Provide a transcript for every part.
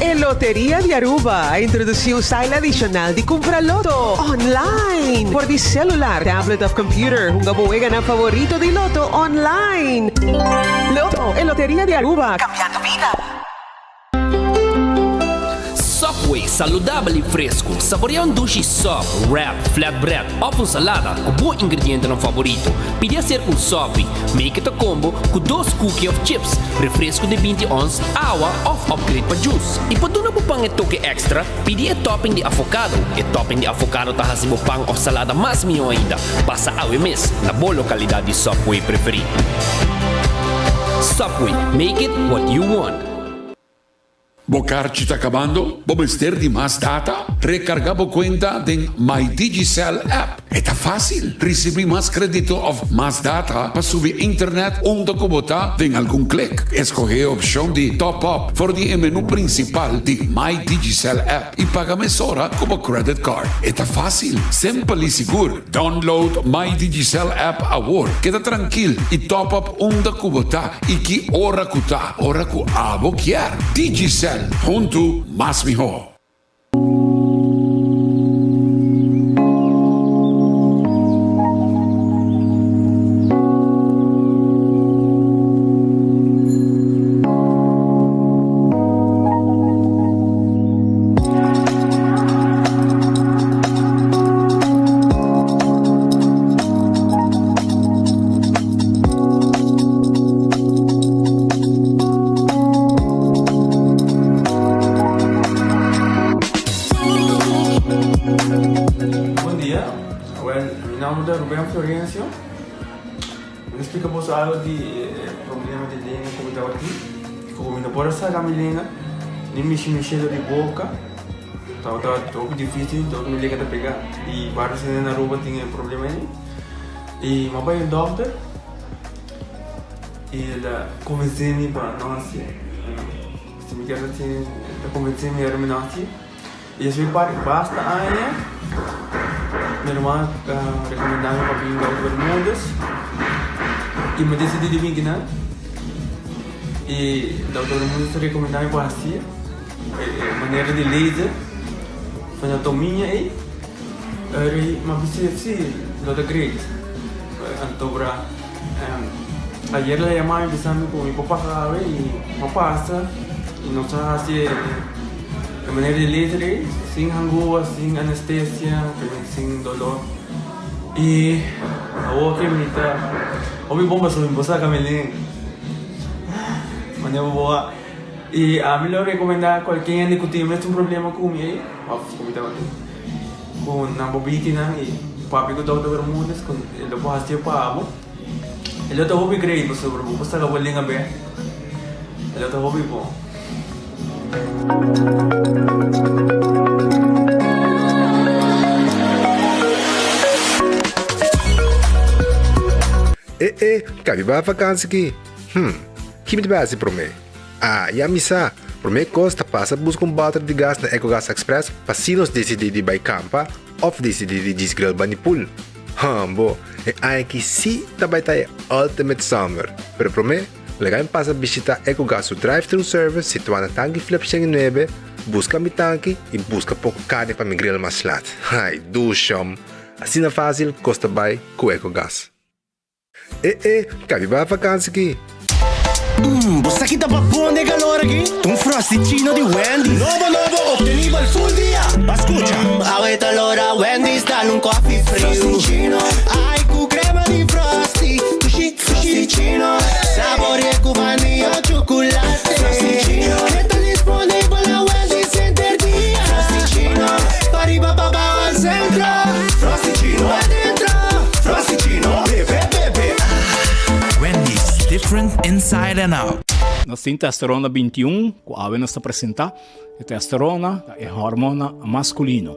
E Loteria di Aruba a introduci un style adicional di cumpra loto online for di celular, tablet of computer. Hunga bo weganan favorito di loto online. Lotto, e Loteria di Aruba, cambiando bida. Subway, saludabel y fresco. Saborea un dushi sub, wrap, flatbread of un salada cu bo ingredientenan favorito. Pidi hacer un sopi. Make it a combo cu dos cookie of chips, refresco di binti ons, awa of upgrade pa juice. Y pa duna bo pan e toke extra, pidi e topping di avocado. E topping di avocado ta haci bo pan of salada mas miho ainda. Pasa awe mes na bo localidad di Subway preferi. Subway, make it what you want. Bo karchi ta kabando? Bo mester di mas data? Rekargá bo kuenta den My Digicel app. E ta fásil! Risibí mas kredito òf mas data pa subi internet unda ku bo ta den algun klik. Eskohé e opshon di Top Up for di e menú prinsipal di My Digicel app i paga mesora ku bo credit card. E ta fásil, simpel i sigur. Download My Digicel app awor. Keda trankil i top up unda ku bo ta i ki ora ku ta, ora ku abo kier. Digicel, huntu mas mihó. Bon dia, well mi nomber ta Ruben Florencio. Mi ta splika boso algo di e problema di lenga ku mi tabatin. Ku mi no por a saka mi lenga, ni mishi mi shelo di boka. Tabata hopi dificil, tabata mi lenga ta pega. Y varios hende na Aruba tin e problema ei. Y mi a bai un dokter y el a convence mi pa no hacié. Si mi kier hacié, el a convence mi ora mi no hacié. Y despues di basta aña, mi ruman a recomenda mi pa bin Dokter Bermudez y mi a decidi di bin kinan. Y Dokter Bermudez a recomenda mi pa hacié. E manera di laser anatomia ei eri m'a bisa si lo ta great. Antobra ayer la yama mi bisa mi ku mi por pasa awe i m'a pasa i nos a hasi e manera di laser ei sin hangua, sin anestesia, sin dolor i awor ke mi ta hopi bon pasobra mi por saka mi lenga manera bo a. I ami lo rekomendá kualke hende ku tin mes un problema ku mi ei, òf ku mi tabatin, ku nan por biki nan i papia ku Dòkter Bermudez ku e lo por hasié pa bo. E lo ta hopi great pasobra bo por saka bo lenga bèk. E lo ta hopi bon. E e, kabi bai vakansi ki? Hm, ki mi ta bai hasi promé? Ah, ya mi sa! Promé kos ta pasa buska un bòter di gas na Ecogas Express pa si nos disidí di bai kampa òf disidí di djis grill bani pool. Hambo, e aña aki sí ta bai ta e ultimate summer! Pero promé, laga mi pasa bishitá Ecogas su drive-thru service situá na Tanki Flip 109, buska mi tanki i buska poko karni pa mi grill mas lat. Ai, dushom! Asina fásil kos ta bai ku Ecogas. E e, kabi bai vakansi ki. Mmm, bo sa ki ta pa bon den calor aki? Ta un Frosty-chino di Wendy's. Nobo nobo, obtenibel full dia. Ba scucha. Mmm, awe ta lora Wendy's dal un coffee friu. Frosty-chino. Ai, cu crema di Frosty. Dushi, Frosty-chino. Saborea cu vanilla o chocolate. Frosty-chino. E ta disponibel na Wendy's henter dia. Frosty-chino. Pa riba pa bao al centro. Frosty-chino. Pa dentro. Frosty-chino. Bebe, bebe. Ah. Wendy's, different inside and out. Nos tin testosterona 21 ku awe nos ta presentá. E testosterona ta e hormona maskulino.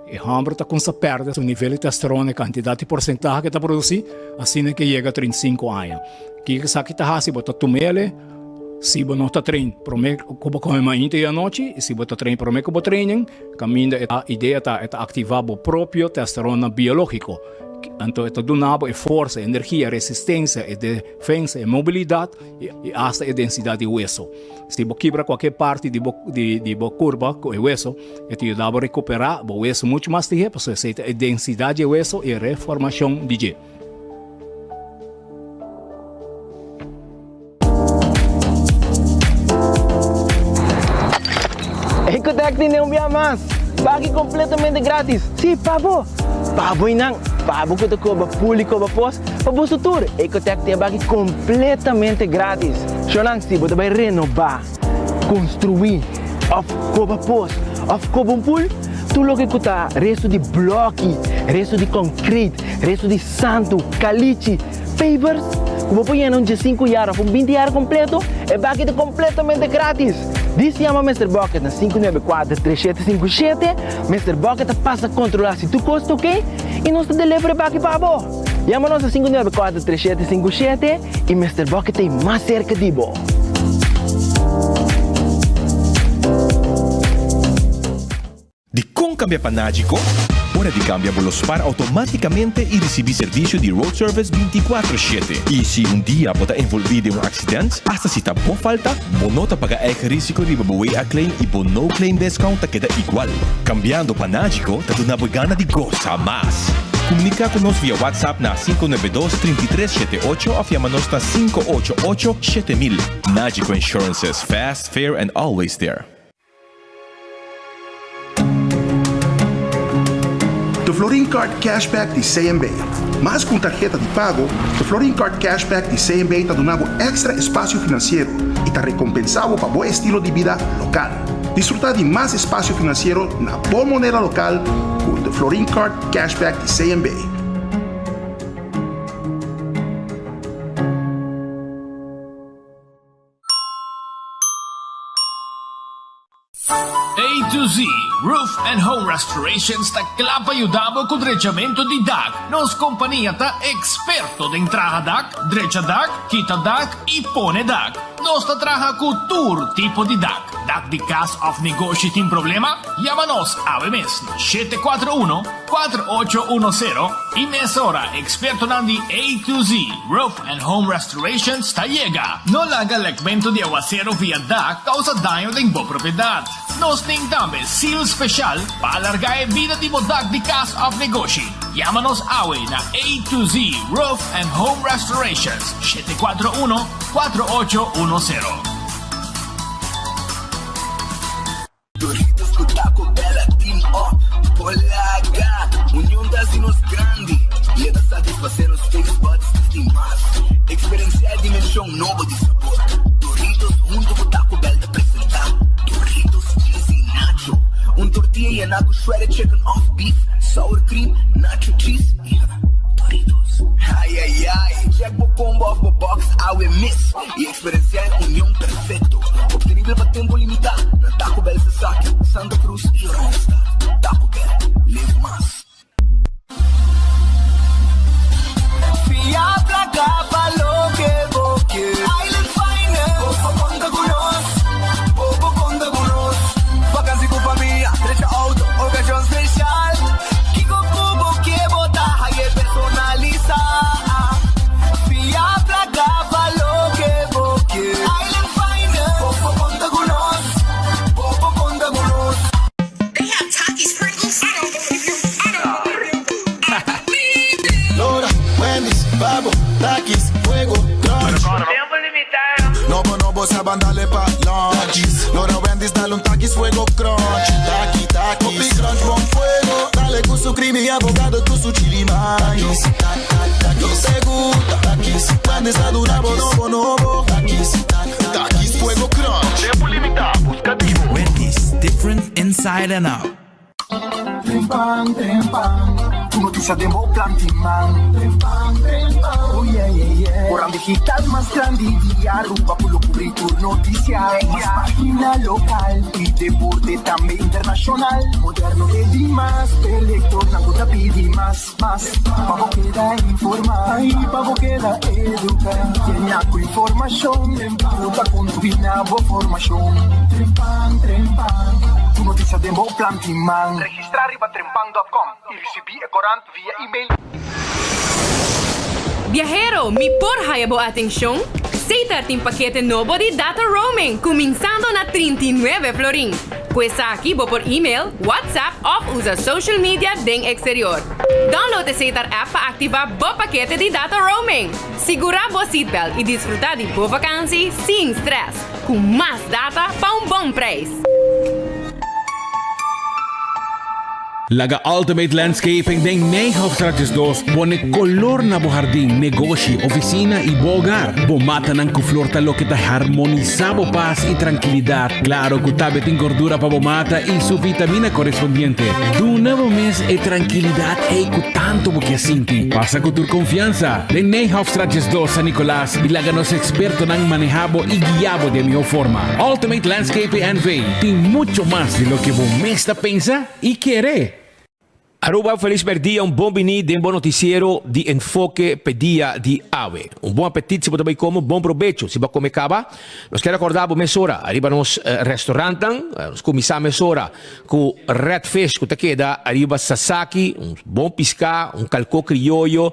E hòmber ta kumsa pèrdè su nivel di testosterona, e kantidat i porsentahe ku e ta produsí, asina ke yega 35 aña. Kiko esaki ta hasi? Bo ta tum'el si bo no ta train promé ku bo kome mainta i anochi, i si bo ta train promé ku bo training, kaminda e idea ta e ta aktivá bo propio testosterona biológiko. Anto e ta duna bo e forsa, e energia, e resistencia, e defensa, e mobilidad y hasta e densidad di weso. Si bo kibra cualkier parti di bo di bo curpa cu e weso, e ta yuda bo recupera bo weso mucho mas lihe pasobra esey ta e densidad di e weso y e reformacion di dje. Ecotec tin un bia mas! Baki completamente gratis! Si, pa bo! Pa bo y nan! Pa bo cu ta coba pul y coba pos, pa boso tur! Ecotec tin e baki completamente gratis! Shownan, si bo ta bay renoba, construi, of coba pos, of coba un pul, tur loke cu ta resto di bloki, resto di concrete, resto di santu, calichi, Pavers ku bo por yena un diesinku yar òf un binti yar kompleto, e baki ta kompletamente gratis! Dis yama Mister Bucket na 594 3757, Mister Bucket ta pasa kontrolá si tur kos ta oke i nos ta deliver e baki pa bo! Yama nos na 594 3757 i Mister Bucket ta ei mas serka di bo! Dikon kambia pa Nagico? Ora di kambia bo lo spar outomátikamente i risibí servisio di road service bintikuatro shete. I si un dia bo ta envolví den un aksident, asta si ta bo falta, bo no ta paga eigen risiko riba bo WA claim i bo no claim discount ta keda igual. Kambiando pa Nagico ta duna bo e gana di gosa mas! Komuniká ku nos via WhatsApp na 592 33 78 òf yama nos na 588 7000. Nagico Insurances, fast, fair and always there. The Florin Card Cashback di CMB. Mas ku un tarheta di pago, The Florin Card Cashback di CMB ta duna bo èkstra espasio finansiero i ta rekompensá bo pa bo estilo di bida lokal. Disfrutá di mas espasio finansiero na bo moneda lokal ku The Florin Card Cashback di CMB. A to Z Roof and Home Restorations ta kla pa yuda bo ku drechamentu di dak. Nos kompania ta eksperto den traha dak, drecha dak, kita dak i pone dak. Nos ta traha ku tur tipo di dak. Dak di kas òf negoshi tin problema? Yama nos awe mes na 741 4810 i mesora ekspertonan di A to Z Roof and Home Restorations ta yega. No laga lekmentu di awasero via dak kousa daño den bo propiedat. Nos tin tambe seal speshal pa alargá e bida di bo dak di kas òf negoshi. Yama nos awe na A to Z Roof and Home Restorations, 741 4810. Doritos ku Taco Bell a team up por laga Union ta hasi nos grandi i e ta satisfasé nos taste buds di mas. Eksperensiá e dimenshon nobo di sabor. Doritos huntu ku Taco Bell ta presentá Doritos Cheesy Nacho, un tortilla yená ku shredded chicken òf beef, sour cream, nacho cheese i Doritos. Ayayay! Check bo combo òf bo box awe mes i Eksperensiá e union perfekto, optenibel pa tempu limitá na Taco Bell Sasaki, Santa Cruz i Oranjestad. Taco Bell, live mas. Fia placa pa loke bo kier. Island Finance. Bo por conta cu nos. Bo por conta cu nos. Vakantie cu famia, drecha auto, ocasion special. Kico cu bo kier bo ta haye personalisa. Fia placa pa loke bo kier. Island Finance. Bo por conta cu nos. Bo por conta cu nos. They have Takis Pringles? I don't believe you. I don't believe you. I believe you. Lora, Wendy's, Babo, Takis, Fuego, Crunch. Tempo limitá. Nobo, nobo, sa ban dale pa lunch. Lora, Wendy's, dale un Takis, Fuego, Crunch. Taki, Takis. Hopi crunch, bon fuego. Dale cu su creamy avocado, cu su chili mais. Yo te gusta. Takis, Wendy's ta duna bo nobo, nobo. Takis, Takis, Fuego, Crunch. Tempo limitá, busca di bo. Wendy's, different inside and out. Trempan, trempan, Tur noticia den bo plan tin man. Trempan, trempan, oh yeah, yeah, yeah. Oran digital mas grandi di Aruba cu lo cubri tur noticia. Mas pagina local y deporte tambe internacional. Moderno te di mas, p'e lectornan cu ta pidi mas, mas. Pa bo keda informa y pa bo keda educa. Yena cu informacion cu ta contribui na bo formacion. Trempan, trempan, Tur noticia den bo plan tin man. Registra riba trempan dot com y ricibi e corant via email. Biahero, mi por haya bo atencion? Setar tin pakete nobo di data roaming cuminsando na 39 florin. Cu esaki bo por email, WhatsApp of usa social media den exterior. Download e Setar app pa activa bo pakete di data roaming. Sigura bo seatbelt y disfruta di bo vakantie sin stress cu mas data pa un bon prijs. Laga Ultimate Landscaping den Nijhoffstraat 12 pone kolor na bo hardin, negoshi, ofisina i bo hogar. Bo matanan ku flor ta loke ta harmonisá bo pas i trankilidat. Klaro ku tabe tin gordura pa bo mata i su vitamina korespondiente. Duna bo mes e trankilidat ei ku tantu bo ke sinti. Pasa ku tur konfiansa den Nijhoffstraat 12, San Nicolas i laga nos ekspertonan manehá bo i guiá bo den mihó forma. Ultimate Landscaping NV tin mucho mas di loke bo mes ta pensa i kere. Aruba felis merdia un bon bini den bo noticiero di Enfoke p'e dia di awe. Un bon apetit si bo ta bay come, bon probecho si bo a come caba. Nos kier acorda bo mesora ariba nos restaurantnan. Nos cuminsa mesora cu Red Fish cu ta keda ariba Sasaki, un bon pisca, un calco crioyo,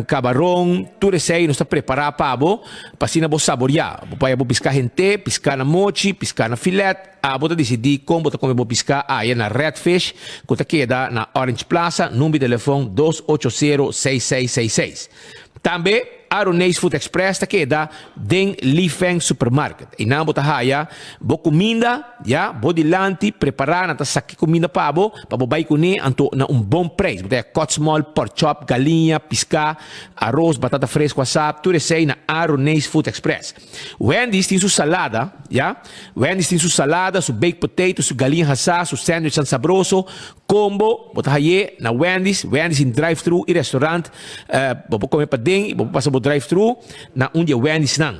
cabaron, tur esey nos ta prepara pa bo pa asina bo saboria. Bo por haya bo pisca hente, pisca na mochi, pisca na filet. Abo ta disidí kon bo ta kome bo piská aya na Red Fish ku ta keda na Orange Plaza, number di telefon 280 6666. Tambe Aroneis Food Express ta keda den Li Feng Supermarket. Einan bo ta haya bo kuminda ya bo dilanti prepará, nan ta saki kuminda pa bo pa bo bai kuné anto na un bon preis. Bo ta haya kòtsmòl, pòrchòp, galiña, piská, aros, batata fresku asá, tur esei na Aroneis Food Express. Wendy's tin su salada, ya. Wendy's tin su salada, su baked potato, su galiña hasá, su sandwichnan sabroso. Combo, bo ta hay'é na Wendy's. Wendy's tin drive-thru i restaurant. Bo por come paden i bo por pasa bo drive-thru na un di e Wendy'snan.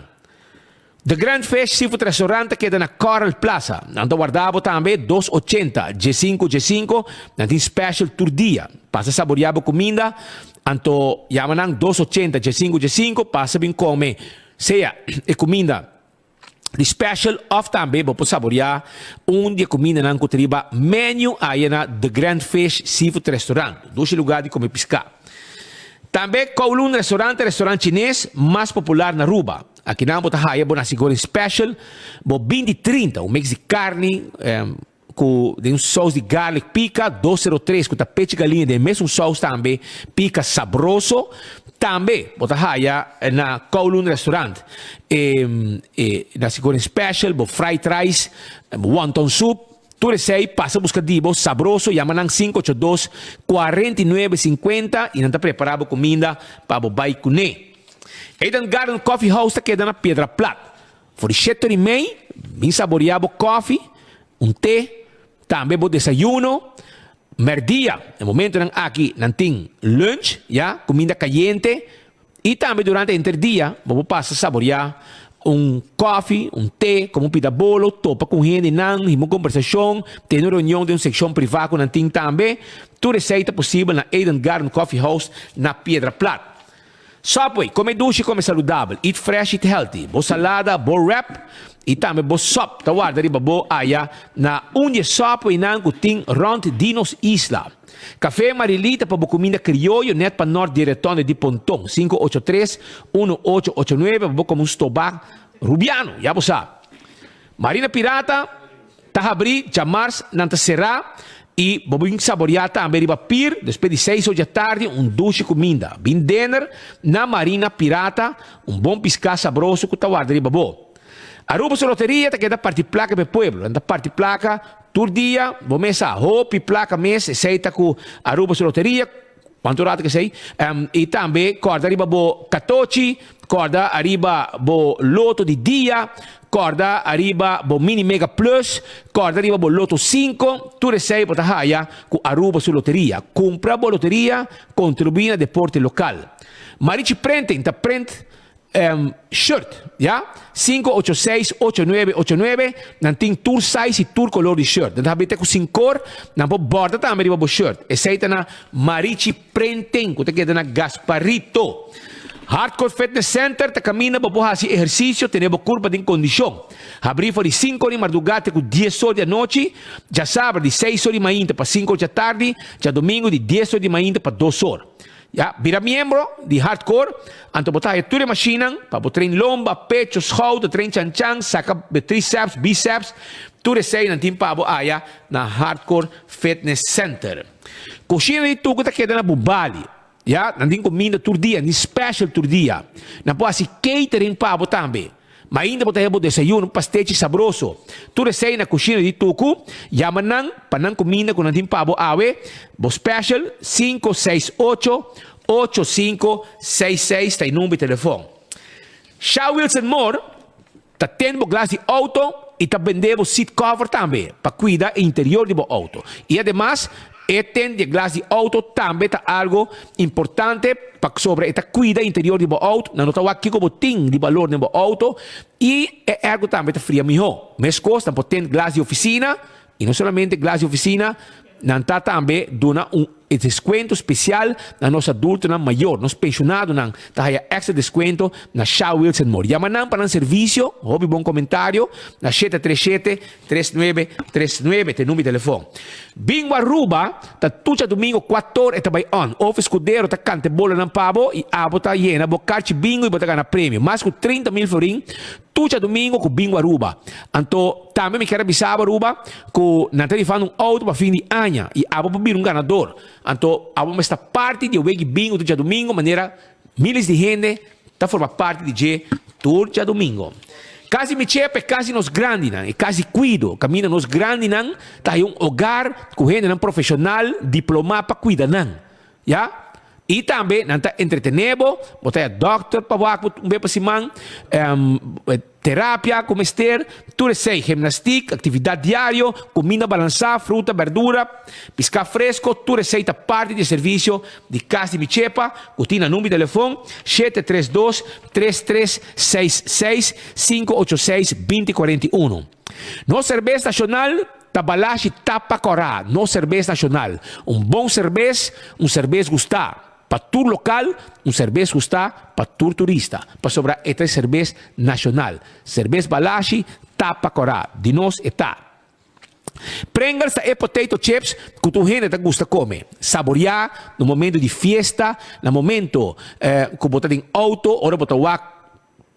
The Grand Fish Seafood Restaurant ta keda na Coral Plaza. Nan ta warda bo tambe 280 diesinco diesinco. Nan tin special tur dia. Pasa saboria bo cuminda. Anto yama nan 280 diesinco diesinco. Pasa bin come. Sea e kuminda di special of tambe bo por saboreá un di e kumindanan ku ta riba menu aya na The Grand Fish Seafood Restaurant, dushi lugar di kome piská. Tambe Kowloon Restaurant ta e restaurant chines mas popular na Aruba. Akinan bo ta haya bo nasi goreng special, bo binti 30, un mix di karni, Ku den un sous di garlic pika, 203 ku ta pechi galiña den mesun sous tambe pika sabroso. Tambe bo ta haya na Kowloon Restaurant e e nasi goreng special, bo fried rice, bo wonton soup. Tur esei pasa buska di bo sabroso, yama nan 582 49 50 i nan ta prepara bo kuminda pa bo bai kuné. Eden Garden Coffee House ta keda na Piedra Plat. For di shete ora i mei, bin saboreá bo kòfi, un te, tambe bo desayuno. Mèrdia, e momentonan aki nan tin lunch, ya, kuminda kayente, i tambe durante henter dia bo por pasa saboreá un kòfi, un te, komo un pita bolo, topa ku hendenan, hiba un kombersashon, tene un reunion den un sekshon privá ku nan tin tambe. Tur esei ta posibel na Eden Garden Coffee House na Piedra Plat. Subway, Come dushi, come saludabel, eat fresh, eat healthy. Bo salada, bo wrap y tambe bo sop ta warda riba bo aya na un di e Subwaynan cu tin rond di nos isla. Café Marilí ta pa bo cuminda crioyo net pa nort di Retonde di Ponton, 583 1889 pa bo come un stobá Rubiano, ya bo sa. Marina Pirata ta habrí djamars nan ta será i bo bin saboreá tambe riba pir despues di seis or djatardi un dushi kuminda. Bin dinner na Marina Pirata, un bon piská sabroso ku ta warda riba bo. Aruba su loteria ta keda parti plaka pa e pueblo. Nan ta parti plaka tur dia, bo mes sa hopi plaka mes, esei ta ku Aruba su loteria. Cuanto rato kesey? Y tambe corda riba bo catochi, corda ariba bo loto di dia, corda ariba bo mini mega plus, corda riba bo loto cinco, tur esey bo ta haya cu Aruba su loteria. Cumpra bo loteria, contribui na deporte local. Marichi Printing ta print Shirt, ya, sinku ocho seis ocho nuebe ocho nuebe, nan tin tur size y tur color di shirt. Nan ta habita cu sin cor, nan por borda tambe riba bo shirt. Esey ta na Marichi Printing cu ta keda na Gasparito. Hardcore Fitness Center ta caminda bo por haci ehercicio, tene bo curpa den condicion. Habri for di sinku or di marduga te cu dies or di anochi, djasabra di seis or di mainta pa sinku or djatardi, djadomingo di dies or di mainta pa dos or. Ya, bira miembro di Hardcore, anto bo ta haya tur e mashinnan pa bo train lomba, pecho, schouder, train chanchan, saka bo triceps, biceps, tur esei nan tin pa bo aya na Hardcore Fitness Center. Kushina di Tugu ta keda na Bubali. Ya, nan tin kuminda tur dia, nan tin special tur dia. Nan por hasi catering pa bo tambe. Ma ainda bo ta heba bo desayuno, un pastechi sabroso. Tur esei na kushina di Tuku. Yama nan pa nan kuminda ku nan tin pa bo awe. Bo special, 568 8566 ta e number di telefon. Sha Wilson Moore ta tende bo glas di auto y ta bende bo seat cover tambe pa cuida e interior di bo auto. Y ademas e tende di e glas di auto tambe ta algo importante pasobra e ta cuida interior di bo auto, nan no ta wak kico bo tin di balor den bo auto y e airco tambe ta fria miho. Mescos nan por tende glas di oficina y no solamente glas di oficina, nan ta tambe duna un descuento special na nos adultonan mayor, nos pensionadonan ta haya extra descuento na Sha Wilson Moore. Yama nan pa nan servicio, hopi bon comentario na 737 3939 ta e number di telefon. Bingo Aruba ta tur djadumingo cuator e ta bay on. Ofi Scudero ta canta e bolanan pa bo y abo ta yena bo carchi bingo y bo ta gana premio. Mas cu 30 mil florin tur djadumingo cu Bingo Aruba. Anto tambe mi kier a bisa abo Aruba cu nan ta rifando un auto pa fin di aña y abo por bira un ganador. Anto abo mester ta parti di e weki bingo tur djadumingo manera Miles di hende ta forma parti di dje tur djadumingo. Kas di Michepa e kas di nos grandinan, e kas di kuido, kaminda nos grandinan ta haña un ogar ku hendenan profeshonal diplomá pa kuida nan. Ya. I tambe nan ta entretené bo, bo ta haña dòkter pa wak bo un bes pa siman, Terapia ku mester, tur esei, gimnastik, aktividat diario, kuminda balansá, fruta, berdura, piská fresko, tur esei ta parti di e servisio di Kas di Michepa ku tin na number di telefon 732 3366 586 2041. Nos serbes nashonal ta Balashi Tapa Kòrá, nos serbes nashonal. Un bon serbes, un serbes gustá. Pa tur lokal, un serbes gustá pa tur turista, pasobra e ta e serbes nashonal. Serbes Balashi ta pa kòrá, di nos e ta. Pringles ta e potato chips ku tur hende ta gusta kome. Saboriá na momento di fiesta, na momento ku bo ta den outo, ora bo ta wak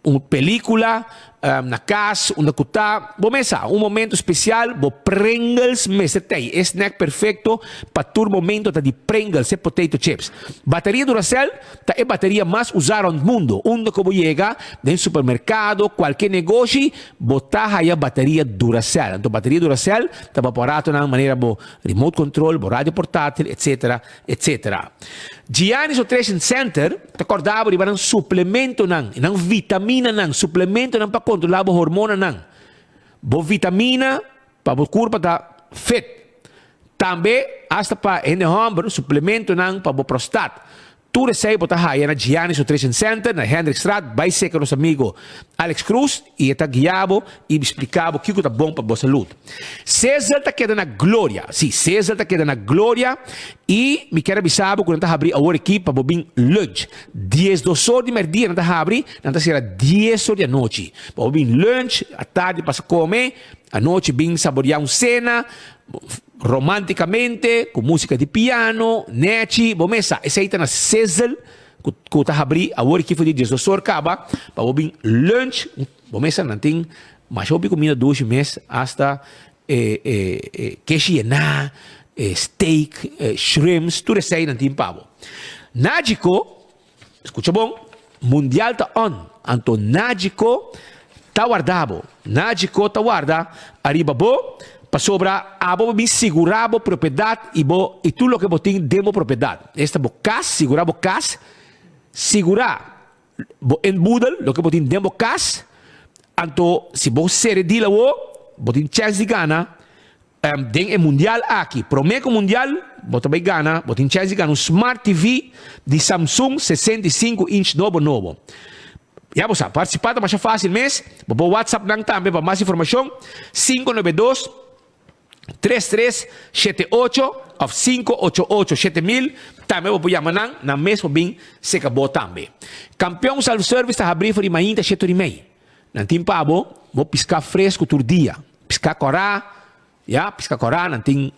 Un pelicula na cas unda cu ta bo mesa. Un momento special bo Pringles mester tey. E snack perfecto pa tur momento ta di Pringles, e potato chips. Bateria Duracell ta e bateria mas usa rond mundo. Unda cu bo yega, den supermercado, cualke negoshi, bo ta haya bateria Duracell. Anto bateria Duracell ta bo aparatonan manera bo remote control, bo radio portatil, etc. Etc. Giannis Nutrition Center ta kòrda bo riba nan suplementonan, nan vitaminanan, suplementonan pa kontrolá bo hormonanan. Bo vitamina pa bo kurpa ta fit. Tambe asta pa hende hòmber, suplementonan pa bo prostat. Tur esei bo ta haya na Giannis Nutrition Center na Hendrikstraat. Bai seka nos amigo Alex Cruz i e ta guia bo i splika bo kiko ta bon pa bo salud. Cesar ta keda na gloria. Sí, Cesar ta keda na gloria i mi kier a bisa bo ku nan ta habri awor aki pa bo bin lunch. Diesdos or di merdia nan ta habri, nan ta sera dies or di anochi. Pa bo bin lunch, atardi pasa kome, anochi bin saboria un sena romanticamente ku musika di piano, nechi, bo mes sa. Esei ta na Cesar ku ta habri awor aki for di diesdos or kaba pa bo bin lunch. Bo mes sa nan tin masha hopi kumida dushi mes, asta e e e keshi yená, e steak, e shrimps, tur esei nan tin pa bo. Najiko, skucha bon, mundial ta on, anto Najiko ta warda bo. Najiko ta warda ariba bo pasobra abo bo bin sigurá bo propiedat i bo i tur loke bo tin den bo propiedat. Esta bo kas, sigurá bo kas, sigurá Bo inboedel, loke bo tin den bo kas, anto si bo sere deal awo, bo tin chèns di gana den e mundial aki. Promé ku mundial, bo ta bai gana, bo tin chèns di gana un Smart TV di Samsung 65 inch nobo nobo. Ya bo sa, partisipá ta masha fásil mes, bo por WhatsApp nan tambe pa mas informashon, 592. 3378 of 588 7000 tambe bo por yama nan, nan mes por bin seka bo tambe. Kampeon Self Service ta habri for di mainta shete ora i mei. Nan tin pa bo bo piská fresku tur dia, piská kòrá, Ya, pisca cora, nan tin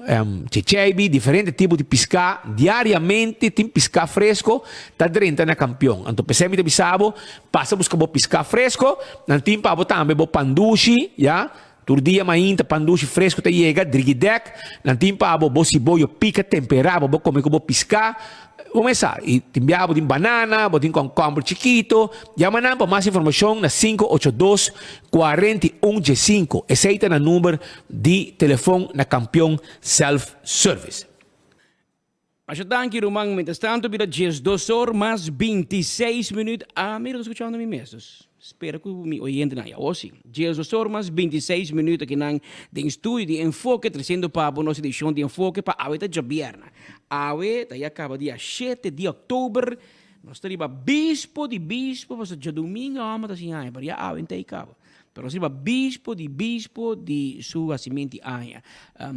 checheibi, diferente tipo di pisca. Diariamente tin pisca fresco ta drenta na Campeon. Anto p'esei mi ta bisa bo, pasa busca bo pisca fresco. Nan tin pa bo tambe bo pandushi, ya. Tur dia mainta pandushi fresco ta yega, drigidek. Nan tin pa bo bo siboyo pica tempera pa bo come cu bo pisca. Bo mesa, y tin bia bo tin banana, bo tin concomber chikito. Yama nan pa mas informacion na sinku ocho dos, kuarenta i un djesinku. Esey ta nan number di telefon na Campeon Self Service. Masha danki ruman, mientras tanto bira 12 or mas 26 minuut, ami lo ta scuchando mi mes, dus spera cu mi oyentenan ya osi. 12 or mas 26 minuut akinan den studio di Enfoke treciendo pa bo nos edicion di Enfoke pa awe ta djabierna. Awe ta ya caba dia shete di october, nos ta riba bispo di bispo, pasobra djadumingo amo ta sin aña, pero ya awe n'ta e caba. Pero nos riba bispo di bispo di su hacimento di aña.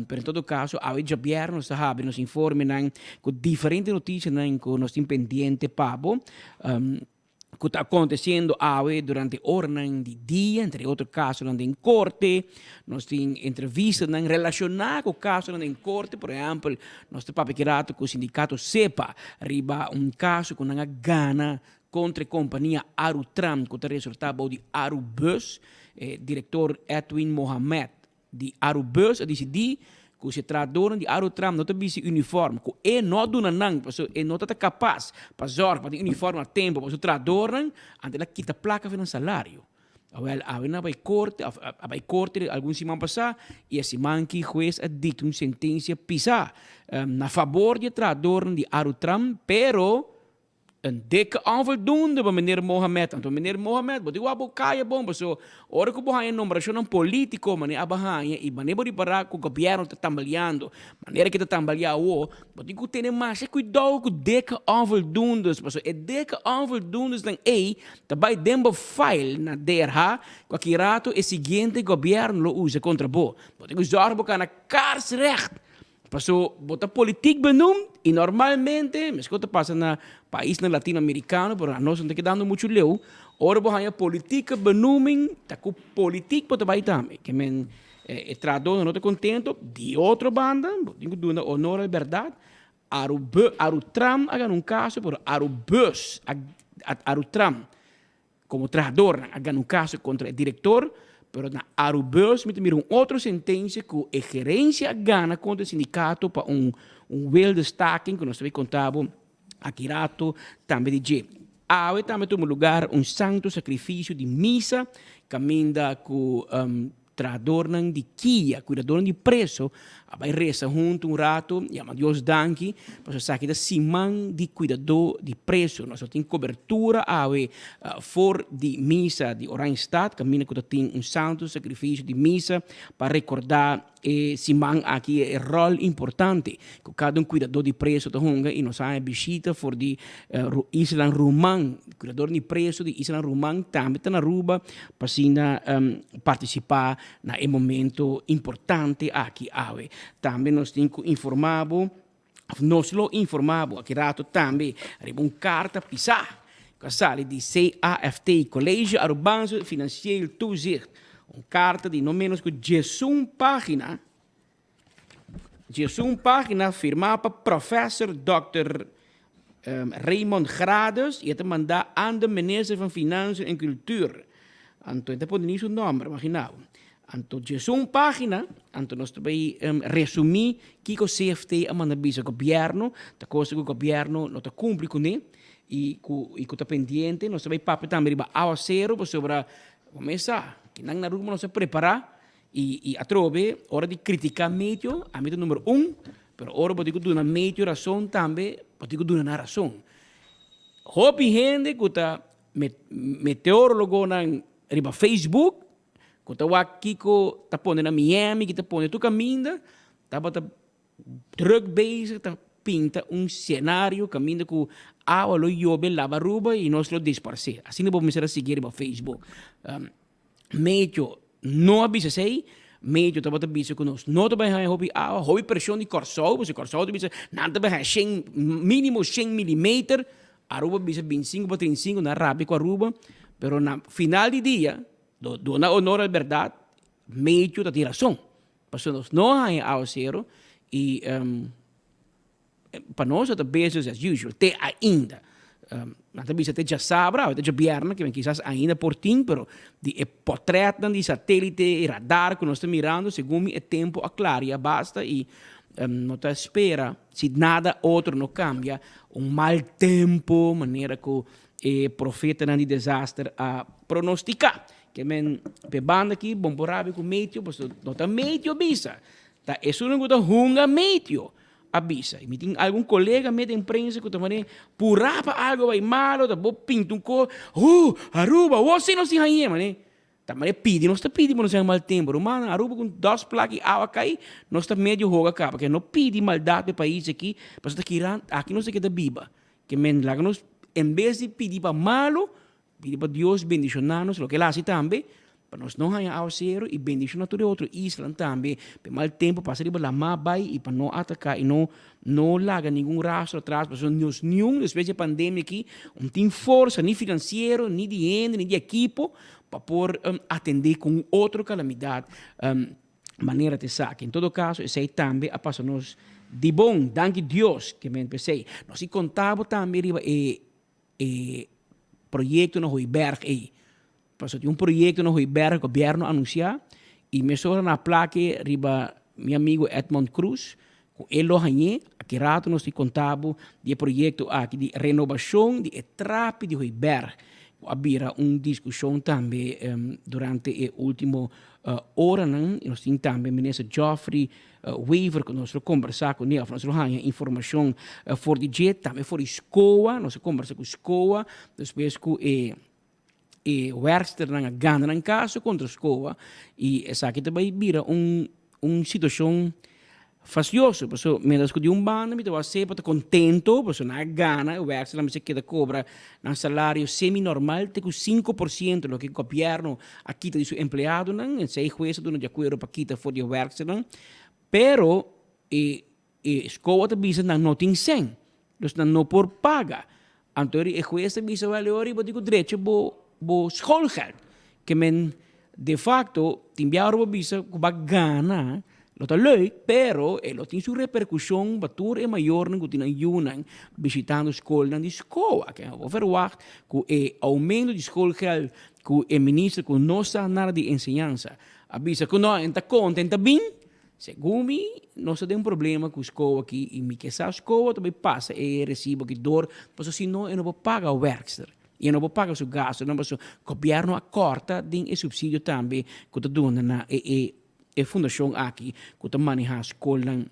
Pero en todo caso, awe djabièrnè nos ta habri nos informenan cu diferente noticianan cu nos tin pendiente pa bo, cu ta aconteciendo awe durante oranan di dia, entre otro casonan den corte. Nos tin entrevistanan relaciona cu casonan den corte, por ehempel, nos ta papia ki rato cu sindicato SEPA riba un caso cu nan a gana Kontra e kompania Arutram ku ta resortá bou di Arubus, e direktor Edwin Mohamed di Arubus a disidí ku si e trahadornan di Arutram no ta bisti uniform ku e no a duna nan pasobra e no ta ta kapas pa zòrg pa tin uniform na tempu pa su trahadornan, anto el a kita plaka for nan salario. Awel, awe nan a bai korte, òf a bai korte algun siman pasá i e siman ki hues a dikta un sentensia pisá na fabor di e trahadornan di Arutram, pero Een dikke onvoldoende pa meneer Mohamed. Anto meneer Mohamed, bo tin wak bo kaya bon paso ora ku bo haña nombrashonnan politiko manera abo haña i manera bo ripará ku gobièrnu ta tambaleando manera ke ta tambaleá awo, bo tin ku tene masha kuidou ku dikke onvoldoendes paso e dikke onvoldoendesnan ei ta bai den bo file na DRH ku aki rato e siguiente gobièrnu lo usa kontra bo. Bo tin ku zòrg bo kana kaarsrecht. Paso bo ta politiek benoemd y normalmente, meskos ta pasa na paisnan latinoamericano, pero anos no ta kedando mucho leu, ora bo haña politieke benoeming ta ku politiek bo ta bai tambe. Ke men e trahadornan no ta kontento, di otro banda bo tin ku duna honor al bèrdat, Arutram a gana un kaso, pero Arubus, Arutram Como trahadornan a gana un caso contra e director, pero na Arubus mi ta mira un otro sentencia cu e gerencia a gana contra e sindicato pa un un wilde staking cu nos ta bay conta bo aki rato tambe di dje. Awe tambe tuma lugar un santo sacrificio di misa caminda cu Trahadornan di kia, kuidadornan di preso, a bai resa huntu un ratu, yama Dios danki, pasobra esaki ta siman di kuidadó di preso. Nos lo tin kobertura awe for di misa di Oranjestad, kaminda ku ta tin un santu sakrifisio di misa pa rekordá e siman aki e ròl importante ku kada un kuidadó di preso ta hunga i nos a haña bishita for di Islanan Ruman, kuidadornan di preso di Islanan Ruman tambe ta na Aruba pa asina partisipá na e momento importante aki awe. Tambe nos tin ku informá bo, òf nos lo informá bo aki rato tambe riba un karta pisá ku a sali di CAFT, College Arubaanse Financieel Toezicht, un karta di no ménos ku diesun página, Djesun página firmá pa Professor Dòkter Raymond Gradus i e ta mandá aan de Minister van Financiën en Cultuur. Anto e ta pone ni su nòmber, imaginá bo. Anto djesun página, anto nos ta bai resumí kiko CFT a manda bisa gobièrnu, ta kos ku gobièrnu no ta kumpli kuné i ku i ku ta pendiente. Nos ta bai papia tambe riba awaseru pasobra bo mes sa, kinan na Aruba nos a prepará I i atrobe, ora di kritiká meteo, ami ta number un, pero ora bo tin ku duna meteo rason tambe, bo tin ku duna nan rason. Hopi hende ku ta meteorologonan riba Facebook, ku ta wak kiko ta pone na Miami, ki ta pone tur kaminda, tabata druk bezig ta pinta un scenario kaminda ku awa lo yobe laba Aruba i nos lo disparsé. Asina bo mester a sigui riba Facebook. Meteo no a bisa esei, Meteo tabata bisa ku nos no ta bai haña hopi awa, hopi preshon di Kòrsou, pasobra Kòrsou ta bisa nan ta bai haña shen, mínimo shen milimeter, Aruba bisa bintisinku pa trintisinku, nan a rabia ku Aruba, pero na final di dia, duna honor al bèrdat, Meteo ta tin rason. Pasobra nos no a haña awasero i pa nos ta business as usual te ainda. Nan ta bisa te djasabra awe ta djabièrnè ke men kisas ainda por tin pero di e pòtrètnan di satélite i radar ku nos ta mirando segun mi e tempu a klaria basta i no ta spera si nada otro no kambia un mal tempu manera ku e profetanan di desaster a pronostiká. Ke men p'e banda aki bon por rabia ku meteo pasobra no ta meteo bisa ta esunnan ku ta hunga meteo a bisa. I mi tin algun kolega mes den prensa ku ta manera purá pa algu bai malo ta bo pinta un kos hu Aruba awor si nos tin hañ'é manera ta manera pidi nos ta pidi pa nos haña mal tempu rumannan Aruba ku dos plak di awa kai nos ta medio hoga kaba ke no pidi maldat pa e pais aki pasobra ta kira aki nos ta keda biba ke men laga nos en bes di pidi pa malo Pidi pa Dios bendiciona nos, loke el haci tambe, pa nos no haña awacero y bendiciona tur e otro islan tambe, pa e mal tempo pasa riba lama bay y pa no ataca y no no laga ningun rastro atras, pasobra nos niun despues di e pandemia aki no tin forsa ni financiero, ni di hende, ni di ekipo pa por atende cu un otro calamidad manera ta esaki. En todo caso esey tambe a pasa nos di bon, danki Dios ke men p'esey. Nos tin conta bo tambe riba e E proyecto na Hooiberg ey. Pasobra tin un proyecto na Hooiberg gobierno a anuncia y mesora nan a plake riba mi amigo Edmond Croes cu e lo hañe. Aki rato nos tin conta bo di e proyecto aki di renobacion di e trapi di Hooiberg cu a bira un discusion tambe durante e ultimo oranan. Y nos tin tambe Minister Geoffrey Wever ku nos lo kombersá kuné òf nos lo haña informashon for di dje, tambe for di SCOA, nos a kombersá ku SCOA despues ku e e wèrksternan a gana nan kaso kontra SCOA i esaki ta bai bira un un situashon fastioso pasobra mientras ku di un banda mi ta wak sepa ta kontento pasobra nan a gana e wèrksternan mester keda kobra nan salario semi normal te ku 5% loke gobièrnu a kita di su empleadonan, esei hues a duna di akuerdo pa kita for di e wèrksternan, pero e e skoa ta bisa nan no tin sèn, dus nan no por paga. Anto e hues ta bisa wèl e ora bo tin ku drecha bo bo schoolgeld, ke men de facto tin bia ora bo bisa ku bo a gana lo ta leuk, pero e lo tin su reperkushon pa tur e mayornan ku tin nan yunan bishitando skolnan di skoa. Ke bo verwagt ku e oumento di schoolgeld ku e minister ku no sa nada di enseñansa a bisa ku no en ta konta en ta bin, segun mi nos ta den un problema ku skoa aki i mi ke sa skoa ta bai pasa e resibo aki dor pasobra si no e no por paga wèrkster i e no por paga su gastunan pasobra gobièrnu a kòrta den e supsidio tambe ku ta duna na e e e fundashon aki ku ta manehá skolnan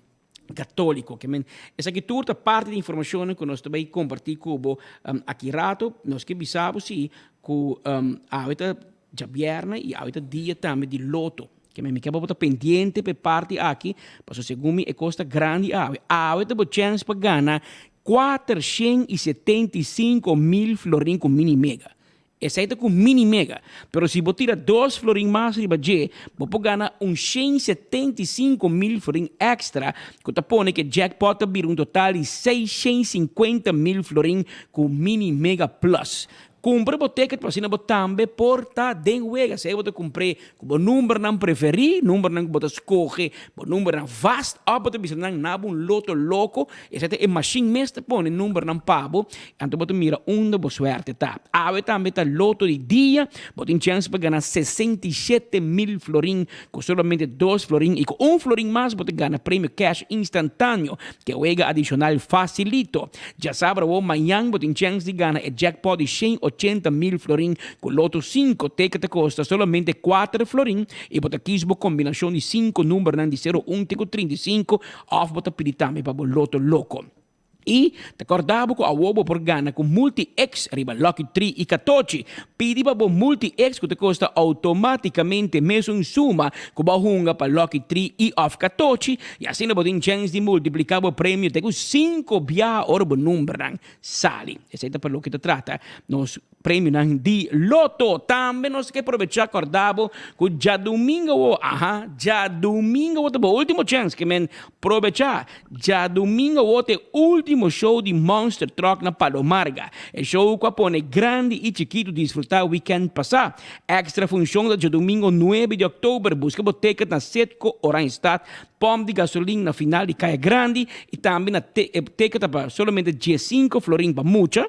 Católico. Ke men, esaki tur ta parti di informacionnan cu nos ta bay comparti cu bo aki rato. Nos ke bisa bo si cu awe ta djabierne y awe ta dia tambe di loto. Ke men, mi ke pa bo ta pendiente pa e parti aki, pasobra segun mi e cos ta grandi awe. Awe ta bo chance pa gana 475 mil florin cu mini mega. Esei ta ku mini mega. Pero si bo tira dos florin mas riba dje, bo por gana un 175 mil florin èkstra, ku ta pone ku e jackpot ta bira un total di 650 mil florin ku mini mega plus. Kumpra bo ticket pa asina bo tambe por ta den wega. Esei bo ta kumpr'é ku bo numbernan preferí, numbernan ku bo ta skohe, bo numbernan vast òf bo ta bisa nan na bo un loto loko. Esei ta e mashin mes ta pone numbernan pa bo, anto bo ta mira unda bo suerte ta. Awe tambe ta loto di dia, bo tin chèns pa gana 67 mil florin ku solamente dos florin i ku un florin mas bo ta gana premio cash instantáneo ku e wega adishonal fasilito. Djasabra awor mañan bo tin chèns di gana e jackpot di 180 mil florin ku loto sinku teken ta kosta solamente kuater florin i bo ta kis bo kombinashon di sinku numbernan di sero un te ku 35 òf bo ta pidi tambe pa bo loto loko. I ta kòrda bo ku awor bo por gana ku Multi X riba Lucky Tree i Katochi. Pidi pa bo Multi X ku ta kosta outomátikamente mesun suma ku bo a hunga pa Lucky Tree i òf Katochi i asina bo tin chèns di multipliká bo premio te ku sinku biaha ora bo numbernan sali. Esei ta pa loke ta trata nos premionan di loto. Tambe nos ke probechá kòrda bo ku djadumingu awor, aha, djadumingu awor ta bo último chèns ke men probechá. Djadumingu awor ta e último. ultimo show di Monster Truck na Palo Marga. E show ku a pone grandi i chikitu disfrutá wikènt pasá. Extra funshon ta djadumingo nuebe di òktober. Buska bo ticket na Citgo Oranjestad, pòmp di gasolin na final di Kaya Grandi i tambe na e ticket ta pa solamente diesinko florin pa mucha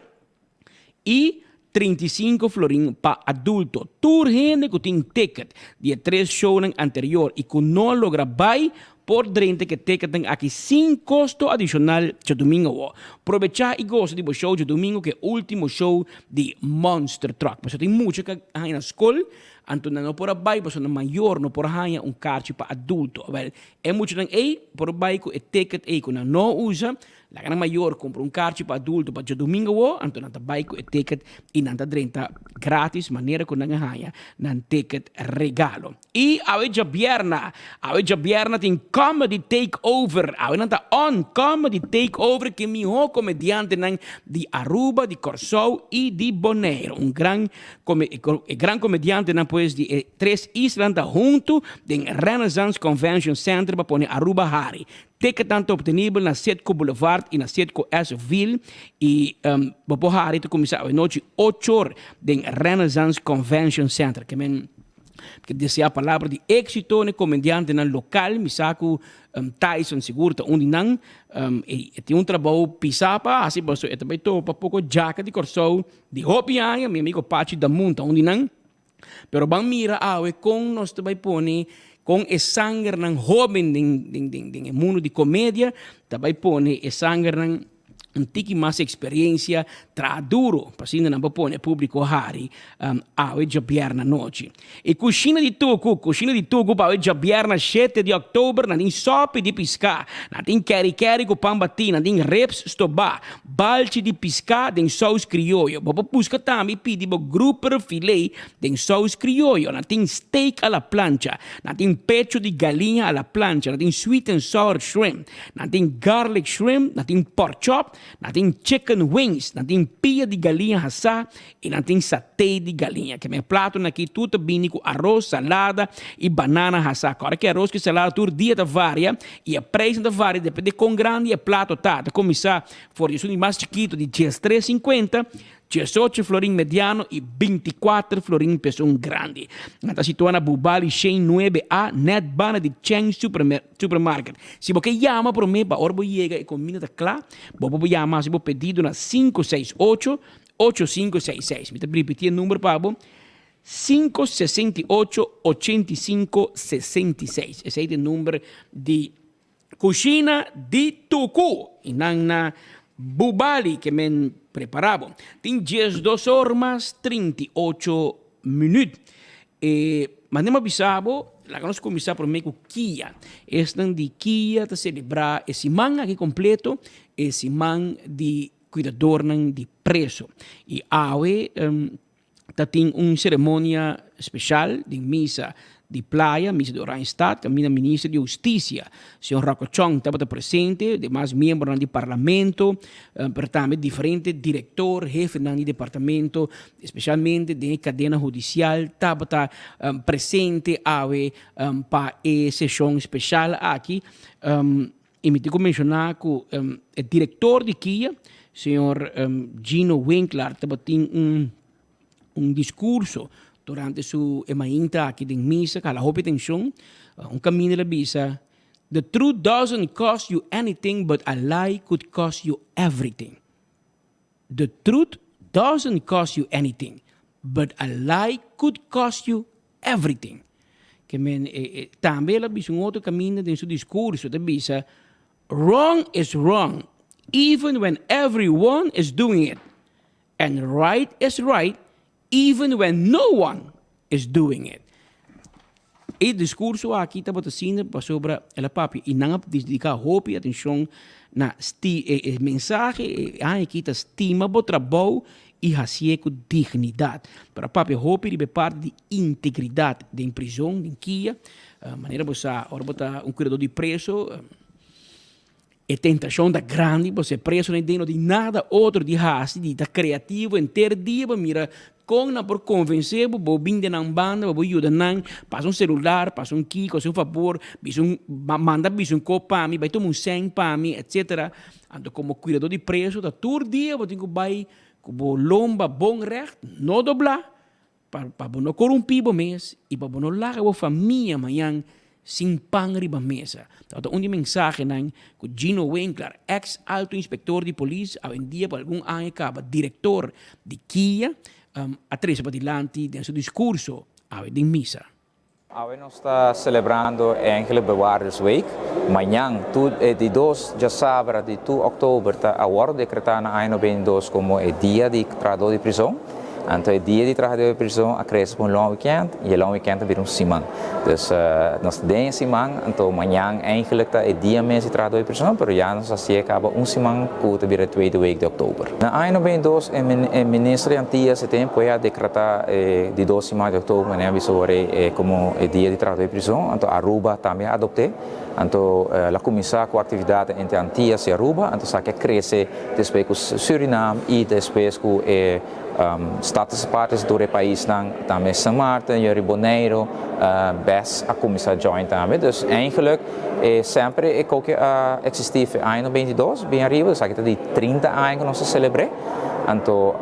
i 35 florin pa adulto. Tur hende ku tin ticket di e tres shownan anterior i ku no a logra bai por drenta ku e ticketnan aki sin kosto adishonal djadumingo awo. Probechá i gosa di bo show djadumingo ku e ultimo show di Monster Truck. Pasobra tin mucha ku a haña na skol, anto nan no por a bai pasobra nan mayor no por a haña un karchi pa adulto. Awèl, e muchanan ei por bai ku e ticket ei ku nan no usa Laga nan mayor kumpra un karchi pa adulto pa djadumingu awo, anto nan ta bai ku e ticket i nan ta drenta gratis manera ku nan a haña nan ticket regalo. I awe djabièrna, awe djabièrna tin Comedy Take Over, awe nan ta on Comedy Take Over ku e mihó komediantenan di Aruba, di Kòrsou i di Boneiru. Un gran e gran komediantenan pues di e tres islanan ta huntu den Renaissance Convention Center pa pone Aruba hari. Ticketnan ta obtenibel na Citgo Boulevard y na Citgo S-ville y bo por hari ta cuminsa awenochi ocho or den Renaissance Convention Center. Ke men ke desea palabra di exito na e comediantenan local. Mi sa cu Tyson sigur ta un di nan. E tin un trabou pisa pa haci pasobra e ta bay topa poco djaka di Corsou di hopi aña. Mi amigo Pachi Damun ta un di nan. Pero ban mira awe kon nos ta bai pone kon e sangernan hoben den den den den e mundu di komedia ta bai pone e sangernan un tiki mas eksperensia traha duro pa asina nan por pone e publiko hari awe djabièrnè anochi. E kushina di Tuku, Kushina di Tuku pa awe djabièrnè shete di òktober nan tin sòpi di piská, nan tin kèri kèri ku pan batí, nan tin ribs stobá, Balchi di piská den sous krioyo. Bo por buska tambe i pidi bo grouper filet den sous krioyo. Nan tin steak a la plancha. Nan tin pecho di galiña a la plancha. Nan tin sweet and sour shrimp. Nan tin garlic shrimp. Nan tin pork chop. Nan tin chicken wings. Nan tin pia di galiña hasá i nan tin saté di galiña. Keme platonan aki tur ta bini ku aros, salada i banana hasá. Kòrda ku e aros ku e salada tur dia ta varia i e preisnan ta varia depende kon grandi e plato ta. Ta kuminsá for di esun di mas chikitu di diestres sinkuenta, diesocho florin mediano i bintikuater florin pa esun grandi. Nan ta situá na Bubali shen nuebe A, nèt banda di Cheng Supermarket. Si bo ke yama promé pa ora bo yega e kominda ta kla, bo por yama hasi bo pedido na sinku seis ocho, 8566. Mi ta ripití e number pa bo, 568 85 66. Esei ta e number di Kushina di Tuku. I nan na Bubali ke men prepará bo. Tin diesdos or mas 38 minüt. E manera mi a bisa bo, laga nos kuminsá promé ku Kia. Esnan di Kia ta selebrá e siman aki kompleto, e siman di Cuidadornan di preso. Y awe ta tin un ceremonia special den misa di Playa, misa di Oranjestad, caminda Minister di Husticia, señor Rocco Chong tabata presente, demas miembronan di Parlamento, pero tambe diferente director, hefenan di departamento, especialmente den e cadena hudicial tabata presente awe pa e sesion special aki. I mi tin ku menshoná ku e direktor di kia, señor Gino Winklaar, tabatin un un diskurso durante su e mainta aki den misa ku hala hopi atenshon. Un kaminda el a bisa, The truth doesn't cost you anything but a lie could cost you everything. The truth doesn't cost you anything but a lie could cost you everything. Ke men e e tambe el a bisa un otro kaminda den su diskurso, ta bisa, Wrong is wrong even when everyone is doing it and right is right even when no one is doing it. E diskurso aki tabata asina pasobra el a papia i nan a dediká hopi atenshon na sti e e mensahe e aña aki ta stima bo trabou i hasié ku dignidat. Pero a papia hopi riba e parti di integridat den prizon, den kia. Manera bo sa ora bo ta un kuidadó di preso e tentashon ta grandi pa ser preso den no tin nada otro di hasi di ta kreativo henter dia pa mira. Kon nan por konvensé bo, bo bin den nan banda, bo por yuda nan, pasa un selular, pasa un kiko, hasi un fabor, bisa un, manda bisa un kop pa mi, bai tuma un sèn pa mi, etsetera. Anto komo kuidadó di preso ta tur dia bo tin ku bai ku bo lomba bon règt, no doblá, pa pa bo no korumpí bo mes i pa bo no laga bo famia mañan sin pan riba mesa. Tabata un di mensahenan ku Gino Winklar, eks alto inspektor di polis, awendia pa algun aña kaba direktor di kia, a trese padilanti den su diskurso awe den misa. Awe nos ta selebrando Enkele Bewaardersweek. Mañan, tur e di dos djasabra di tur òktober ta a wòrdu dekretá na aña 92 komo e dia di trahadó di prizon. Anto e dia di trahadó di prizon a krese pa un long weekend i e long weekend ta bira un siman. Dus nos ta den e siman, anto mañan eigenlijk ta e dia mes di trahadó di prizon, pero ya nos a hasié kaba un siman ku ta bira e tweede week di òktober. Na aña 92 e e minister di Antillas e tempu ei a dekretá e di dos siman di òktober manera a bisa wor ei komo e dia di trahadó di prizon, anto Aruba tambe a adopt'é. Anto el a kuminsá ku aktividatnan entre Antillas i Aruba, anto esaki a krese despues ku Surinam i despues ku e Status Apartes tur e paisnan, tambe Sint Maarten, Jori Boneiru, bes a kuminsá join tambe. Dus eigenlijk e semper e koke a eksistí fe aña 92 bin ariba, esaki ta di 30 aña ku nos a selebr'é. Anto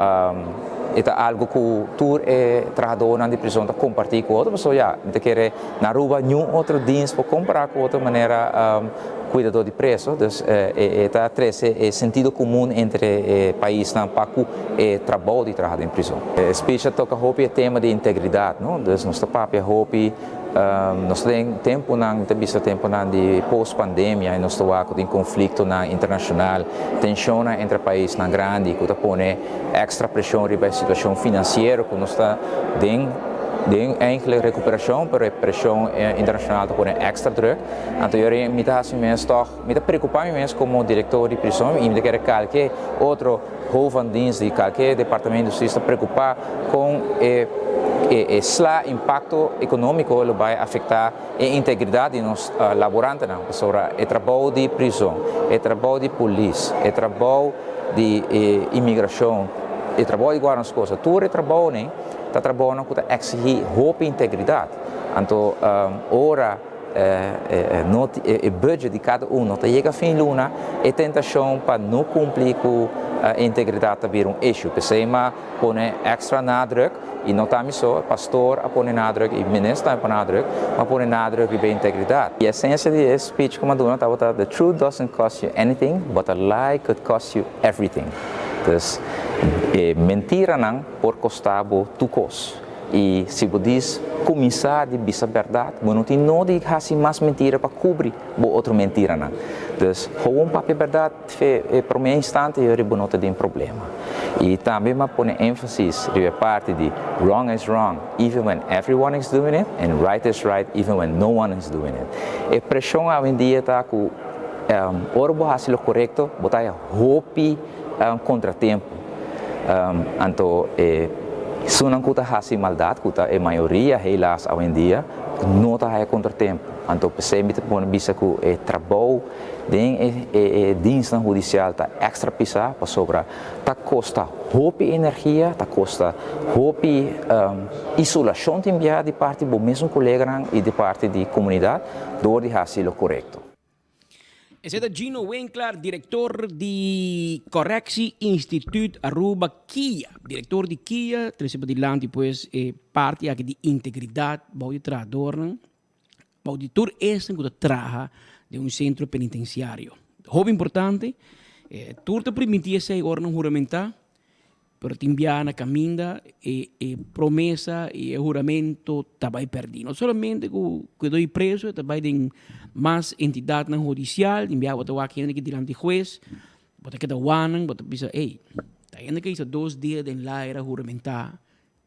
e ta algu ku tur e trahadónan di prizon ta kompartí ku otro, pasobra ya, mi ta kere Na Aruba niun otro dienst por compara cu otro manera cuidador di preso, dus e ta trece e sentido comun entre e paisnan pa cu e trabou di traha den prison. E speech a toca hopi e tema di integridad, no? Dus nos ta papia hopi, nos ta den temponan, mi ta bisa temponan di post pandemia y nos ta wak cu tin conflictonan internacional, tensionnan entre paisnan grandi cu ta pone extra presion riba e situacion financiero cu nos ta den. Den eigenlijk recuperacion, pero e presion internacional ta pone extra druk. Anto yo mi ta haci mes toch, mi ta preocupa mi mes como director di prison y mi ta kere kalke otro hoofd van dienst di kalke departamento di justicia ta preocupa con e e sla impacto economico lo bay afecta e integridad di nos laborantenan. Pasobra e trabou di prison, e trabou di polis, e trabou di inmigracion, e trabou di guarda nos cosa, tur e trabounan Ta trabounan ku ta eksigí hopi integridat. Anto ora e budget di kada un no ta yega fin luna, e tentashon pa no kumpli ku e integridat ta bira un issue. P'esei m'a pone èkstra nadruk, i no ta mi so, pastor a pone nadruk i minister tambe a pone nadruk, m'a pone nadruk riba e integridat. E esensia di e speech ku m'a duna tabata The truth doesn't cost you anything, but a lie could cost you everything. Dus e mentiranan por kosta bo tur kos. I si bo dis kuminsá di bisa bèrdat, bo no tin nodi di hasi mas mentira pa kubri bo otro mentiranan. Dus, gewoon papia bèrdat fe e promé instante i bo no ta den problema. I tambe mi a pone énfasis riba e parti di wrong is wrong even when everyone is doing it and right is right even when no one is doing it. E preshon awendia ta ku ora bo hasi lo korekto bo ta haña hopi kontratempu. Anto e esunnan ku ta hasi maldat, ku ta e mayoria helaas awendia, no ta haya kontratempu. Anto p'esei mi ta pone bisa ku e trabou den e dienstnan hudisial ta èkstra pisá pasobra ta kosta hopi energia, ta kosta hopi isolashon tin biaha di parti bo mesun koleganan i di parti di komunidat dor di hasi lo korekto. Esei ta Gino Winklar, director di Correctie Instituut Aruba, kia. Director di kia, trece padilanti pues e parti aki di integridad bou di trahadornan, bou di tur esnan cu ta traha den un centro penitenciario. Hopi importante, tur ta primiti esei ora nan huramenta, Pero tin biaha na caminda e e promesa y e huramento ta bay perdi. No solamente cu cu e preso, e ta bay den mas entidadnan hudicial, tin biaha bo ta wak hende ki dilanti hues, bo ta keda wanan, bo ta bisa ey, ta hende ke hisa dos dia den laira huramenta,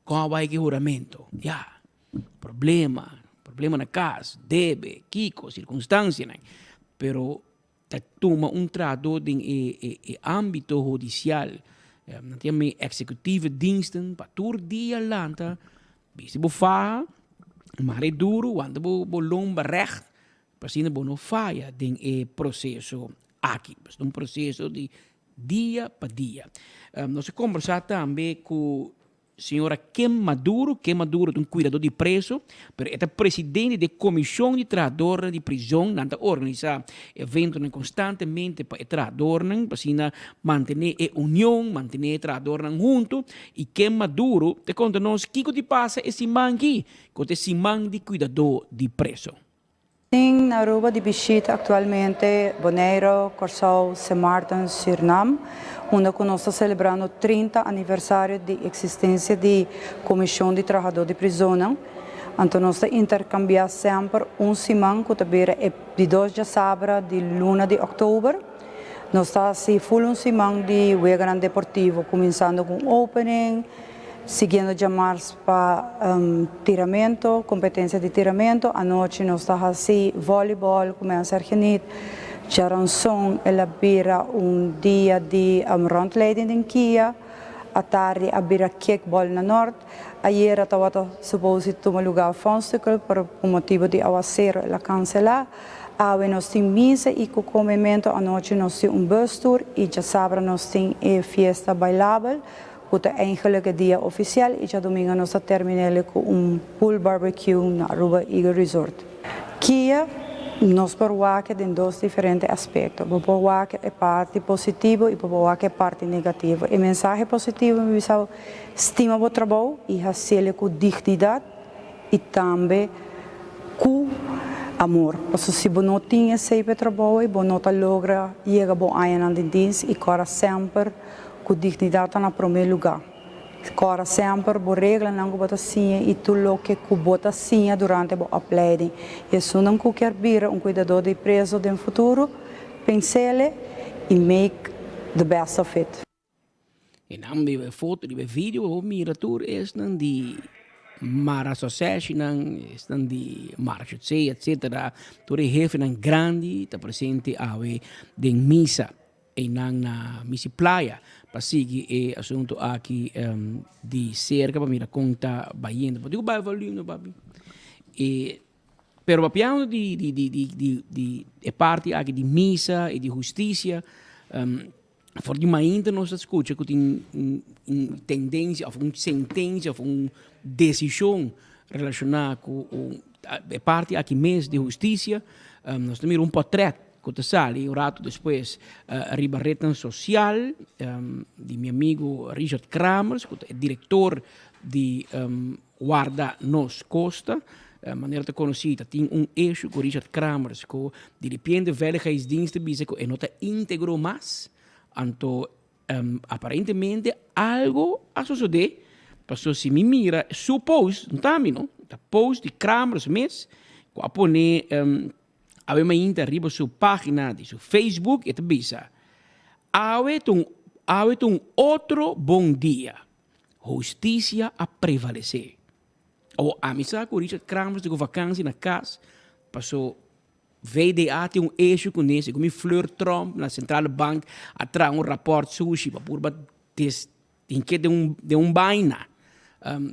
con a bay ki huramento? Ya, problema, problema na cas, debe, kico, circunstancianan, pero Ta tuma un trahadó den e e ámbito hudisial, nan ta yama e executieve diensten, pa tur dia lanta, bisti bo faha, mara e duru, wanta bo bo lomba règt, pa asina bo no faya den e proseso aki. Pasobra ta un proseso di dia pa dia. Nos a kombersá tambe ku. Señora Kim Maduro. Kim Maduro ta un cuidador di preso, pero e ta presidente di e comision di trahadornan di prison. Nan ta organisa eventonan constantemente pa e trahadornan, pa asina mantene e union, mantene e trahadornan hunto. Y Kim Maduro ta conta nos kico di pasa e siman aki, cu ta e siman di cuidador di preso. Tin na Aruba di bishita actualmente Boneiro, Corsou, Sint Maarten, Surinam, unda cu nos ta celebrando 30 aniversario di existencia di Comision di Trahador di Prisonnan. Anto nos ta intercambia semper un siman cu ta bira e di dos djasabra di luna di october. Nos ta haci full un siman di weganan deportivo, cuminsando cu un opening, Siguiendo djamars pa tiramento, competencia di tiramento, anochi nos ta haci volleyball cu Mens Ergeniet. Djaranson el a bira un dia di rondleiding den Kia, atardi a bira kickball na Noord. Ayera tabata suppose di tuma lugar Fonstikel, pero pa motibo di awacero el a cancela. Awe nos tin misa y cu comemento, anochi nos tin un bus tour y djasabra nos tin e fiesta bailabel. Ku ta eigenlijk e dia ofisial i djadumingu nos ta termin'el ku un pool barbecue na Aruba Eagle Resort. Kia nos por wak den dos diferente aspekto. Bo por wak e parti positivo i bo por wak e parti negativo. E mensahe positivo mi bisa bo, stima bo trabou i hasiel ku dignidat i tambe ku amor. Pasobra si bo no tin esei pa e trabou ei bo no ta logra yega bo añanan di dins i kòrda semper Ku dignidat ta na promé lugá. Kòrda semper bo reglanan ku bo ta siña i tur loke ku bo ta siña durante bo opleiding. I esunnan ku kier bira un kuidadó di preso den futuro, pens'ele i make the best of it. E nan riba e foto, riba e video bo por mira tur esnan di Mara Soseshinan, esnan di Mara Chotse, etcetera. Tur e hefenan grandi ta presente awe den misa. Einan na Misi Playa pa sigui e asunto aki di cerca pa mira con ta bayendo. Bo tin cu bay volume no papi. E pero papiando di di di di di di e parti aki di misa y di husticia for di mainta nos ta scucha cu tin un un tendencia of un sentencia of un decision relaciona cu e parti aki mes di husticia. Nos ta mira un potret Ku ta sali un ratu despues riba retnan sosial di mi amigu Richard Kramers, ku ta e direktor di Warda Nos Kosta. Manera ta konosí ta tin un issue ku Richard Kramers ku diripiente Veiligheidsdienst ta bisa ku e no ta íntegro mas. Anto Aparentemente algo a sosode, paso si mi mira su post, no ta ami no, ta post di Kramers mes ku a pone awe mainta riba su pagina di su Facebook, e ta bisa, Awe ta un awe ta un otro bon dia, hustisia a prevalesé. Awor ami sa ku Richard Kramers ta ku vakansi na kas, paso VDA tin un issue cu ne, segun mi Fleur Tromp na Centrale Bank a traha un rapport sushi pa purba des hinke den un den un baina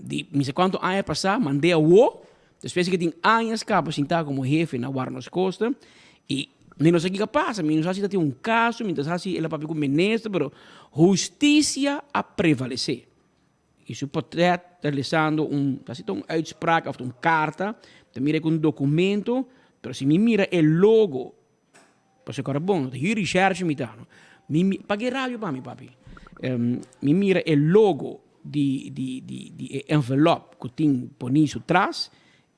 di mi sa cuanto aña pasa mand'e awo, despues ke tin añas caba sinta como hefe na Warnos Costa y mi no sa kiko a pasa, mi no sa si ta tin un caso, mi no sa si el a papia cu minister, pero husticia a prevalece. Y su portret ta lesando un, casi ta un uitspraak of ta un carta, ta mira cu un documento, pero si mi mira e logo, pasobra cu ora bon, ta hui recherche mi ta, no, mi mi, paga e radio pa mi papi, mi mira e logo di di di di e envelop cu tin poni su tras,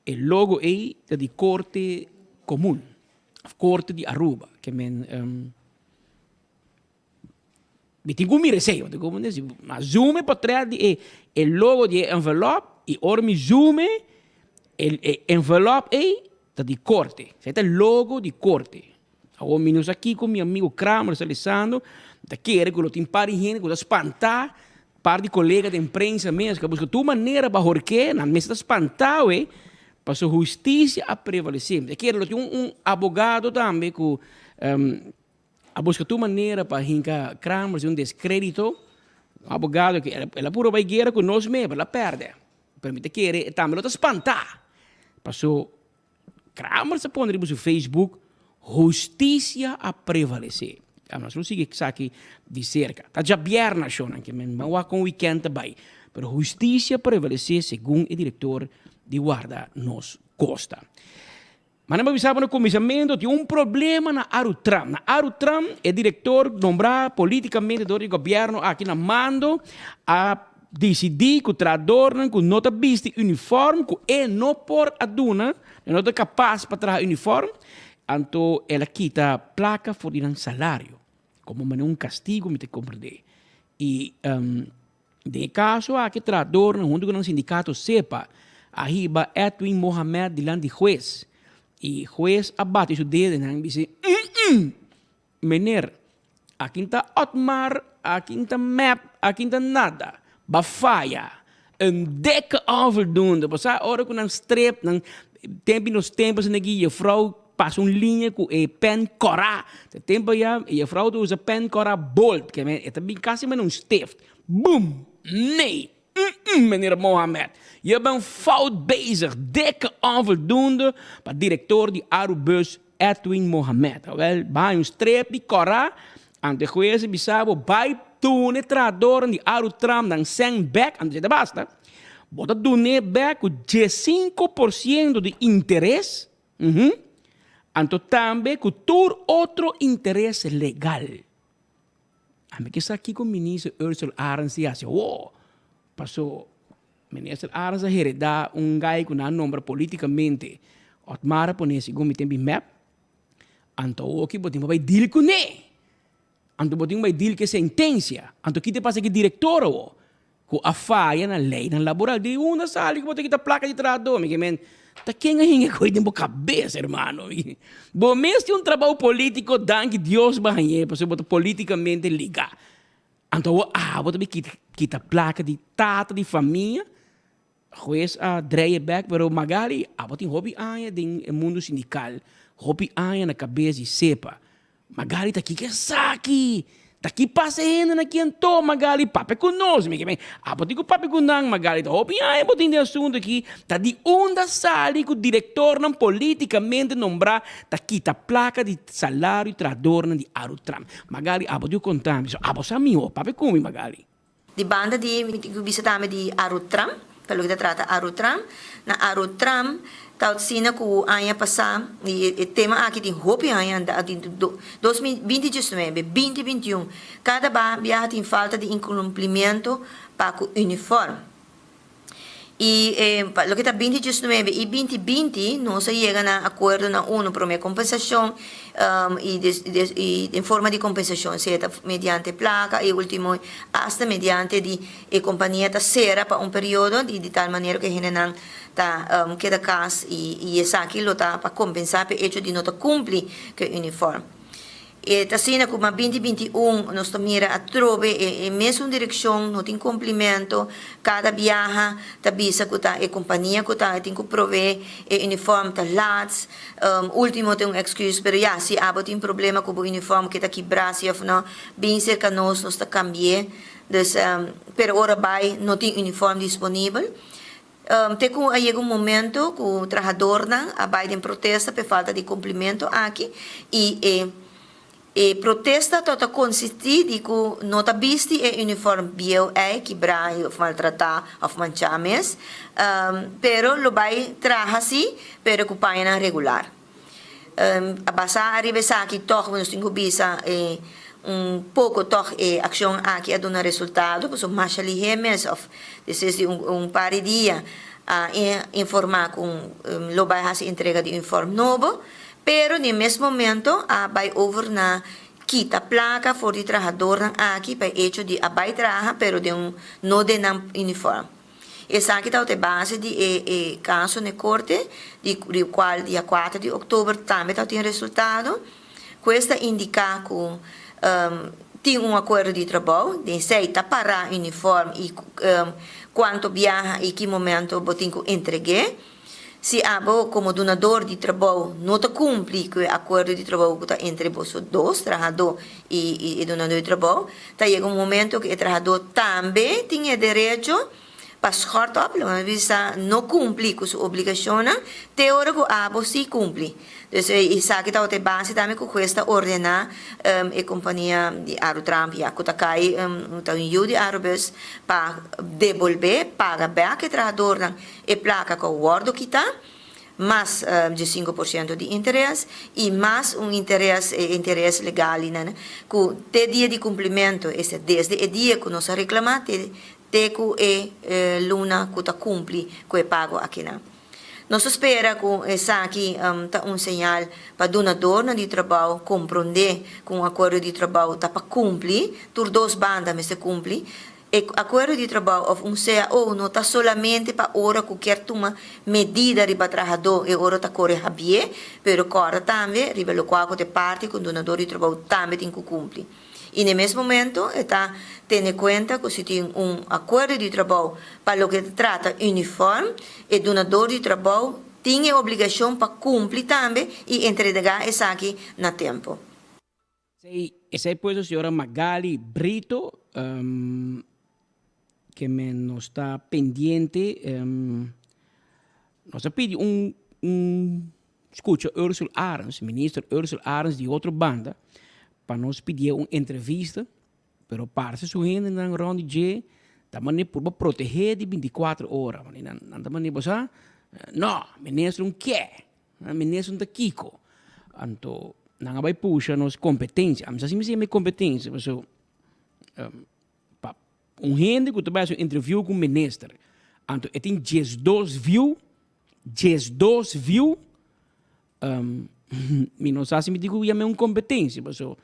e logo ey ta di Corte Comun, of Corte di Aruba, ke men. Mi tin ku mira esei, mi tin ku mira esei. Ma zoom e portret di e e logo di e envelop i ora mi zoom e, e envelop ei ta di korte. Esei ta e logo di korte. Awor mi no sa kiko mi amigo Kramer ta lesando, mi ta kere ku lo tin par di hende ku ta spantá, par di kolega den prensa mes ku a buska tur manera pa hork'é, nan mes ta spantá we, pasobra hustisia a prevalesé. Mi ta kere lo tin un abogado tambe ku A buska tur manera pa hinka Kramers den un descredito. Un abogado ke el a puru bai guera ku nos mes, pero el a pèrdè. Pero mi ta kere e tambe lo ta spantá. Paso Kramers a pone riba su Facebook, Hustisia a prevalesé. Nos lo sigui esaki di serka. Ta djabièrna shownan ke men. Ban wak kon wikènt ta bai. Pero husticia prevalece segun e director di Warda Nos Costa. Manera mi a bisa bo na kuminsamentu tin un problema na Arutram. Na Arutram e direktor nombrá polítikamente dor di gobièrnu aki na mando a disidí ku trahadornan ku no ta bisti unifòrm ku e no por a duna, e no ta kapas pa traha unifòrm, anto el a kita plaka for di nan salario komo manera un kastigu mi ta komprendé. I Den e kaso aki trahadornan huntu ku nan sindikato sepa a hiba Edwin Mohamed dilanti di hues i hues a bati su dedenan i bisa mm meneer aki ta Otmar aki ta mep aki ta nada ba faya un dikke onvoldoende bo sa ora ku nan strep nan tempi nos tempo asina aki juffrouw pasa un liña ku e pen kòrá ta tempo ya e juffrouw ta usa pen kòrá bold ke men e ta bin kasi manera un stift Boom! Nee! Mm-mm, meneer Mohamed. Je bent fout bezig. Dikke onvoldoende pa director di Arubus Edwin Mohamed. Awel, baha un streep di kòrá, ante hues a bisa bo bai duna e trahadornan di Arutram nan sèn bèk, anto dje ta basta. Bo ta dun'é bèk ku 15% di interes, uhum, anto tambe ku tur otro interes legal. Ami ke sa kiko Minister Ursel Arends di hasi awor. Paso Minister Arends a hereda un guy ku nan a nombra politikamente Otmar a pone segun mi tempi mep. Anto awoki bo tin pa bai deal kuné. Anto bo tin bai deal ku e sentensia. Anto ki ta pasa ku e direktor awor? Ku a faya na leinan laboral. Di unda sali ku bo ta kita plaka di trahadó? Mi ke men, ta ken a hinga koe den bo kabes, hermano? Bo mes tin un trabou polítiko, danki Dios bo a hañ'é, pasobra bo ta polítikamente ligá. Anto awor abo ta bin kita kita plaka di tata di famia? Hues a drei e bek, pero Magali, abo tin hopi aña den e mundu sindikal, hopi aña na kabes di sepa. Magali ta kiko esaki? Ta ki pasa e hendenan aki anto? Magali, papia ku nos. Mi ke men, abo tin ku papia ku nan. Magali ta hopi aña bo tin den asuntu aki. Ta di unda sali ku direktornan politikamente nombrá ta kita plaka di salario trahadornan di Arutram? Magali, abo tin ku konta mi. So abo sa mihó. Papia ku mi, Magali. Di banda di, mi tin ku bisa tambe di Arutram, pa loke ta trata Arutram. Na Arutram ta otsina ku aña pasá, i e tema aki tin hopi aña anda, tin 2019, 2021, kada biaha tin falta di inkumplimentu pa ku uniform. I pa loke ta 2019 i 2020 nos a yega na akuerdo na unu promé kompensashon i i den forma di kompensashon sea ta mediante plaka i ultimo asta mediante di e kompania ta sera pa un periodo di di tal manera ku e hendenan ta keda kas i i esaki lo ta pa kompensá pa e echo di no ta kumpli ku e uniform. E ta asina ku ma 2021 nos ta mira atrobe e e mesun direkshon, no tin kumplimentu, kada biaha ta bisa ku ta e kompania ku ta tin ku provee e uniform ta lats, ultimo ta un excuse pero ya si abo tin problema ku bo uniform ke ta kibrá si of no bin serka nos, nos ta kambi'é, dus pero ora bai no tin uniform disponibel. Te ku a yega un momento ku trahadornan a bai den protesta p'e falta di kumplimentu aki i e e protesta tabata konsistí di ku no ta bisti e uniform bieu ei kibrá òf maltratá òf manchá mes, pero lo bai traha sí pero ku pañanan regular. A basá ariba esaki tòg nos tin ku bisa e un poko tòg e akshon aki a duna resultado pasobra masha lihé mes òf despues di un par di dia a informá ku lo bai hasi entrega di uniform nobo pero den mes momento a bai over na kita plaka for di trahadornan aki pa e echo di a bai traha pero den un no den nan uniform. Esaki tabata e base di e e kaso n'e korte, di di kual dia kuater di oktober tambe tabatin resultado. Ku es ta indiká ku tin un akuerdo di trabou, den esei ta pará uniform i kuantu biaha i ki momento bo tin ku entreg'é. Si abo komo dunador di trabou no ta kumpli ku e akuerdo di trabou ku ta entre boso dos, trahadó i e dunador di trabou, ta yega un momento ku e trahadó tambe tin e derecho. pa schort op, lo mi bisa no cumpli cu su obligacionnan te ora cu abo si cumpli. Dus esaki tabata e base tambe cu hues ta ordena e compania di Arutramp ya cu ta cay ta un yu di Arubus pa debolbe, paga bek e trahadornan e placa cu a wordo kita. mas dje 5% di interes i mas un interes, e interes legal i nan, ku te dia di kumplimentu, esta desde e dia ku nos a reklamá te te ku e luna ku ta kumpli ku e pago akinan. Nos ta spera ku esaki ta un señal pa dunadornan di trabou komprondé ku un akuerdo di trabou ta pa kumpli, tur dos banda mester kumpli. E akuerdo di trabou òf un cao no ta solamente pa ora ku kier tuma medida riba trahadó, e ora ta kore habié, pero kòrda tambe riba lokual ku ta e parti ku un dunadó di trabou tambe tin ku kumpli. I na e mes momento e ta tene kuenta ku si tin un akuerdo di trabou pa loke ta trata unifòrm, e dunadó di trabou tin e obligashon pa kumpli tambe i entregá esaki na tempu. Esei pues a señora Magali Brito ke men nos ta pendiente nos a pidi un un skucha Ursel Arends minister Ursel Arends di otro banda pa nos pidié un entrevista pero parse su hendenan rond di dje ta mane purba protegé di binticuatro ora nan ta mane bo sa no minister un ke. Nan minister ta kiko? Anto nan a bai pusha nos competencia. Ami sa si mi siña mi competencia paso pa un hende cu ta bai haci un interview cu un minister anto e tin diesdos view, diesdos view, mi no sa si mi tin cu yama un competencia paso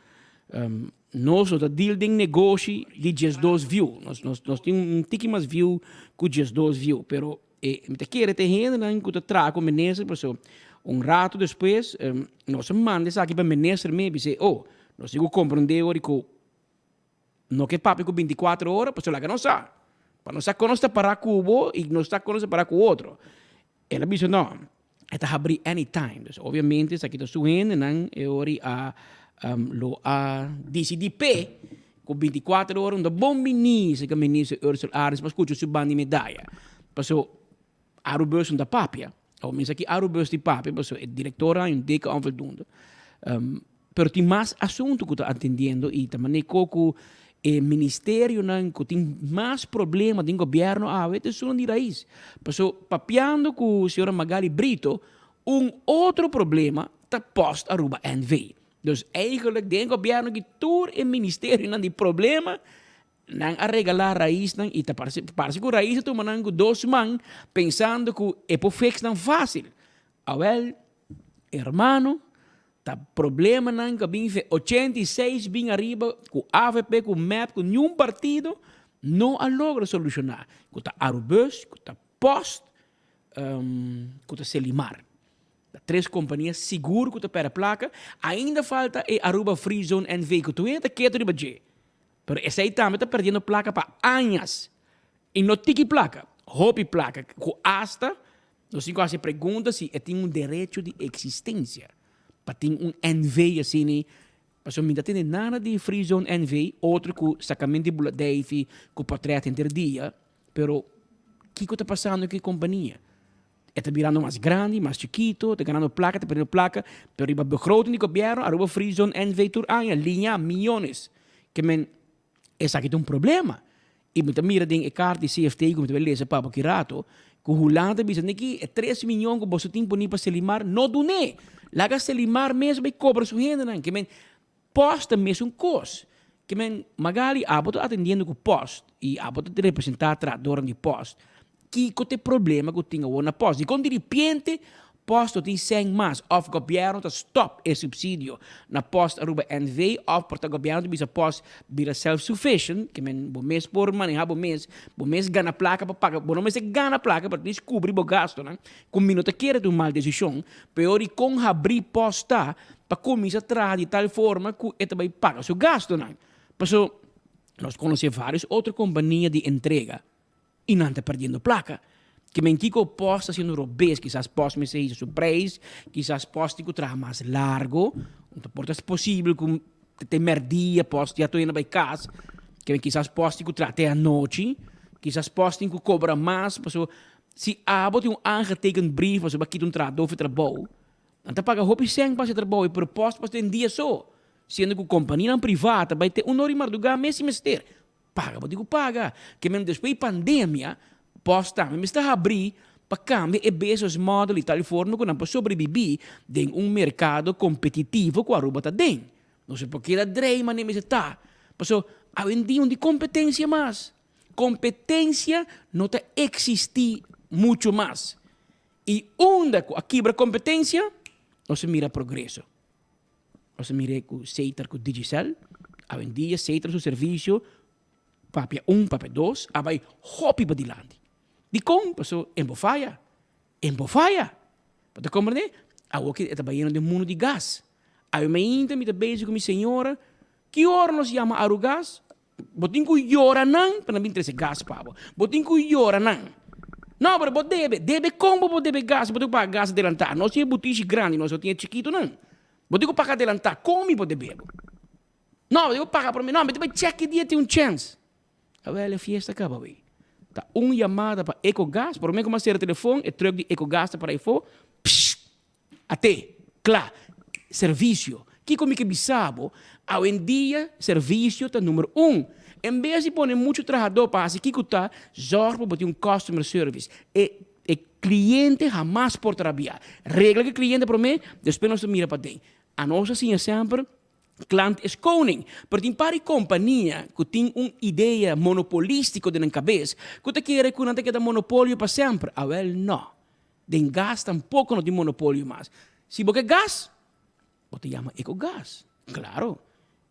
nos no ta deal den negoshi di diesdos view. Nos nos tin un tiki mas view cu diesdos view pero E mi ta kere ta e hendenan ku ta traha ku minister pasobra un rato despues nos a manda esaki pa minister mes bis'é oh nos tin ku komprondé ora ku no ke papia ku bintikuater ora pasobra laga nos sa pa nos sa kon nos ta para ku bo i nos sa kon nos ta para ku otro. El a bisa no e ta habrí anytime dus obviamente esaki ta su hendenan e ora a lo a disidí p'e Ku bintikuater ora un ta bon bini seka minister Ursel Arends pa skucha su banda di medaya. Paso Arubus no ta papia. Awor mi sa ki Arubus di papia paso e direktor a un dikke onvoldoende. Pero tin mas asuntu ku ta atendiendo i ta manera ko ku e ministerionan ku tin mas problema den gobièrnu awe ta esun di rais. Paso papiando ku señora Magali Brito un otro problema ta Post Aruba NV. Dus eigenlijk den gobierno ki tur e ministerionan di problema nan a regala raisnan y ta parse parse cu rais a tuma nan cu dos man pensando cu e por fix nan facil. Awel hermano ta problemanan cu a bin fe 86 bin ariba cu avp cu mep cu niun partido no a logra soluciona cu ta Arubus cu ta Post cu ta Selimar. Ta tres kompania sigur ku ta pèrdè plaka. Ainda falta e Aruba Free Zone NV ku tur hende ta ketu riba dje. Pero esei tambe ta pèrdiendo plaka pa añas. I no tiki plaka, hopi plaka ku asta nos tin ku hasi pregunta si e tin un derecho di eksistensia pa tin un NV asina. Pasobra mi ta tende nada di Free Zone NV otro ku sakamento di buladeifi ku potrèt henter dia, pero kiko ta pasando ku e kompania? E ta birando mas grandi, mas chikito, ta ganando plaka, ta perdiendo plaka, pero riba begroting di gobierno, Aruba Free Zone NV tur aña, liña miyones. Ke men, esaki ta un problema. I mi ta mira den e kart di CFT ku mi ta bai lesa pa bo ki rato, ku Hulanda ta bisa, Niki, e tres miyon ku boso tin poni pa Selimar, no dun'é. Laga Selimar mes bai kobra su hendenan. Ke men, Post ta mesun kos. Ke men, Magali, abo ta atendiendo ku post i abo ta representá trahadornan di post. Kiko ta e problema ku tin awor na post? Dikon diripiente post no tin sèn mas òf gobièrnu ta stòp e supsidio na Post Aruba NV òf por ta gobièrnu ta bisa post bira self sufficient, ke men bo mes por manehá bo mes, bo mes gana plaka pa paga, bo no mester gana plaka pero at least kubri bo gastunan, ku mi no ta kere ta un mal desishon, peor di kon habrí post ta pa kuminsá traha di tal forma ku e ta bai paga su gastunan. Paso nos konosé vários otro kompania di entrega i nan ta perdiendo plaka. Ke men kiko Post ta hasiendo robes, kisas Post mester hisa su preis, kisas Post tin ku traha mas largo, ta por ta posibel ku te mèrdia Post ya tur hende bai kas, ke men kisas Post tin ku traha te anochi. Kisas post tin ku kobra mas pasobra si abo tin un aangetekend brief pasobra bo a kita un trahadó for trabou, nan ta paga hopi sèn pa hasi e trabou pero post pas den dia so, siendo ku kompanianan privá ta bai te un ora di mardugá mes si mester. Paga bo tin ku paga. Ke men despues di pandemia post tambe mester habrí pa kambia e business model di tal forma ku nan por sobrebibí den un merkado kompetitivo ku Aruba ta den. No se por keda drei manera mester ta. Paso awendia no tin kompetensia mas. Kompetensia no ta eksistí muchu mas. I unda ku a kibra kompetensia, nos a mira progreso. Nos a mir'é ku Setar ku Digicel. Awendia Setar su servisio papia un, papia dos a bai hopi padilanti. Dikon? Paso e bo faya. E bo faya. Bo ta komprendé? Awor ki e ta bayendo den mundu di gas. Awe mainta mi ta bezig ku mi señora, ki ora nos yama Arugas? Bo tin ku yora nan pa nan bin trese gas pa bo. Bo tin ku yora nan. No, pero bo debe. Debe kon bo por debe gas? Bo tin ku paga gas adelantá. Nos tin e butishi grandi, nos no tin e chikitonan. Bo tin ku paga adelantá. Kon mi por debe bo? No, bo tin ku paga promé. No, mi ta bai chèk ki dia tin un chèns. Awel e fiesta kaba wi. Ta un yamada pa Ecogas, promé ku mi a sera telefon e truck di Ecogas ta para afó, pssst! Até, kla, servisio. Kiko mi ke bisa bo? Awendia servisio ta numero un. En bes di pone muchu trahadó pa hasi kiko ta, zòrg pa bo tin un customer service. E e kliente hamas por ta rabiá. Regla ku e kliente promé, despues nos ta mira paden. Anos a siña semper, Klant is koning. Pero tin par di kompania ku tin un idea monopolístiko den nan kabes ku ta kere ku nan ta keda monopolio pa semper. Awèl nò. Den gas tampoko no tin monopolio mas. Si bo ke gas, bo ta yama Ecogas. Klaro,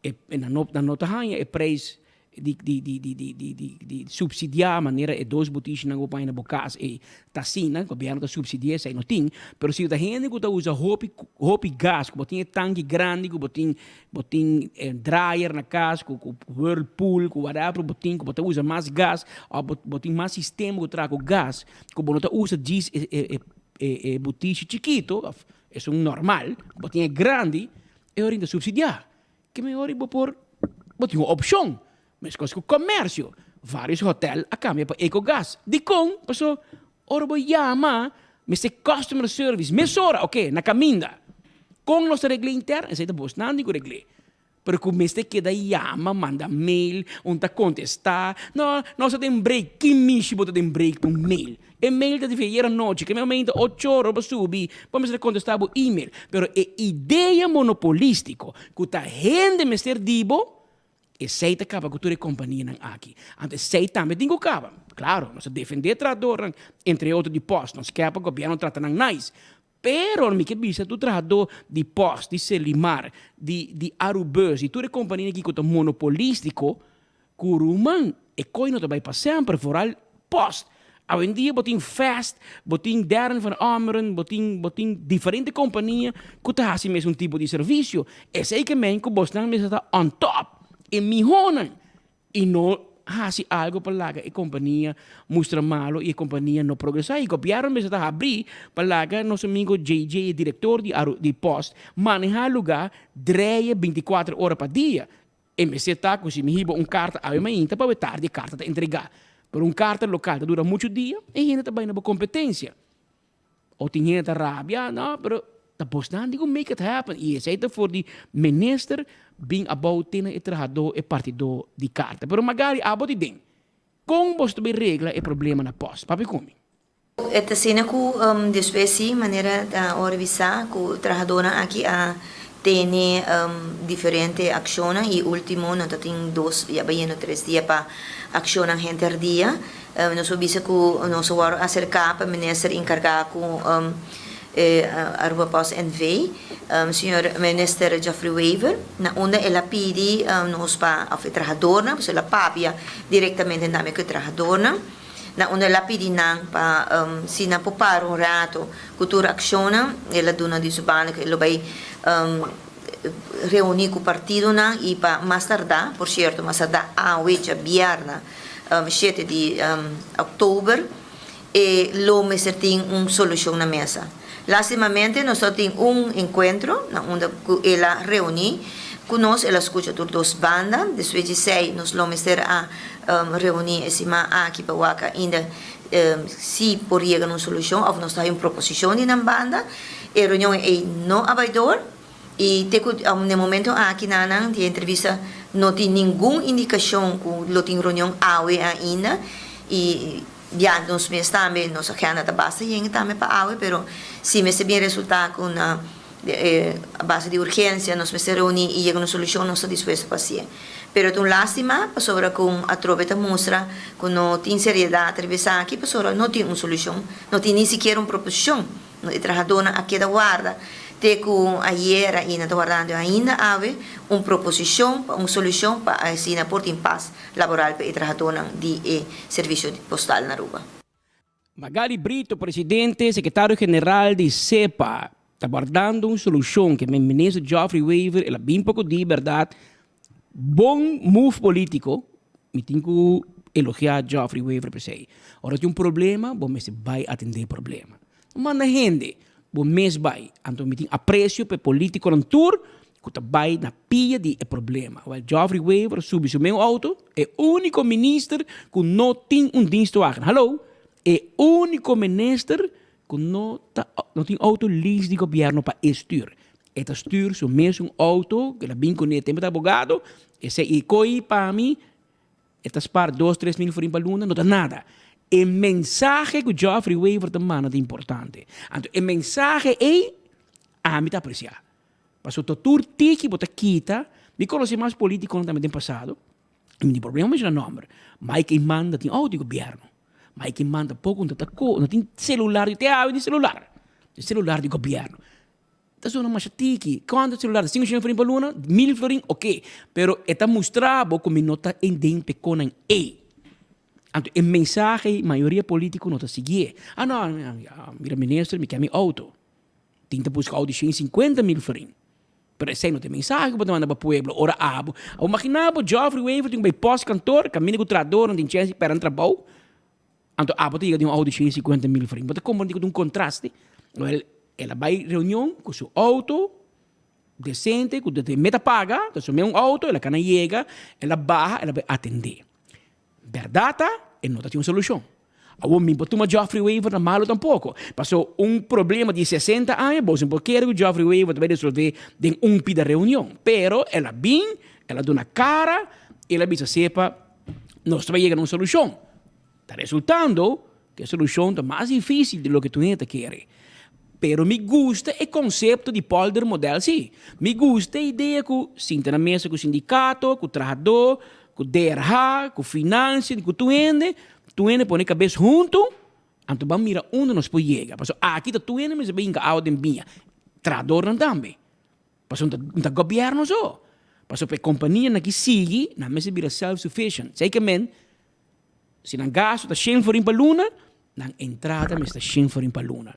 e nan no nan no ta haña e preis di di di di di di di di subsidiá manera e dos butishinan ku bo paña na bo kas ei ta asina, gobièrnu ta subsidiá esei no tin, pero si ta hende ku ta usa hopi hopi gas ku bo tin e tanki grandi ku bo tin bo tin e dryer na kas ku ku whirlpool ku whatever bo tin ku bo ta usa mas gas òf bo bo tin mas sistema ku traha ku gas ku bo no ta usa djis e e e e butishi chikito òf esun normal ku bo tin e grandi e ora ta subsidiá. Ke mehor i bo por bo tin un opshon. Meskos ku komersio, vários hotèl a kambia pa Ecogas. Dikon? Paso ora bo yama mester customer service mesora, oke, na kaminda. Kon nos ta regl'é intern? Esei ta bosnan tin ku regl'é. Pero ku mester keda yama, manda mail, un ta kontestá, no, nos ta den break. Ki mishi bo ta den break pa un mail? E mail ta di ayer anochi, ke momento ocho ora bo subi, bo mester kontestá bo email. Pero e idea monopolístiko ku ta hende mester di bo, esei ta kaba ku tur e kompanianan aki. Anto esei tambe tin ku kaba. Klaro, nos ta defendé trahadornan, entre otro di pòst, nos ke pa gobièrnu trata nan nice. Pero mi ke bisa tur trahadó di pòst, di Selimar, di di Arubus, di tur e kompanianan aki ku ta monopolístiko, Ku ruman, e koi no ta bai pa semper, vooral post. Awendia bo tin Fast, bo tin Dern van Ommeren, bo tin bo tin diferente kompania ku ta hasi mesun tipo di servisio. Esei ke men ku bosnan mester ta on top, e mihónan, i no hasi algu pa laga e kompania mustra malo i e kompania no progresá. I gobièrnu mester ta habrí pa laga nos amigo JJ, e direktor di Aru di post, manehá lugá dreie bintikuater ora pa dia. E mester ta ku si mi hiba un karta awe mainta pa awe tardi e karta ta entregá. Pero un karta lokal ta dura muchu dia, e hende ta bai na bo kompetensia. O tin hende ta rabia, no, pero ta bosnan di ku make it happen. I esei ta for di minister bin abou te na e trahadó, e partidó di karta. Pero Magali, abo di den, kon boso ta bai regla e problema na pòst? Papia ku mi. E ta asina ku despues si manera ta ora bisa ku trahadónan aki a tene diferente akshonnan i último nan ta tin dos ya bayendo tres dia pa akshonnan henter dia. Nos por bisa ku nos a wòrdu aserká pa minister enkargá ku Aruba Post NV, señor minister Geoffrey Wever, na unda el a pidi nos pa òf e trahadornan, pasobra el a papia direktamente tambe ku e trahadornan. Na unda el a pidi nan pa si nan por para un rato ku tur akshonnan, el a duna di su banda ku e lo bai reuní ku partidonan i pa mas tardá, por sierto mas tardá awe djabièrnè shete di òktober e lo mester tin un solushon na mesa. Lastimamente nos a tin un enkuentro na unda ku el a reuní. ku nos, el a skucha tur dos banda. Despues di esei nos lo mester a reuní e siman aki pa wak ainda si por yega na un solushon òf nos ta haña un proposishon di nan banda. E reunion ei no a bai dor i te ku na e momento aki nan di e entrevista no tin ningun indikashon ku lo tin reunion awe ainda i ya nos mes tambe nos agenda ta basta yen tambe pa awe pero si mester bin resultá ku na A base di urgencia nos mester reuni y yega un solucion, nos ta dispuesto pa hacié. Pero ta un lastima pasobra cu atrobe ta mustra cu no tin seriedad riba esaki pasobra no tin un solucion, no tin ni sikiera un proposicion. E trahadornan a keda warda te cu ayera y nan ta wardando ainda awe un proposicion pa un solucion pa asina por tin pas laboral pa e trahadornan di e servicio postal na Aruba. Magali Brito, presidente sekretario general di SEPA, ta wardando un solushon ke men minister Geoffrey Wever el a bin poko di bèrdat bon move politiko, mi tin ku elogiá Geoffrey Wever p'esei. Ora tin un problema bo mester bai atendé e problema. No manda hende, bo mes bai. Anto mi tin apresio pa e politikonan tur ku ta bai na pia di e problema. Wèl Geoffrey Wever a subi su meu outo, e úniko minister ku no tin un dienstwagen. Hallo! E úniko minister ku no ta no tin outo lease di gobièrnu pa e stür. E ta stür su mesun outo ku el a bin kuné tempu ta abogado, esei i koi pa mi e ta spar dos 3000 florin pa luna, no ta nada. E mensahe ku Geoffrey Wever ta manda ta importante. Anto e mensahe ei ami ta apresiá. Pasobra tur tiki bo ta kita, mi konosé mas politikonan tambe den pasado, i mi tin problema menshoná nòmber, Mike Eman ta tin outo di gobièrnu, Mike Eman tampoko no ta ko, no tin selular, te awe tin selular, tin selular di gobièrnu. Ta sona masha tiki, kuantu selular ta sinku shen florin pa luna, mil florin, oke, pero e ta mustra bo ku mi no ta den pekonan ei. Anto e mensahe ei mayoria politiko no ta siguié. Ah no, mira minister mi ke mi outo. Tin ta buska outo di 150 mil florin. Pero esei no ta e mensahe ku bo ta manda pa pueblo ora abo. Abo magina bo Geoffrey Wever tin ku bai postkantoor kaminda ku trahadornan tin chèns di pèrdè nan trabou. Anto abo ta yega den un outo di 150 mil florin. Bo ta komprendé ku ta un kontraste. Wèl, el a bai reunion ku su outo desente ku ta meta paga, ta su mes un outo, el a kana yega, el a baha, el a bai atendé. Bèrdat ta, e no ta tin un solushon. Awor mi por tuma Geoffrey Wever na malu tampoko. Paso un problema di 60 aña bo sin por kere ku Geoffrey Wever ta bai resolve den un pida reunion. Pero el a bin, el a duna kara, el a bisa sepa nos ta bai yega na un solushon. Ta resultando ku e solushon ta mas difisil di loke tur hende ta kere. Pero mi gusta e konsepto di polder model si. Mi gusta e idea ku sinta na mesa ku sindikato, ku trahadó, ku DRH, ku finansia, ku tur hende, tur hende pone kabes huntu, anto ban mira unda nos por yega. Pasobra aki ta tur hende mester bin hinka awa den biña, trahadornan tambe. Pasobra no ta gobièrnu so. Pasobra pa e kompanianan aki sigui, nan mester bira self sufficient. Esei ke men, si nan gastu ta shen florin pa luna, nan entrada mester ta shen florin pa luna.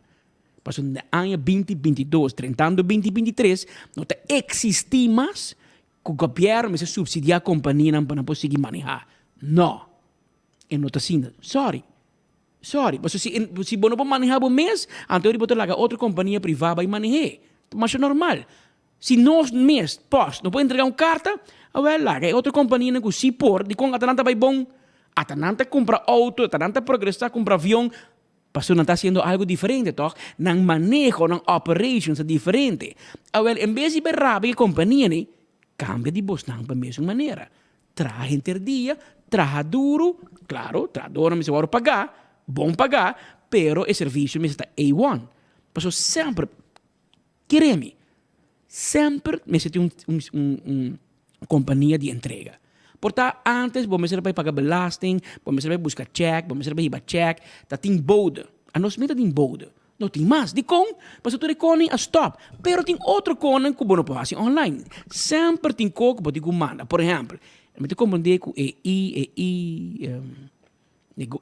Pasobra den aña binti 22, drentando binti 23, no ta eksistí mas ku gobièrnu mester supsidiá kompanianan pa nan por sigui manehá. No! E no ta asina. Sorry. Sorry. Pasobra si si bo no por manehá bo mes, anto bo ta laga otro kompania privá bai maneh'é. Ta masha normal. Si nos mes, pòst, no por entregá un karta, awèl laga e otro kompanianan ku si por, dikon ata nan ta bai bon? Ata nan ta kumpra outo, ata nan ta progresá, kumpra avion. Pasobra nan ta hasiendo algu diferente, tòg? Nan maneho, nan operations ta diferente. Awèl, en bes di bai rabia ku e kompania ni, kambia di bosnan pa mesun manera. Traha henter dia, traha duru, klaro, trahadornan mester wòrdu pagá, bon pagá, pero e servisio mester ta A-one. Pasobra semper, kere mi, semper mester tin un un un kompania di entrega. Por ta antes bo mester a bai paga belasting, bo mester a bai buska chèk, bo mester a bai hiba chèk, ta tin bode. Anos mester tin bode. No tin mas. Dikon? Pasobra tur e koning a stòp. Pero tin otro konan ku bo no por hasi online. Semper tin kos ku bo tin ku manda. Por ehèmpel, mi ta komprendé ku e i e i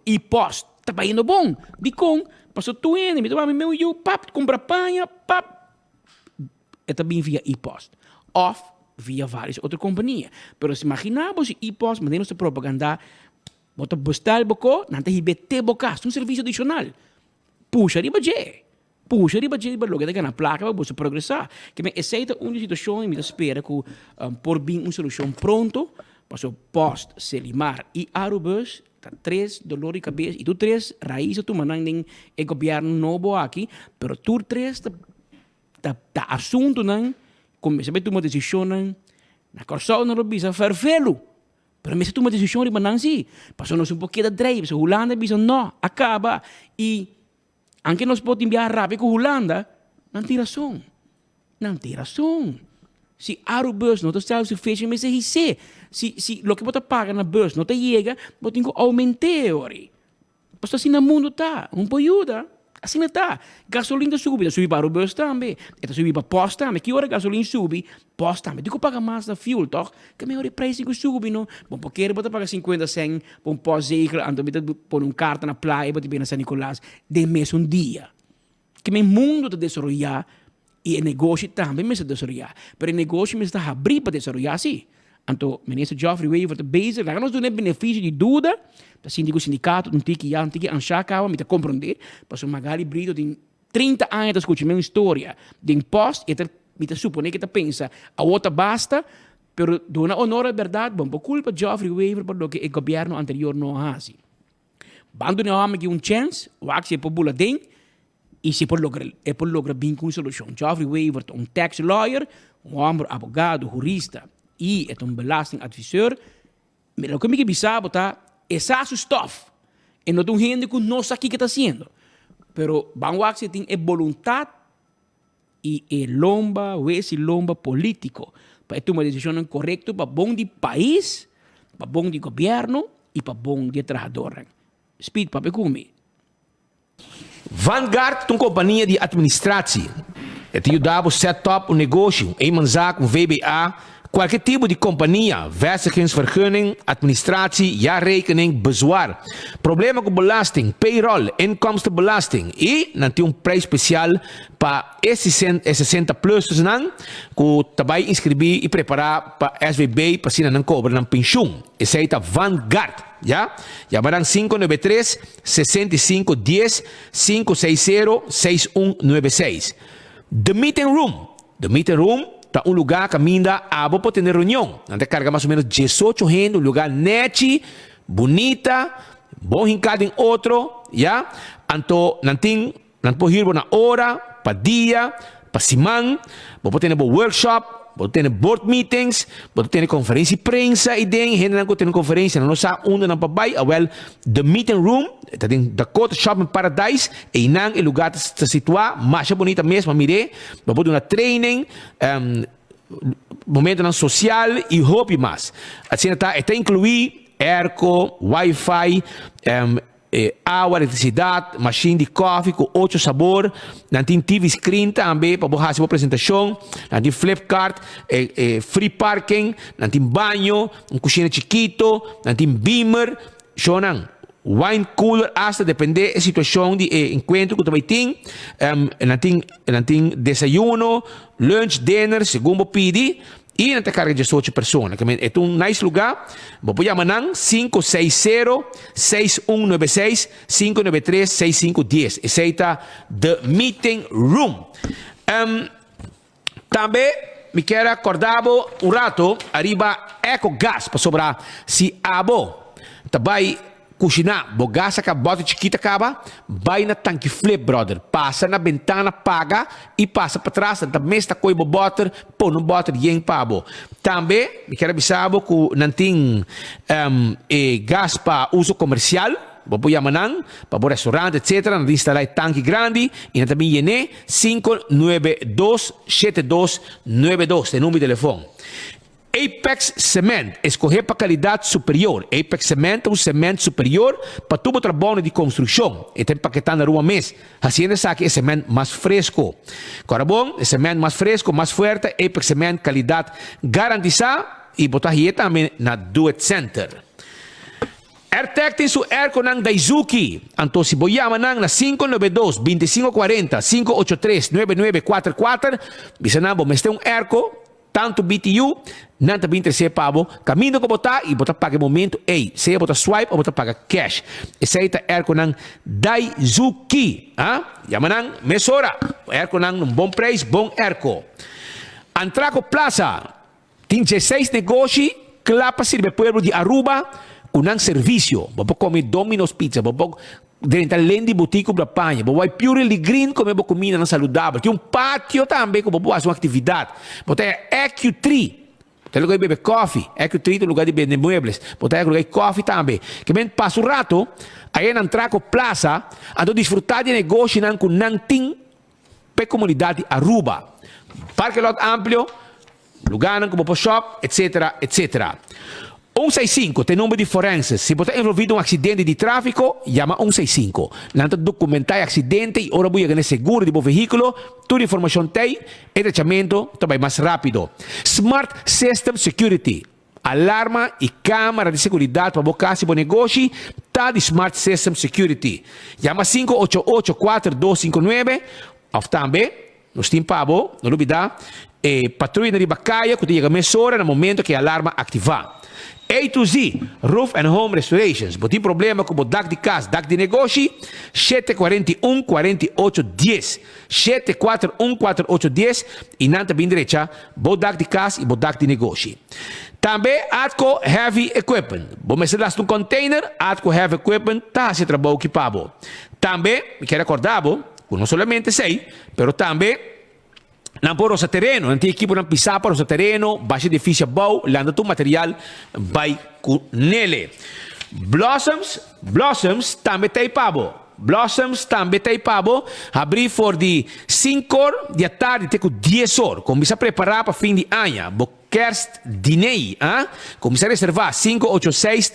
e-post ta bayendo bon. Dikon? Pasobra tur hende, mi ta wak mi meu yu, pap, kumpra paña, pap, E ta bin via e-post of via varios otro kompania. Pero si magina bo si e-post manera nos ta propaganda, bo ta bestel bo ko, nan ta hib'é te bo kas. Un servisio adishonal. Pusha riba dje. Pusha riba dje riba loke ta gana plaka pa boso progresá. Ke men esei ta un di situashon i mi ta spera ku por bin un solushon pronto paso Post, Selimar i Arubus ta tres dolor di kabes i tur tres rais a tuma nan den e gobièrnu nobo aki pero tur tres ta ta ta asuntunan ku mester bai tuma desishonnan na Kòrsou nan lo bisa fèrfelu. Pero mester tuma desishon riba nan si pasobra nos no por keda drei pasobra Hulanda a bisa nò a kaba i Anke nos por tin biaha rabia ku Hulanda, nan tin rason. Nan tin rason. Si Arubus no ta self sufficient mester his'é. Si si loke bo ta paga na bus no ta yega, bo tin ku oument'é ori. Pasobra asina mundu ta. Un por yuda. Asina ta. Gasolin ta subi, ta subi pa Arubus tambe. E ta subi pa pòst tambe. Ki ora gasolin subi, pòst tambe tin ku paga mas na fuel, tòg? Ke mehor e prijs tin ku subi no. Bo por kere bo ta paga sinkuenta sèn pa un postzegel anto mi ta pone un karta na playa bo ta bini na San Nicolas den mesun dia. Ke men mundo ta desaroyá i e negoshi tambe mester desaroyá. Pero e negoshi mester ta habrí pa desaroyá si. Anto Minister Geoffrey Wever ta bezig laga nos duna e benefisio di duda. Ta sinti ku sindikato ta un tiki ya un tiki anshá kaba mi ta komprondé pasobra Magali Brito tin 30 aña ta skucha mi un historia den post i e ta mi ta supone ke ta pensa awor ta basta pero duna honor al berdad bon por kulpa Geoffrey Wever pa loke e gobierno anterior no a hasi. Ban duna e hòmber aki un chèns wak si e por bula den i si e por logra e por logra bin ku un solushon. Geoffrey Wever ta un tax lawyer, un hòmber abogado, hurista i e ta un belastingadviseur. Mi loke mi ke bisa bo ta e sa su stof. E no ta un hende ku no sa kiko e ta hasiendo. Pero ban wak si e tin e boluntat i e lomba, wes i lomba polítiko pa e tuma desishonnan korekto pa bon di pais, pa bon di gobièrnu i pa bon di e trahadornan. Speed papia ku mi. Vanguard ta un kompania di atministratie. E ta yuda bo set up un negoshi, un eenmanszaak, un VBA, kualke tipo di kompania, vestigingsvergunning, atministratie, jaarrekening, bezwaar, problema ku belasting, payroll, inkomstenbelasting i nan tin un prijs spesial pa e 60 plussnan ku ta bai inskribí i prepará pa SVB pa asina nan kobra nan penshun. Esei ta Vanguard, ya. Yama nan 593 65 10 560 6196. The Meeting Room The Meeting Room ta un lugá kaminda abo por tene reunion. Nan ta karga mas o ménos diesocho hende, un lugá nèchi, bunita, bon hinká den otro, ya. Anto nan tin, nan por hür bo na ora, pa dia, pa siman. Bo por tene bo workshop, bo ta tene board meetings, bo ta tene konferensia di prensa ei den. Hendenan ku tene konferensia nan no sa unda nan por bai, awèl The Meeting Room ta den Dakota Shopping Paradise, einan e lugá ta situá, masha bunita mes, bo a mir'é. Bo por duna training, momentonan sosial i hopi mas. Asina ta, e ta inkluí airco, wifi, awa, elektrisidat, mashin di kòfi ku ocho sabor. Nan tin TV screen tambe pa bo hasi bo presentashon. Nan tin flipkart, free parking, nan tin baño, un kushina chikito, nan tin beamer. Shownan, wine cooler hasta depende e situacion di e encuentro cu ta bay tin. Nan tin nan tin desayuno, lunch, dinner segun bo pidi y nan ta carga diesocho persona. Ke men e ta un nice lugar. Bo por yama nan 560 6196 593 6510. Esey ta The Meeting Room. Tambe mi kier a corda bo un rato ariba Eco Gas pasobra si abo ta bay cushina bo gas a caba bote chikit a caba bay na tanki flip brother pasa na bentana paga y pasa patras nan ta mes ta coy bo boter pone un boter yen pa bo tambe mi kier a bisa bo cu nan tin e gas pa uso comercial. Bo por yama nan pa bo restaurant etc. Nan ta instala e tanki grandi y nan ta bin yen'é 592 7292 ta e number di telefon. Apex Cement, escoge pa calidad superior. Apex Cement ta un cement superior pa tur bo trabounan di construccion. E ta empaketá na rua mes, haciendo esaki e cement mas fresco. Cora bon, e cement mas fresco, mas fuerte, Apex Cement calidad garantisa y bo ta haye tambe na Do It Center. Airtec tin su airconan Daizuki, anto si bo yama nan na 592 25 40 583 99 kuater kuater, bisa nan bo mester un airco. Tantu BTU, nan ta bin tresé pa bo kaminda ku bo ta i bo ta paga e momentu ei, sea bo ta swipe o bo ta paga cash. Esei ta airconan Daizuki. Ha? Yama nan mesora. Airconan un bon prijs, bon airco. Antraco Plaza tin dieseis negoshi kla pa sirbi e pueblo di Aruba ku nan servisio. Bo por kome Domino's Pizza, bo por Drenta len di boutique ku bla paña. Bo bai Purely Green kome bo kumindanan saludabel. Tin un patio tambe ku bo por hasi un aktividat. Bo ta haña Ecu-Tree. Bo ta lugar di bebe kòfi. Ecu-Tree ta un lugar di bende muebles. Bo ta haña lugar di kòfi tambe. Ke men pasa un rato aya nan tra ku plasa anto disfrutá di e negoshinan ku nan tin pa e komunidat di Aruba. Parke lot amplio. Lugánan ku bo por shòp, etsetera, etsetera. Un seis sinku ta e number di forenses. Si bo ta envolví den un aksidente di tráfiko, yama un seis sinku. Nan ta dokumentá e aksidente i ora bo yega na e seguro di bo vehíkulo, tur informashon t'ei, e trachamentu ta bai mas rápido. Smart System Security, alarma i kámara di seguridat pa bo kas i bo negoshi ta di Smart System Security. Yama sinku ocho ocho kuater dos sinku nuebe òf tambe Nos tin pa bo, no lubida, e patruyanan riba kaya ku ta yega mesora na momento ku e alarma aktivá. A to Z, Roof and Home Restorations, Bo tin problema ku bo dak di kas, dak di negoshi? 741 48 dies, 741 48 dies, i nan ta bin drecha bo dak di kas i bo dak di negoshi. Tambe Atco Heavy Equipment, Bo mester lasta un container? Atco Heavy Equipment ta hasi e trabou ki pa bo. Tambe mi kier akorda bo ku no solamente esei, Pero tambe nan por rosa tereno, nan tin ekiponan pisá pa rosa tereno, basha edifisio abou, lanta tur material bai ku nele. Blossoms, Blossoms tambe ta ei pa bo. Blossoms tambe ta ei pa bo, habrí for di sinkor di atardi te ku dies or. Kuminsá prepará pa fin di aña. Bo Kerst diner a cuminsa reserva 586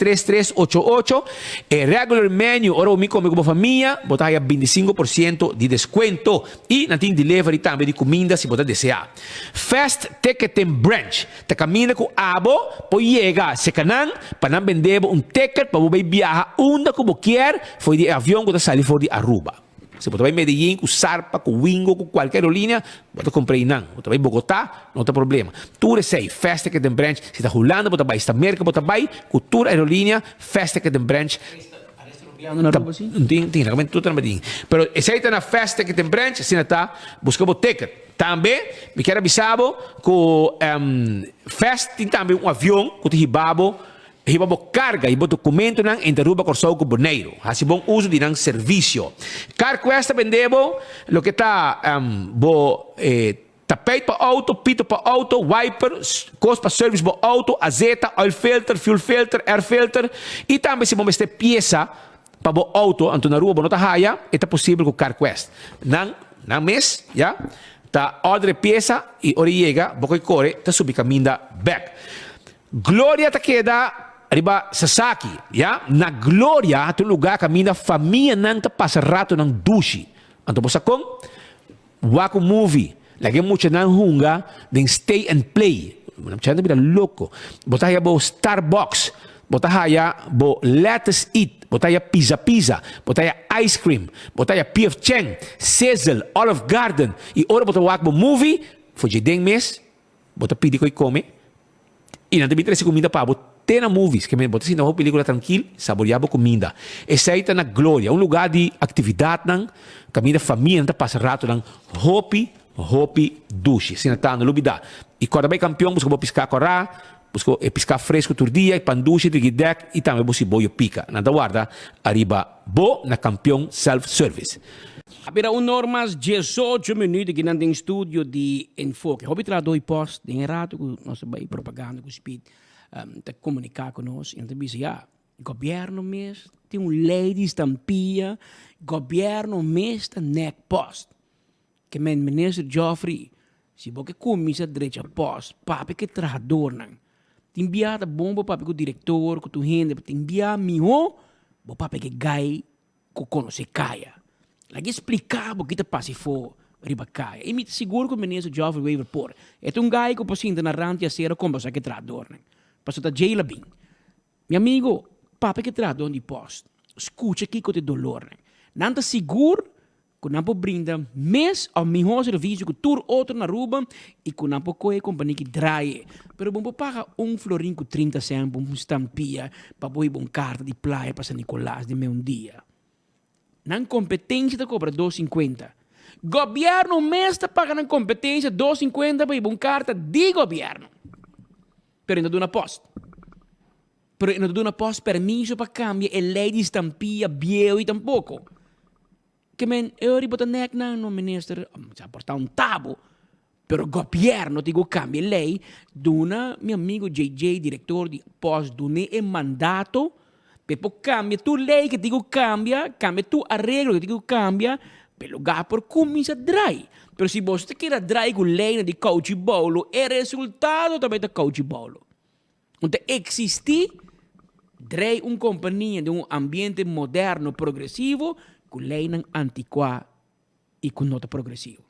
3388 e regular menu ora bo mi come cu bo famia bo ta haya 25% di descuento y nan tin delivery tambe di cuminda si bo ta desea. Fast Ticketing Branch ta caminda cu abo por yega seca nan pa nan bende bo un ticket pa bo bay biaha unda cu bo kier for di e avion cu ta sali for di Aruba. Si bo ta bai Medellin ku Sarpa, ku Wingo, ku kualke aerolínea, bo ta kumpra einan. Bo ta bai Bogotá, no ta problema. Tur esei, Fast Ticket and Branch, si ta Hulanda bo ta bai, si ta Merka bo ta bai, ku tur aerolínea, Fast Ticket and Branch ta tin, tin, realmente tur ta na tin. Pero esei ta na Fast Ticket and Branch, asina ta, buska bo ticket. Tambe, mi kier a bisa bo ku Fast tin tambe un avion ku ta hiba bo Hiba bo karga i bo dokumentonan entre Aruba, Kòrsou ku Boneiru. Hasi bon uso di nan servisio. CarQuest ta bende bo loke ta bo tapijt pa outo, pito pa outo, wiper, kos pa service bo outo, azeta, oil filter, fuel filter, air filter i tambe si bo mester piesa pa bo outo anto na Aruba bo no ta haya, e ta posibel ku CarQuest. Nan nan mes ya ta order e piesa i ora e yega bo koe kore ta subi kaminda bek. Gloria ta keda riba Sasaki, ya. Na Gloria ta un lugá kaminda famianan ta pasa ratonan dushi. Anto bo sa kon? Wak un movie, laga e muchanan hunga den stay and play. Muchanan ta bira loko. Bo ta haya bo Starbucks, bo ta haya bo Lettuce Eat, bo ta haya Pizza Pizza, bo ta haya ice cream, bo ta haya PF Chang, Sizzle, Olive Garden. I ora bo ta wak bo movie, for dje den mes, Bo ta pidi koe kome i nan ta bin trese kuminda pa bo te na movies. Ke men bo ta sinta wak pelikula trankil, saboreá bo kuminda. Esei ta na Gloria, un lugá di aktividatnan kaminda famianan ta pasa ratonan hopi, hopi dushi. Asina ta, no lubidá. I kòrda bai Kampion buska bo piská kòrá, buska e piská fresku tur dia, e pan dushi, trigidèk i tambe bo siboyo pika. Nan ta warda ariba. Bo na Kampion Self Service. A bira un or mas diesocho minuut aki nan den studio di Enfoke. Hopi trahadó i post den e rato ku nos ta bai propaganda ku Speed ta komuniká ku nos i nan ta bisa ya, gobièrnu mes tin un lei di stampia, gobièrnu mes ta nèk post. Ke men Minister Geoffrey, si bo ke kuminsá drecha post, papia ku e trahadornan. Tin bia ta bon bo papia ku direktor, ku tur hende, pero tin bia mihó bo papia ku e gai ku konosé kaya. Laga e splika bo ki ta pasa afó riba kaya. I mi ta sigur ku Minister Geoffrey Wever por. E ta un gai ku por sinta na rant di asera kombersá ku e trahadornan. Pasobra ta djei la bin. Mi amigo, papia ku e trahadornan di post. Skucha kiko ta e dolornan. Nan ta sigur. Ku nan por brinda mes òf mihó servisio ku tur otro na Aruba i ku nan por kohe e kompania ki draai. Pero bo por paga un florin ku 30 sènt pa un stampia pa bo hiba un karta di playa pa San Nicolas den meun dia. Nan kompetensia ta kobra dos sinkuenta. Gobièrnu mes ta paga nan kompetensia dos sinkuenta pa hiba un karta di gobièrnu. Pero e no duna pòst. Pero e no ta duna pòst permiso pa kambia e lei di stampia bieu i tampoko. Ke men e ora bo ta nèk nan no minister, sa por ta un tabo, pero gobièrnu tin ku kambia e lei, duna mi amigo JJ direktor di pòst dun'é e mandato pa e por kambia tur lei ke tin ku kambia, kambia tur areglo ke tin ku kambia pa e lugá por kuminsá drai. Pero si boso ta keda drai ku leinan di kouchi boulo e resultado ta bai ta kouchi boulo. No ta eksistí drei un kompania den un ambiente moderno progresivo ku leinan antikuá i ku no ta progresivo.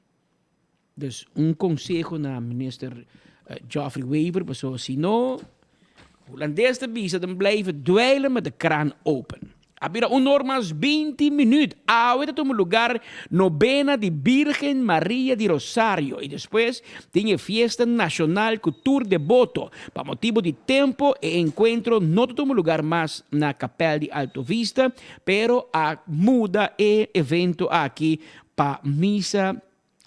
Dus un konseho na minister Geoffrey Wever pasobra si no Hulandes ta bisa dan blijven dweilen met de kraan open. A bira un or mas 20 minuut. Awe ta tuma lugar Nobena di Birgen Maria di Rosario y despues tin e fiesta nacional cu tur deboto. Pa motibo di tempo e encuentro no ta tuma lugar mas na Kapel di Alto Vista, pero a muda e evento aki pa misa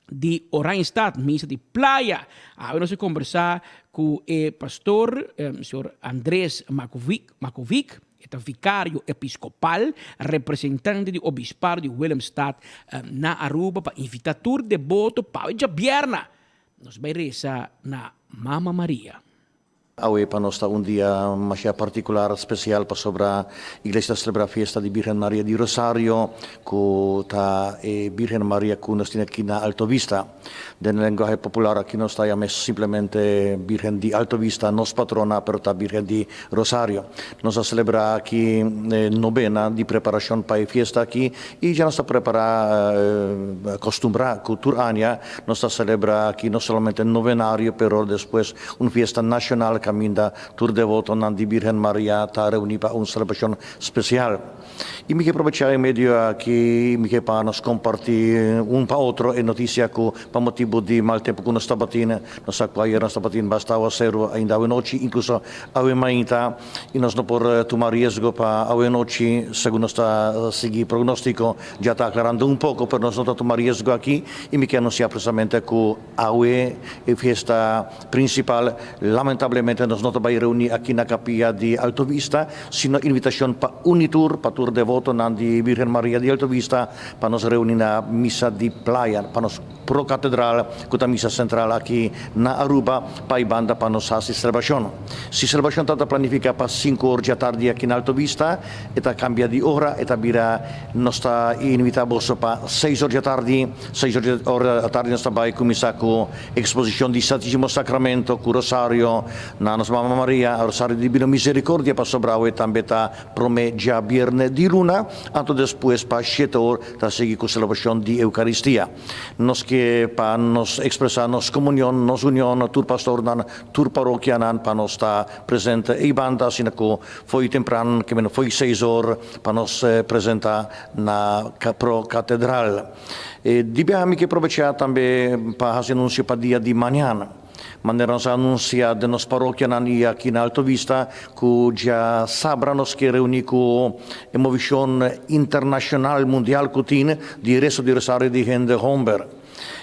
di Oranjestad, misa di Playa. Awe nos a kombersá ku e pastor, señor Andres Makovic, Makovic, e ta vikario episkopal, representante di obispado di Willemstad na Aruba pa invitá tur deboto pa awe djabièrna nos bai resa na Mama Maria. Awe pa nos ta un dia masha partikular, spesial, pasobra Iglesia ta selebrá fiesta di Birgen Maria di Rosario, ku ta e Birgen Maria ku nos tin aki na Alto Vista. Den lenguahe popular aki nos ta yam'é simplemente Birgen di Alto Vista, nos patrona, pero ta Birgen di Rosario. Nos a selebrá aki nobena di preparashon pa e fiesta aki i ya nos ta prepará, akostumbrá ku tur aña nos ta selebrá aki no solamente novenario pero despues Un fiesta nashonal kaminda tur devotonan di Birgen Maria ta reuní pa un selebrashon spesial. I mi ke probechá e medio aki, mi ke pa nos kompartí un pa otro e notisia ku pa motibu di mal tempu ku nos tabatin, nos sa ku ayer nos tabatin basta awaseru ainda awenochi, inkluso awe mainta, i nos no por tuma riesgo pa awenochi, segun nos ta sigui prognóstiko, ya ta aklarando un poko, pero nos no ta tuma riesgo aki, i mi ke anunsiá presamente ku. Awe e fiesta principal lamentablemente nos no ta bay reuni aki na capilla di Alto Vista, sino invitacion pa uni tur, pa tur devotonan di Virgen Maria di Alto Vista pa nos reuni na misa di playa, pa nos pro catedral cu ta misa central aki na Aruba pa e banda pa nos haci celebracion. Si celebracion tabata planifica pa cinco or djatardi aki na Alto Vista, e ta cambia di ora, e ta bira nos ta invita boso pa seis or djatardi. Seis ora atardi nos ta bai kuminsá ku eksposishon di Santísimo Sakramento ku Rosario na nos Mama Maria, Rosario di Divino Misericordia, pasobra awe tambe ta promé djabierne di luna, anto despues pa shete or ta sigui ku selebrashon di Eukaristia. Nos ke pa nos ekspresá nos komunion, nos union na tur pastornan, tur parokianan pa nos ta presente ei banda asina ku fo'i tempran, ke meno fo'i seis or pa nos presentá na Pro Katedral. E di biaha mi ke probechá tambe pa hasi anunsio pa dia di mañana. Manera nos a anunsiá den nos parokianan i aki na Alto Vista ku dja sabra nos ke reuní ku e movishon internashonal mundial ku tin di Reso di Rosario di hende homber.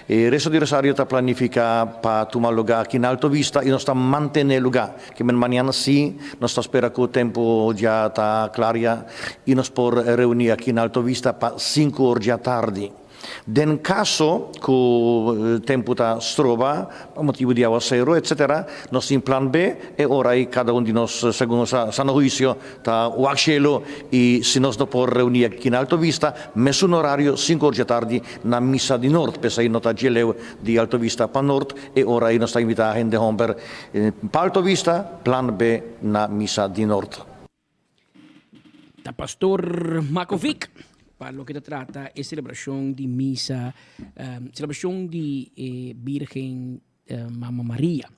E Reso di Rosario ta planifiká pa tuma lugá aki na Alto Vista i nos ta mantené lugá. Ke men mañana sí nos ta spera ku tempu dja ta klaria i nos por reuní aki na Alto Vista pa sinku or dja tardi. Den kaso ku tempu ta stroba pa motibu di awaseru etsetera, nos tin plan B, e ora ei kada un di nos segun nos sano huisio ta wak shelu i si nos no por reuní aki na Alto Vista, mesun orario sinku or dja tardi na misa di Noord, p'esei no ta dje leu di Alto Vista pa Noord, e ora ei nos ta invitá hende homber pa Alto Vista, plan B na misa di Noord. Ta Pastor Makovic pa loke ta trata e celebracion di misa, celebracion di e Birgen Mama Maria.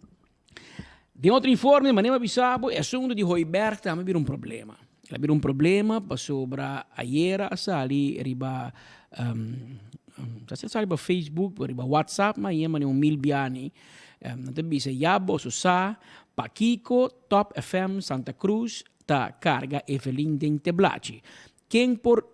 Den otro informe, manera mi a bisa bo, e asunto di Hooiberg tambe bira un problema. El a bira un problema pasobra ayera a sali riba. Ta ser sa riba Facebook, riba WhatsApp, ma yema ni un mil biani. Nan ta bisa ya boso sa pakiko Top FM Santa Cruz ta karga Evelyn den teblachi. Ken por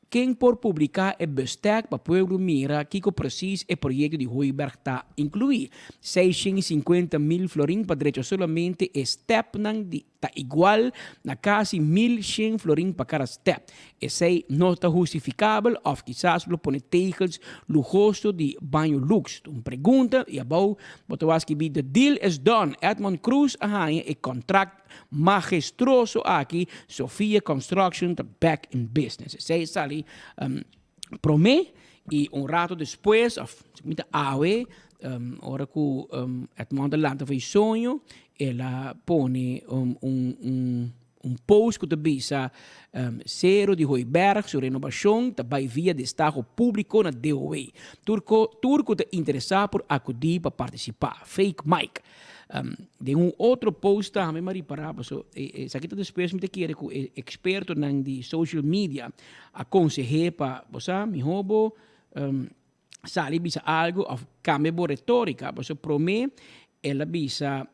Ken por publiká e bestek pa pueblo mira kiko presis e proyekto di Hooiberg ta inkluí? 650 mil florin pa drecha solamente e stèpnan di ta igual na kasi 1100 florin pa kada stèp. Esei no ta hustifikabel òf kisas lo pone tegels luhoso di baño luks? Un pregunta i abou bo ta wak skibí The deal is done, Edmond Croes a haña e kontrakt magestroso aki, Sophia Construction ta back in business. Esei sali um, prome y un rato despues, of mi ta awe, um, ora ku um, Edmond a lanta for soño, el a pone um, un, un, un post ku ta bisa um, Sero di Hooiberg su renovacion ta bai via destaho publico na DOW. Tur, tur ku ta interesa por acudi pa participa. Fake Mike. Um, den un otro post tambe mi a ripará, paso esaki ta despues mi ta kere ku e ekspertonan di social media a konseh'é pa bo sa mihó bo um, sali bisa algu òf kambia bo retórika, paso promé el a bisa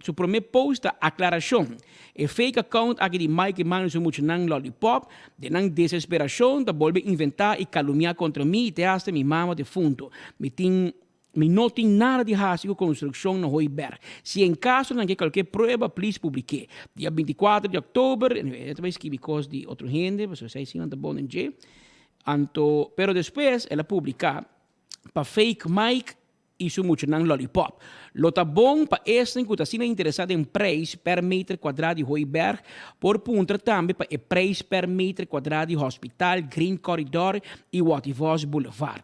su promé post ta aklarashon. E fake account aki di Mike Emmanuel su muchanan lollipop, den nan desesperashon ta bolbe inventá i kalumniá kontra mi i te hasta mi mama defunto. Mi tin Mi no tin nada di hasi ku konstrukshon na Hooiberg. Si en kaso nan ke kalke prueba, please publik'é. Dia 24 di òktober, anyway, e ta bai skibi kos di otro hende, pasobra esei si nan ta bon den dje. Anto, pero despues el a publiká pa Fake Mike i su muchanan Lollipop. Lo ta bon pa esnan ku ta asina interesá den preis per meter kuadrá di Hooiberg por puntra tambe pa e preis per meter kuadrá di Hospital, Green Corridor i Wativos Boulevard.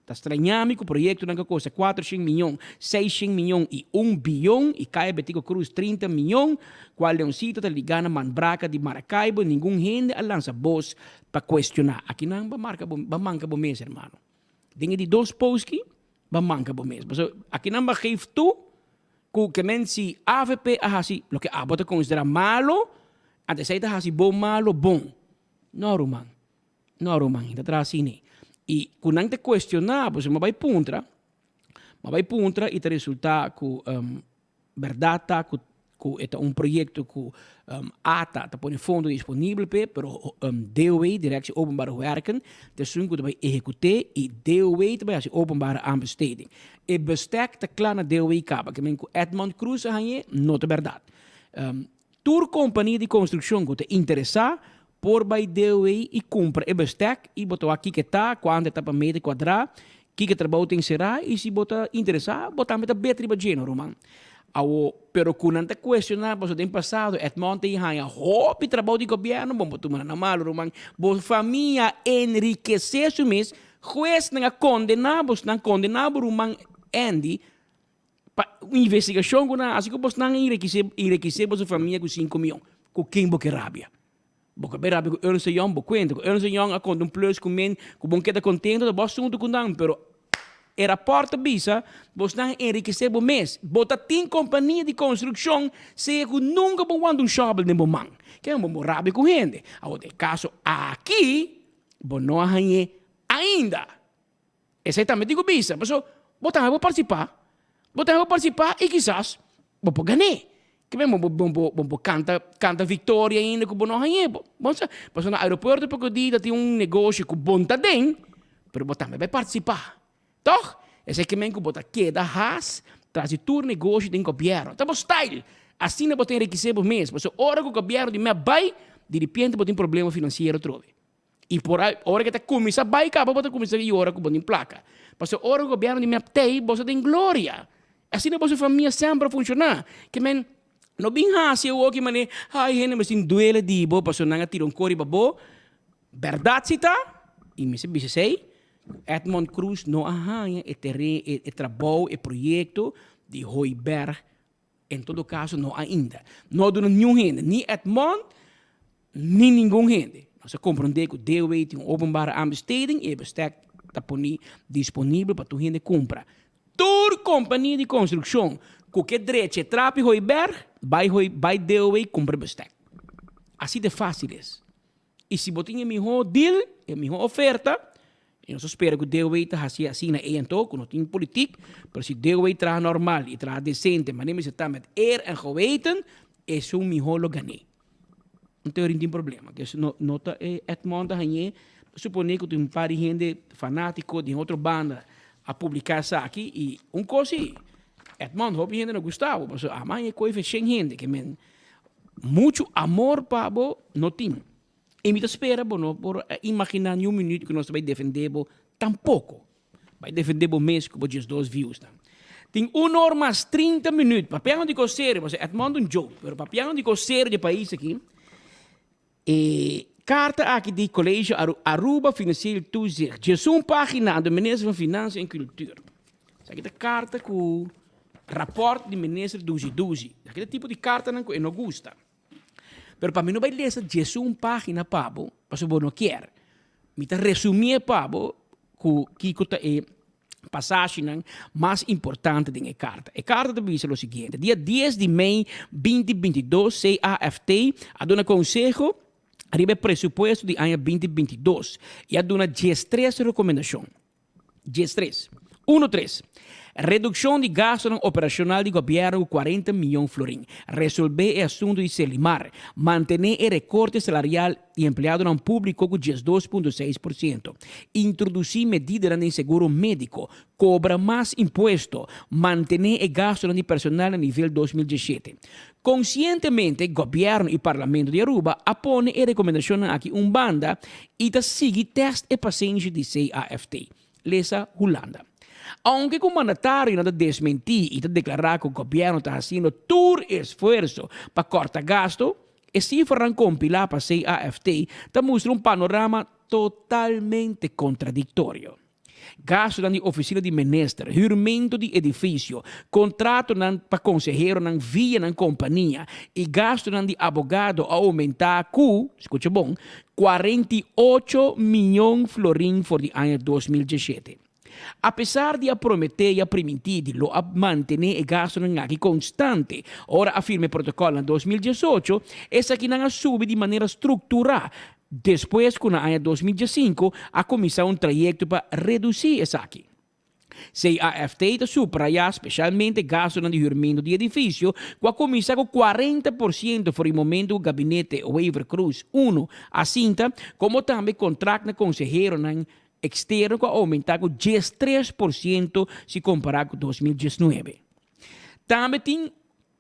Ta straña mi ku proyektonan ku a kosta 400 miyon, 600 miyon i un biyon i Kaya Betico Cruz 30 miyon, kual Leoncito ta ligá na Manbraka di Maracaibo, ningun hende a lansa bos pa kuestioná. Akinan ba marka bo, ba manka bo mes hermano. Den e di dos post ki, ba manka bo mes. Pasobra akinan ba geef toe ku ke men si avp a hasi loke abo ta konsiderá malo, anto esei ta hasi bo malo bon. No ruman. No ruman, i ta traha asina. I ku nan ta kuestioná, pues mi a bai puntra, mi a bai puntra i ta resultá ku um, bèrdat ta ku ku e ta un proyekto ku um, ATA ta pone fondo disponibel p'e, pero um, DOW, Directie Openbare Werken, ta esun ku ta bai ehekut'é i DOW ta bai hasi openbare aanbesteding. E bestek ta kla na DOW kaba, ke men ku Edmond Croes a hañ'é no ta bèrdat. Um, Tur kompania di konstrukshon ku ta interesá por bai DOW i kumpra e bestek i bo ta wak kiko e ta, kuantu e ta pa meter kuadrá, kiko e trabou ta enserá i si bo ta interesá bo tambe ta bet riba dje no ruman. Awo, pero ku nan ta kuestioná pasobra den pasado Edmond ta haña hopi trabou di gobièrnu, bon bo tuma nan na malu ruman, bo famia enrikesé su mes, huesnan a kondená bo, nan kondená bo ruman Andy Pa un investigashon ku nan hasi ku bosnan a enrikisé enrikisé boso famia ku sinku mion. Ku ken bo ke rabia? Bo ke bai rabia ku Ernst Young? Bo kuenta ku Ernst Young a konta un plus ku men ku bon keda kontento ta bo asuntu ku nan, pero e rapòrt ta bisa bosnan a enrikisé bo mes. Bo ta tin kompania di konstrukshon sea ku nunka bo wanta un shòbel den bo man. Ke bo rabia ku hende? Awor den e kaso aki bo no a hañ'é ainda. Esei tambe tin ku bisa, paso bo tambe por partisipá, bo tambe por partisipá i kisas bo por gan'é. Ke men bo bo bo bo por kanta kanta viktoria ainda ku bo no hañ'é. Bo bo sa, paso na aeropuerto poko dia ta tin un negoshi ku bon ta den, pero bo tambe bai partisipá. Tòg? Esei ke men ku bo ta keda has tras di tur negoshi den gobièrnu. Ta bo style. Asina bo ta enrikisé bo mes. Paso ora ku gobièrnu di mep bai, diripiente bo tin problema finansiero atrobe. I por ai, ora ke ta kuminsá bai kaba bo ta kuminsá yora ku bo tin plaka. Pasobra ora ku gobièrnu di mep tei, boso den gloria. Asina boso famia semper a funshoná. Ke men no bin hasi awor ki manera, ai hende mester tin duele di bo pasobra nan a tira un kos riba bo. Bèrdat si ta, i mi sa bisa esei, ku Edmond Croes no a haña e teren, e trabou, e proyekto di Hooiberg. En todo caso no ainda. No a duna niun hende, ni Edmond, ni ningun hende. Nos a comprende cu DOW tin un openbare aanbesteding y e bestek ta poni disponibel pa tur hende cumpra. Tur compania di construccion cu ke drecha e trapi Hooiberg, bay Hooi bay DOW cumpra bestek. Asi de facil es. I si bo tin e mihó deal, e mihó oferta, i nos ta spera ku DOW ta hasi asina ei anto, ku no tin politik, pero si DOW traha normal i traha desente, manera mester ta met eer en geweten, esun mihó lo gané. Anto rin tin problema. Kes no no ta e Edmond ta hañ'é, suponé ku tin un par di hende fanátiko di otro banda a publiká esaki i un kos si, Edmond hopi hende no gusta bo, pasobra amo hañ'é koe fe shen hende ke men Muchu amor pa bo no tin. I mi ta spera bo no por a imaginá niun minuut ku nos ta bai defendé bo tampoko. Bai defendé bo mes ku bo diesdos viewsnan. Tin un or mas 30 minuut. Papiando di kos serio, pasobra Edmond un joke, pero papiando di kos serio di e pais aki, e karta aki di College Aruba Financieel Toezicht, diesun pagina, de Minister van Financiën en Cultuur. Esaki ta karta ku rapòrt di minister duzi duzi. Esaki ta tipo di kartanan ku e no gusta. Pero pa mi no bai lesa diesun página pa bo, pasobra bo no kier. Mi ta resumié pa bo ku kiko ta e pasashinan mas importante den e karta. E karta ta bisa lo siguiente, Dia dies di mei 2022 CAFT a duna konseho riba e presupuesto di aña 2022 i a duna diestres rekomendashon. 13. Uno tres. Redukshon di gastunan operashonal di gobièrnu ku 40 miyon florin. Resolbé e asuntu di Selimar. Mantené e rekorte salarial di empleadonan públiko ku 12.6%. Introdusí medidanan den seguro médiko. Kobra mas impuesto. Mantené e gastunan di personal na nivel 2017. Konsientemente gobièrnu i parlamento di Aruba a pone e rekomendashonnan aki un banda i ta sigui tèst e pasenshi di CAFT. Lesa Hulanda. Ounke ku mandatarionan ta desmentí i ta deklará ku gobièrnu ta hasiendo tur esfuerso pa kòrta gastu, e sifranan kompilá pa CAFT ta mustra un panorama totalmente kontradiktorio. Gastunan di ofisina di minister, hürmentu di edifisio, kontratonan pa konseheronan via nan kompania i gastunan di abogado a oumentá ku, skucha bon, 48 mion florin for di aña 2017. Apesar di a prometé i a primintí di lo a mantené e gastunan aki konstante ora a firma e protokòl na 2018, esakinan a subi di manera strukturá Despues ku na aña 2015 a kuminsá un trayekto pa redusí esaki. CAFT ta suprayá spesialmente gastunan di hürmentu di edifisio ku a kuminsá ku 40% for di momentu ku gabinete Wever-Croes I a sinta, komo tambe kontrakt na konseheronan eksterno ku a oumentá ku 13% si kompará ku 2019. Tambe tin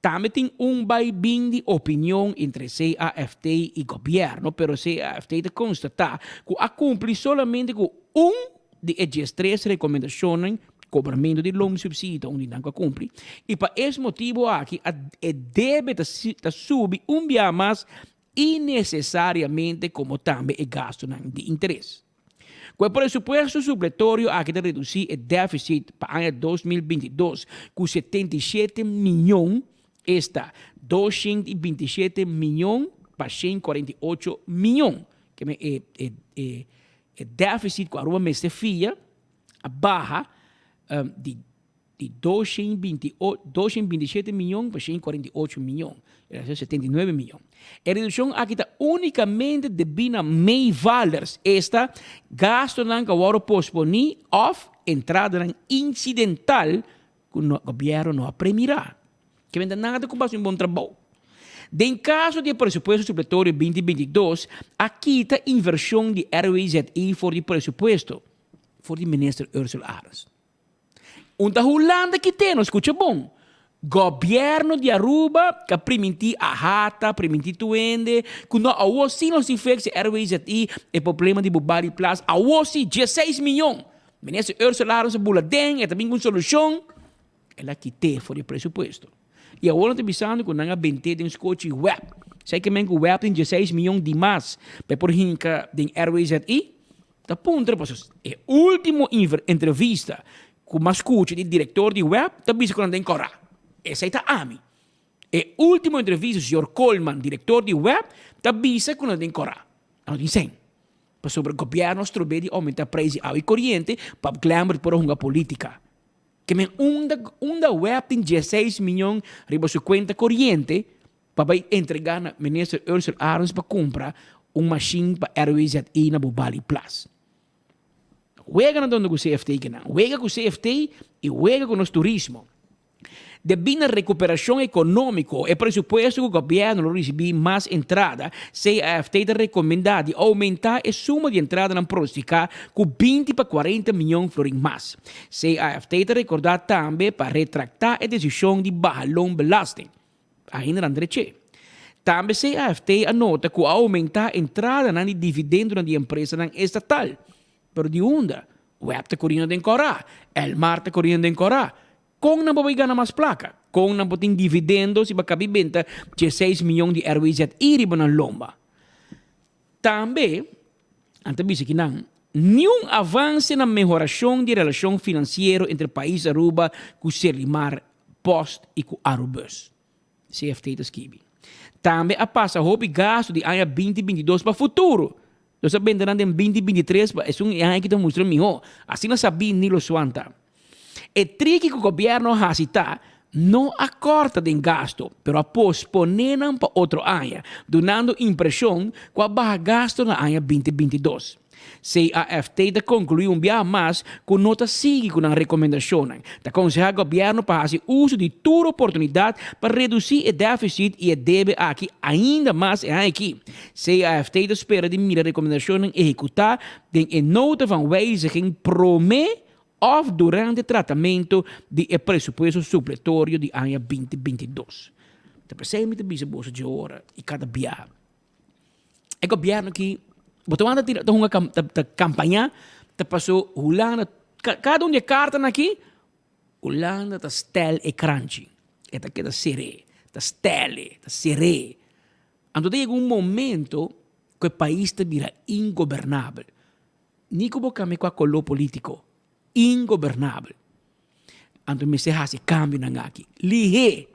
Tambe tin un bai bin di opinion entre CAFT i gobièrnu, pero CAFT ta konstatá ku a kumpli solamente ku un di e 13 rekomendashonnan, kobramentu di loonsubsidie ta un di nan ku a kumpli, i pa es motibu aki a e debe ta ta subi un biaha mas innesesariamente komo tambe e gastunan di interes. Ku e presupuesto supletorio aki ta redusí e défisit pa aña 2022 ku 77 mion, esta 227 mion pa 148 mion. Ke men e e e e défisit ku Aruba mester fia a baha di Di 227 miyon pa 148 miyon, e ta 79 miyon. E redukshon aki ta únikamente debí na meevalers, esta, gastunan ku a wòrdu posponí òf entradanan insidental ku gobièrnu no a premirá. Ke men ta nada ku basa un bon trabou. Den kaso di e presupuesto supletorio 2022, a kita invershon di RWZI for di presupuesto, for di Minister Ursula Arends. Un ta Hulanda ki teno, skucha bon. Gobièrnu di Aruba ka primintí AHATA, primintí Tuende, ku no awo sí nos tin fek si RWZI e problema di Bubali Plas, awo sí, 16 miyon. Minister Ursula Arends a bula den, e ta bin ku un solushon, el a kit'é for di e presupuesto. I awor nan ta bisando ku nan a bent'é den skochi web. Sa ke men ku web tin 16 miyon di mas pa e por hinka den RWZI? Ta puntra pasobra e ultimo entrevista ku m'a skucha di direktor di web ta bisa ku nan den kòrá. Esei ta ami. E ultimo entrevista señor Koolman, direktor di web, ta bisa ku nan den kòrá. Nan no tin sèn. Pasobra gobièrnu a strob'é di oumentá preis di awa i koriente pa Glenbert por a hunga polítika. Ke men unda unda web tin 16 miyon riba su kuenta koriente pa bai entregá na minister Ursel Arends pa kumpra. un mashin pa RWZI na bo bali plas. Wega nan donde ku CFT kinan. Wega ku CFT i wega ku nos turismo. Debí na rekuperashon ekonómiko, e presupuesto ku gobièrnu lo risibí mas entrada, CAFT ta rekomendá di oumentá e suma di entradanan pronostiká ku 20 pa 40 mion florin mas. CAFT ta rekordá tambe pa retraktá e desishon di baha loonbelasting. Ainda nan dreché. Tambe CAFT a nota ku a oumentá entradanan di dividendonan di empresanan estatal. Pero di unda? Web ta koriendo den kòrá, Elmar ta koriendo den kòrá. Kon nan por bai gana mas plaka? Kon nan por tin dividendo si bo kabi benta dieseis miyon di RWZI riba nan lomba? Tambe, nan ta bisa ki nan, niun avanse na mehorashon di relashon finansiero entre pais Aruba ku Serlimar, Post i ku Arubus. CFT ta skibi. Tambe a pasa hopi gastu di aña 2022 pa futuro. Nos a benta nan den 2023 pa esun e aña ki ta mustra mihó. Asina sabí Nilo Swan ta. E triki ku gobièrnu a hasi ta, no a kòrta den gastu, pero a posponé nan pa otro aña, dunando impreshon ku a baha gastu na aña 2022. CAFT ta konkluí un biaha mas ku no ta sigui ku nan rekomendashonnan. Ta konsehá gobièrnu pa hasi uso di tur oportunidat pa redusí e dèfisit i e debe aki ainda mas e aña aki. CAFT ta spera di mira rekomendashonnan ehekutá den e nota van wijziging promé òf durante tratamentu di e presupuesto supletorio di aña 2022. Ta p'esei mi ta bisa boso dje ora i kada biaha. E gobierno aki, bo ta wanta tira, ta hunga ta ta campaña, ta paso Hulanda, cada un di e cartanan aki, Hulanda ta stel e kranchi, e ta keda ser'é, ta stel'e, ta ser'é. Anto ta yega un momento ku e pais ta bira ingobernabel. Ni ku bo kambia kua koló politiko, ingobernabel. Anto mester hasi kambionan aki. Lihé!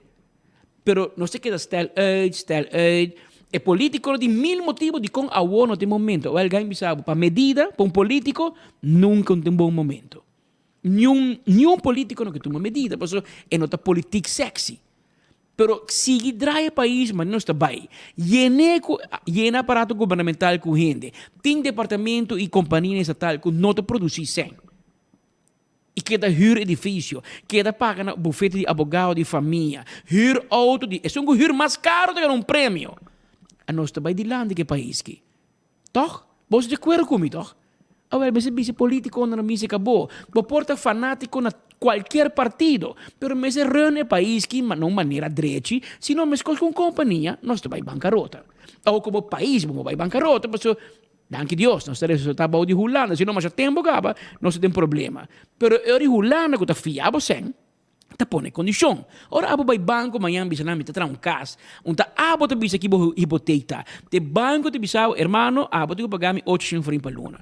Pero nos ta keda stel uit, stel uit. E politikonan tin mil motibu dikon awor no ta e momento. Wèl, Gain bisa bo, pa medida, pa un politiko, nunka no ta un bon momento. Niun, niun politiko no ke tuma medida, pasobra e no ta politik sexy. Pero sigui draai e pais manera nos ta bai. Yen'é ku, yena aparato gubernamental ku hende. Tin departamento i kompanianan estatal ku no ta produsí sèn. I keda hür edifisio, keda paga na bufete di abogado di famia, hür outo di, esun ku hür mas karo ta gana un premio. Anos ta bai dilanti ku e pais ki. Tòg? Boso di akuerdo ku mi, tòg? Awel, mester bisa politikonan na misa kabo. Bo por ta fanátiko na kualkier partido, pero mester run e pais ki na un manera drechi, sino meskos ku un kompania, nos ta bai bankarota. Awor komo pais bo bai bankarota, pasobra Danki Dios, nos ta resultá bou di Hulanda, si no masha tempu kaba nos ta den problema. Pero e ora di Hulanda ku ta fia bo sèn, ta pone kondishon. Ora abo bai banko mañan bisa nan mi ta traha un kas, un ta abo ta bisa ki bo hipotek ta. Te banko ta bisa bo, hermano, abo tin ku paga mi ocho shen florin pa luna.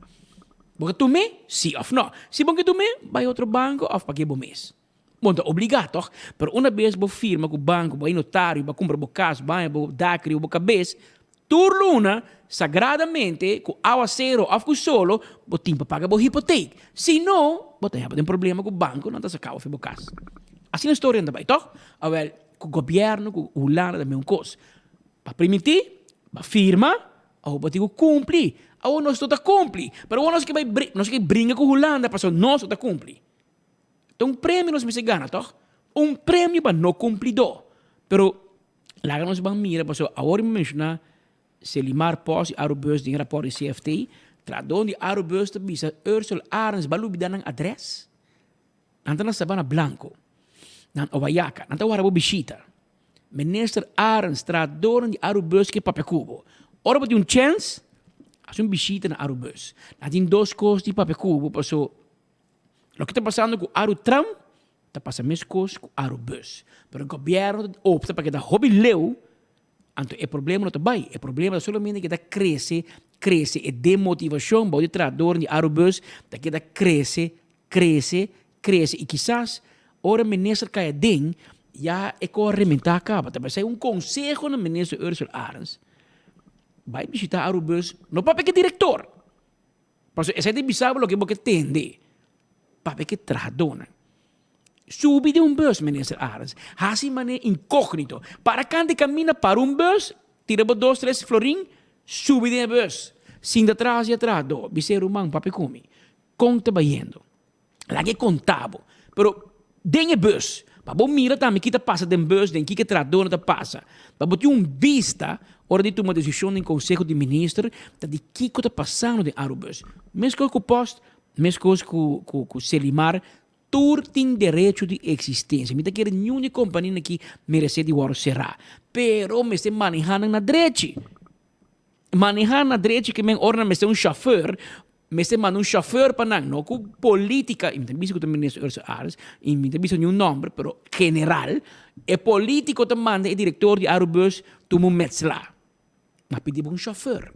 Bo ka tum'é? Si òf nò. Si bo ke tum'é, bai otro banko òf pag'é bo mes. Bo no ta obligá tòg? Pero una bes bo firma ku banko, bo bai notario, bo a kumpra bo kas, baña bo dak riba bo kabes, tur luna, sagradamente, ku awasero òf ku solo, bo tin pa paga bo hipotek. Si no, bo ta heba den problema ku banko, nan ta saka bo for bo kas. Asina storia nan ta bai tòg? Awèl, ku gobièrnu, ku Hulanda ta mesun kos. Bo a primintí, bo a firma, awor bo tin ku kumpli. Awor nos no ta kumpli, pero awor nos ke bai nos ke bringa ku Hulanda pasobra nos no ta kumpli. Ta un premio nos mester gana tòg? Un premio pa no kumplidó. Pero laga nos ban mira pasobra awor mi menshoná Selimar Pos i Arubus den e rapòrt di CFT, trahadónan di Arubus ta bisa Ursel Arends ba lubidá nan adrès. Nan ta na Sabana Blanco, nan Oaxaca, nan ta wara bo bishita. Minister Arends, trahadónan di Arubus ke papia ku bo. Ora bo tin un chèns, hasi un bishita na Arubus. Nan tin dos kos di papia ku bo pasobra Loke ta pasando ku Arutram ta pasa meskos ku Arubus. Pero gobièrnu ta opta pa keda hopi leu, anto e problema no ta bai. E problema ta solamente keda krese, krese. E demotivashon bou di trahadornan di Arubus ta keda krese, krese, krese. I kisas ora minister kai aden ya e kos a rementá kaba. Ta p'esei un konseho na minister Ursell Arends, bai bishitá Arubus, no papia ku e direktor. Pasobra esei ta bisa bo loke bo ke tende. Papia ke trahadónan. Subi den un bus, Minister Arends. Hasi manera inkognito. Para kante kaminda para un bus, tira bo dos tres florin, Subi den e bus, sinta tras di e trahadó, bis'é, Ruman, papia ku mi. Kon ta bayendo? Laga e konta bo. Pero den e bus, pa bo mira tambe ki ta pasa den bus, den kiko e trahadónan ta pasa. Pa bo tin un bista ora di tuma desishon den konseho di minister ta di kiko ta pasando den Arubus. Meskos ku Post, meskos ku ku Selimar, tur tin derecho di eksistensia. Mi ta kere niun di kompanianan aki meresé di wòrdu será. Pero mester manehá nan na drechi. Manehá na drechi ke men ora nan mester un shofèr, Mester manda un chauffeur pa nan, no cu politica, y mi ta bisa cu ta minister Ursula Arends, y mi ta bisa niun nomber, pero general, e politico ta manda e director di Arubus tuma un metsla. Ma pidi bo un chauffeur.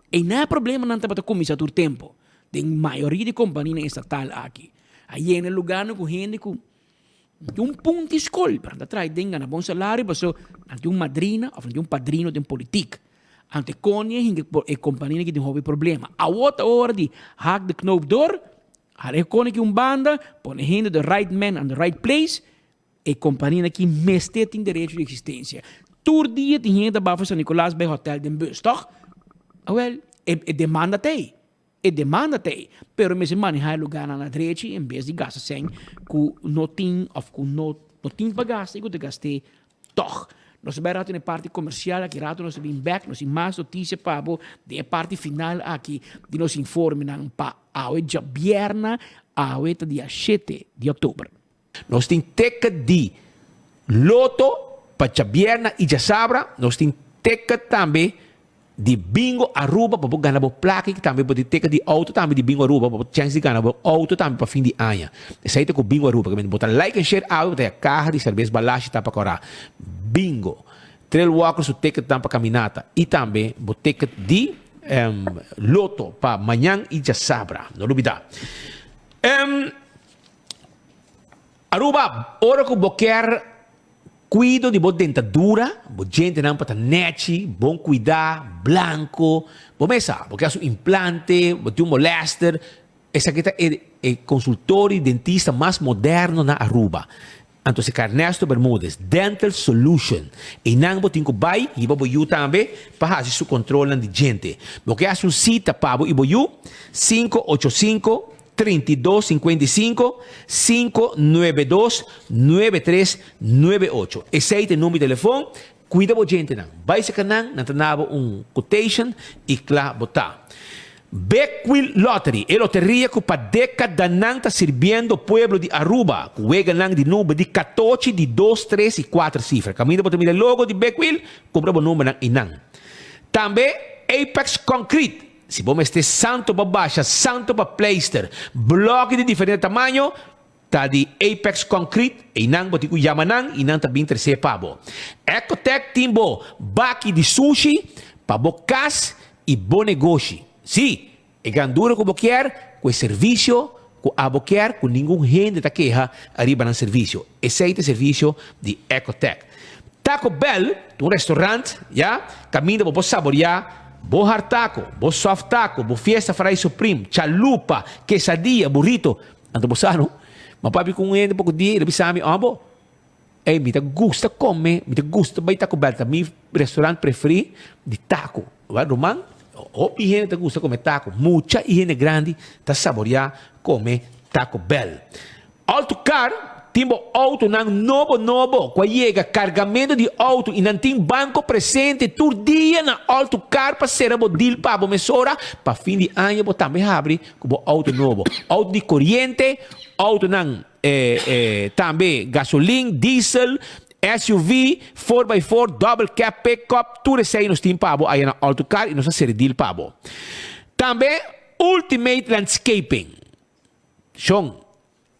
Eynan e problemanan tabata cuminsa tur tempo, den mayoria di companianan estatal aki. A yena e lugarnan cu hende cu no tin un punti scol, pero nan ta traha den gana bon salario, pasobra nan tin un madrina of nan tin un padrino den politic. Ante konie hinka e kompania ki tin hopi problema. Awor ta ora di hak de knoop door, hala e konie ki un banda, pone hende the right man on the right place, e kompania ki mester tin derecho di existencia. Tur dia tin hende ta bafa San Nicolas bay hotel den bus, toch? Awel, e demanda ta ey. E demanda ta ey. Pero mester maneha e lugarnan na drechi en bes di gasta sèn ku no tin of ku no no tin pa gasta y ku ta gast'é tòg. Nos ta bai rato na e parti komersial aki rato nos ta bin bèk nos tin mas notisia pa bo den e parti final aki di nos informenan pa awe djabièrna awe ta dia shete di òktober. Nos tin ticket di Lotto pa djabierna y djasabra. Nos tin ticket tambe di Bingo Aruba pa bo gana bo placa y tambe bo tin ticket di auto tambe di Bingo Aruba pa bo chance di gana bo auto tambe pa fin di aña. Esey ta cu Bingo Aruba. Bo ta like en share awe bo ta haya caha di cerbes Balashi ta pa cora. Bingo! Trail Walker su ticket nan pa caminata y tambe bo ticket di Lotto pa mañan y djasabra. No lubida. Aruba, ora ku bo kier kuido di bo dentadura, bo djentenan pa ta nechi, bon kuidá, blanko, bo mes sa, bo kier hasi un implante, bo tin un molèster, esaki ta e e konsultorio di dentista mas moderno na Aruba. Anto si ka Ernesto Bermudez, Dental Solution. Einan bo tin ku bai, hiba bo yu tambe pa hasi su kontrolnan di djente. Bo ke hasi un sita pa bo i bo yu? Sinku ocho sinku 32 55 592 9398. Esei ta e number di telefon. Cuida bo djentenan. Bai cerca nan, nan ta na bo un quotation y cla bo ta. Big Wheel Lottery, e loteria cu pa decadanan ta sirbiendo pueblo di Aruba cu weganan di number di catochi, di dos, tres y cuater cifra. Caminda bo ta mira e logo di Big Wheel, cumpra bo numbernan y nan. Tambe Apex Concrete. Si bo mester santo pa basha, santo pa pleister, bloki di diferente tamaño, ta di Apex Concrete, einan bo tin ku yama nan i nan ta bin tresé pa bo. Ecotec tin bo baki di sushi pa bo kas i bo negoshi. Sí, e grandura ku bo kier, ku e servisio ku abo kier ku ningun hende ta keha ariba nan servisio. Esei ta e servisio di Ecotec. Taco Bell ta un restaurant, ya, kaminda bo por saboreá bo hard taco, bo soft taco, bo fiesta fry supreme, chalupa, quesadilla, burrito. Anto bo sa no, mi a papia ku un hende poko dia i el a bisa mi, Ombo, ey, mi ta gusta kome, mi ta gusta bai Taco Bell, ta mi restaurant preferí di taco. Wèl, ruman, hopi hende ta gusta kome taco, mucha i hende grandi ta saboreá kome Taco Bell. Autocar tin bo autonan nobo nobo cu a yega cargamento di auto y nan tin banco presente tur dia na Autocar pa cera bo deal pa bo mesora pa fin di aña bo tambe habri cu bo auto nobo. Auto di coriente, autonan tambe gasolin, diesel, SUV, four by four, double cab, pickup, tur esey nos tin pa bo aya na Autocar y nos a cera deal pa bo. Tambe Ultimate Landscaping. Shon,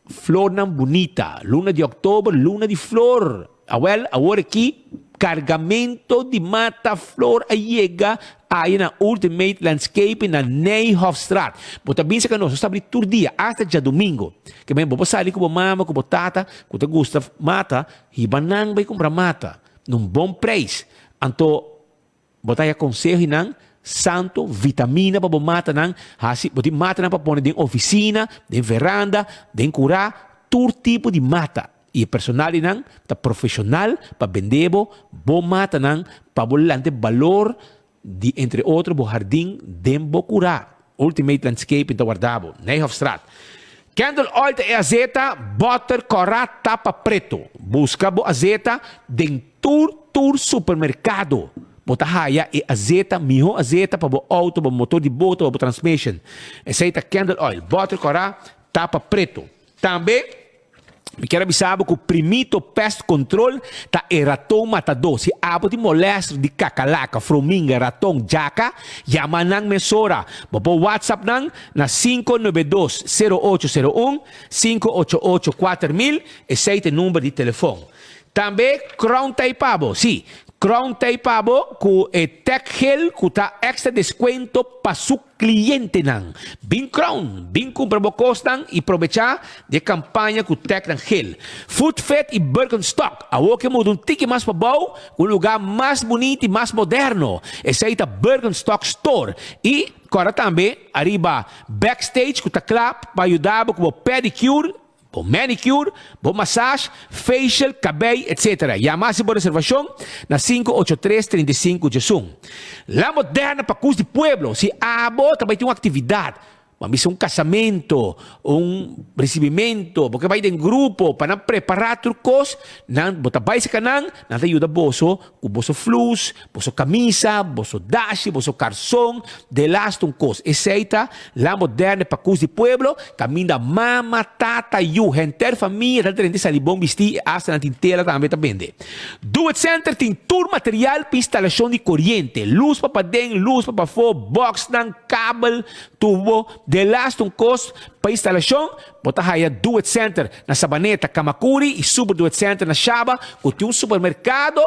flornan bunita. Luna di oktober, luna di flor. Awel, awor aki, kargamento di mata flor a yega aya na Ultimate Landscaping na Nijhofstraat. Bo ta binse ka nos, nos ta abri tur dia, asta djadumingo. Ke men, bo por sali ku bo mama, ku bo tata, ku ta gusta mata, hiba nan bai kumpra mata na un bon preis. Anto, Bo ta haya conseho y nan santo, vitamina pa bo matanan, haci, bo tin matanan pa pone den oficina, den veranda, den cura, tur tipo di mata. Y e personal di nan ta profesional pa bende bo bo matanan pa bo lanta e balor. di entre otro bo hardin den bo kurá. Ultimate Landscaping ta warda bo. Nijhofstraat. Candle oil ta e azeta, bòter kòrá tapa preto. Buska bo azeta den tur tur supermerkado. Bo ta haya e azeta, mihó azeta pa bo outo, bo motor di boto, pa bo transmission. Esei ta candle oil, bòter kòrá tapa preto. Tambe mi kier a bisa bo ku Primito Pest Control ta e raton matadó. Si abo tin molèster di kakalaka, frominga, raton, djaka, yama nan mesora. Bo por WhatsApp nan na 592 0801, 588 4000, esei ta e number di telefon. Tambe Crown ta ei pa bo, sí, Crown ta ei pa bo ku e tech gel ku ta extra deskuento pa su Clientenan, bin Crown, bin cumpra bo cosnan y probecha di e campaña cu Tecnan Geel. Food Fit y Birkenstock awor ke muda un tiki mas pabou cu un lugar mas bunita y mas moderno. Esey ta Birkenstock Store. Y corda tambe ariba Backstage cu ta cla pa yuda bo cu bo pedicure Bo manicure, bo massage, facial, cabey, etc. Yama haci bo reservacion na 583 35 diesun. La Moderna pa cus di pueblo. Si abo ta bay tin un actividad, bo a bisa un casamento, un recibimento, bo ke bay den grupo pa nan prepara tur cos, nan bo ta bay cerca nan, nan ta yuda boso cu boso flus, boso camisa, boso dashi, boso carson, delaste un cos. Esey ta La Moderne Pacus di Pueblo, caminda mama, tata, yu, henter famia ta drenta y sali bon bisti y hasta nan tin tela tambe ta bende. Do It Center tin tur material pa instalacion di coriente, luz pa paden, luz pa pafo, boxnan, kabel, tubo, delaste un cos pa instalacion, Bo ta haya Do It Center na Sabaneta, Camacuri y Super Do It Center na Shaba cu tin un supermercado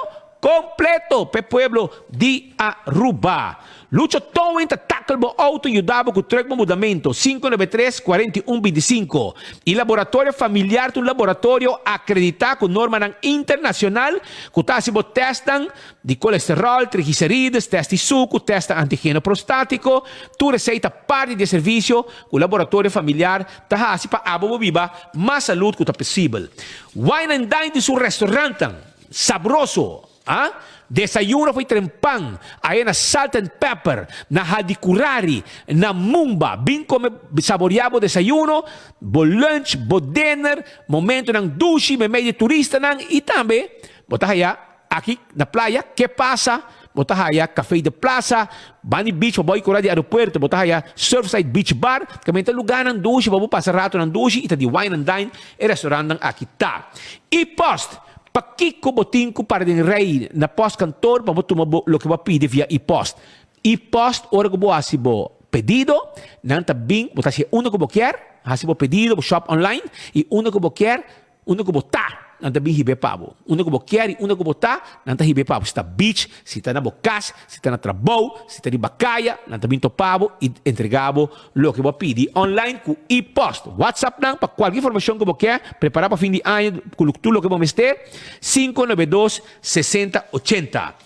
completo p'e pueblo di Aruba. Lucho Towing ta tackle bo auto y yuda bo cu truck bo mudamento, 593 41 25. Y Laboratorio Familiar ta un laboratorio acredita cu normanan internacional cu ta haci bo testnan di colesterol, triglicerides, test di sucu, testnan antigeno prostatico, tur esey ta parti di e servicio Ku laboratorio familiar ta hasi pa abo bo biba mas salud ku ta posibel. Wine and Dine tin su restaurantnan sabroso, a Desayuno for trempan aya na Salt and Pepper, na Hadicurari, na Mumba. Bin kome saboria bo desayuno, bo lunch, bo dinner, momentonan dushi meimei di turistanan i tambe bo ta haya Aki na playa, ke pasa? Bo ta haya Café de Plaza, Bani Beach pa bo kura di aeropuerto, bo ta haya Surfside Beach Bar, kaminda ta lugarnan dushi pa bo pasa ratonan dushi i ta di wine and dine e restaurantnan aki ta. I post! Pakiko bo tin ku para den rei na postkantoor pa bo tuma bo loke bo a pidi via e-post? E-post ora ku bo hasi bo pedido, nan ta bin, bo ta hasi e unda ku bo kier, hasi bo pedido, bo shop online, i unda ku bo kier, Unda ku bo ta, nan ta bin hib'é pa bo. Unda ku bo kier i unda ku bo ta, nan ta hib'é pa bo. Si ta beach, si ta na bo kas, si ta na trabou, si ta riba kaya, nan ta bin topa bo i entregá bo loke bo a pidi online ku e-post. WhatsApp nan pa kualke informashon ku bo kier. Prepará pa fin di aña ku tur loke bo mester, 592 60 80.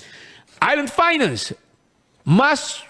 Island Finance, mas.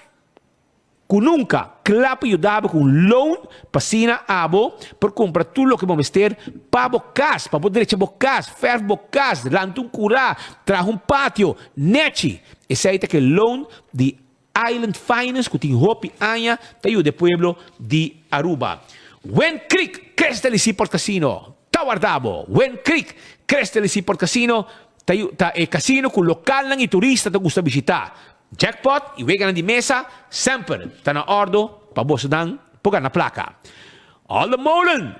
Ku nunka kla pa yuda bo ku un loan pa asina abo por kumpra tur loke bo mester pa bo kas, pa bo drecha bo kas, fèrf bo kas, lanta un kurá, traha un patio, nèchi. Esei ta ke loan di Island Finance ku tin hopi aña ta yuda e pueblo di Aruba. Wind Creek Crystal y Seaport Casino ta warda bo! Wind Creek Crystal y Seaport Casino ta e casino ku lokalnan y turista ta gusta bishita. Jackpot y weganan di mesa semper ta na ordo pa bosonan por gana placa. All the Molen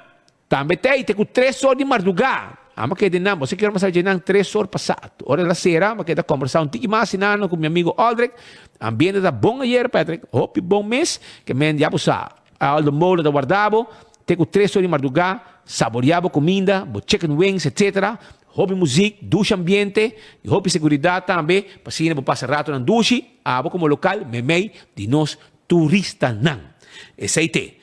tambe ta te cu tres or di marduga. Amo keda nan, boso kier masa dje nan tres or pasa. Ora el a cera, amo keda combersa un tiki mas asina cu mi amigo Aldrich. Ambiente ta bon ayer, Patrick. Hopi bon mes. Ke men ya bo sa. All the Molen ta warda bo te cu tres or di marduga, saborea bo cuminda, bo chicken wings, etc. Hopi muzik, dushi ambiente y hopi seguridad tambe pa asina bo pasa ratonan dushi, abo como local memey di nos turistanan. Esey te.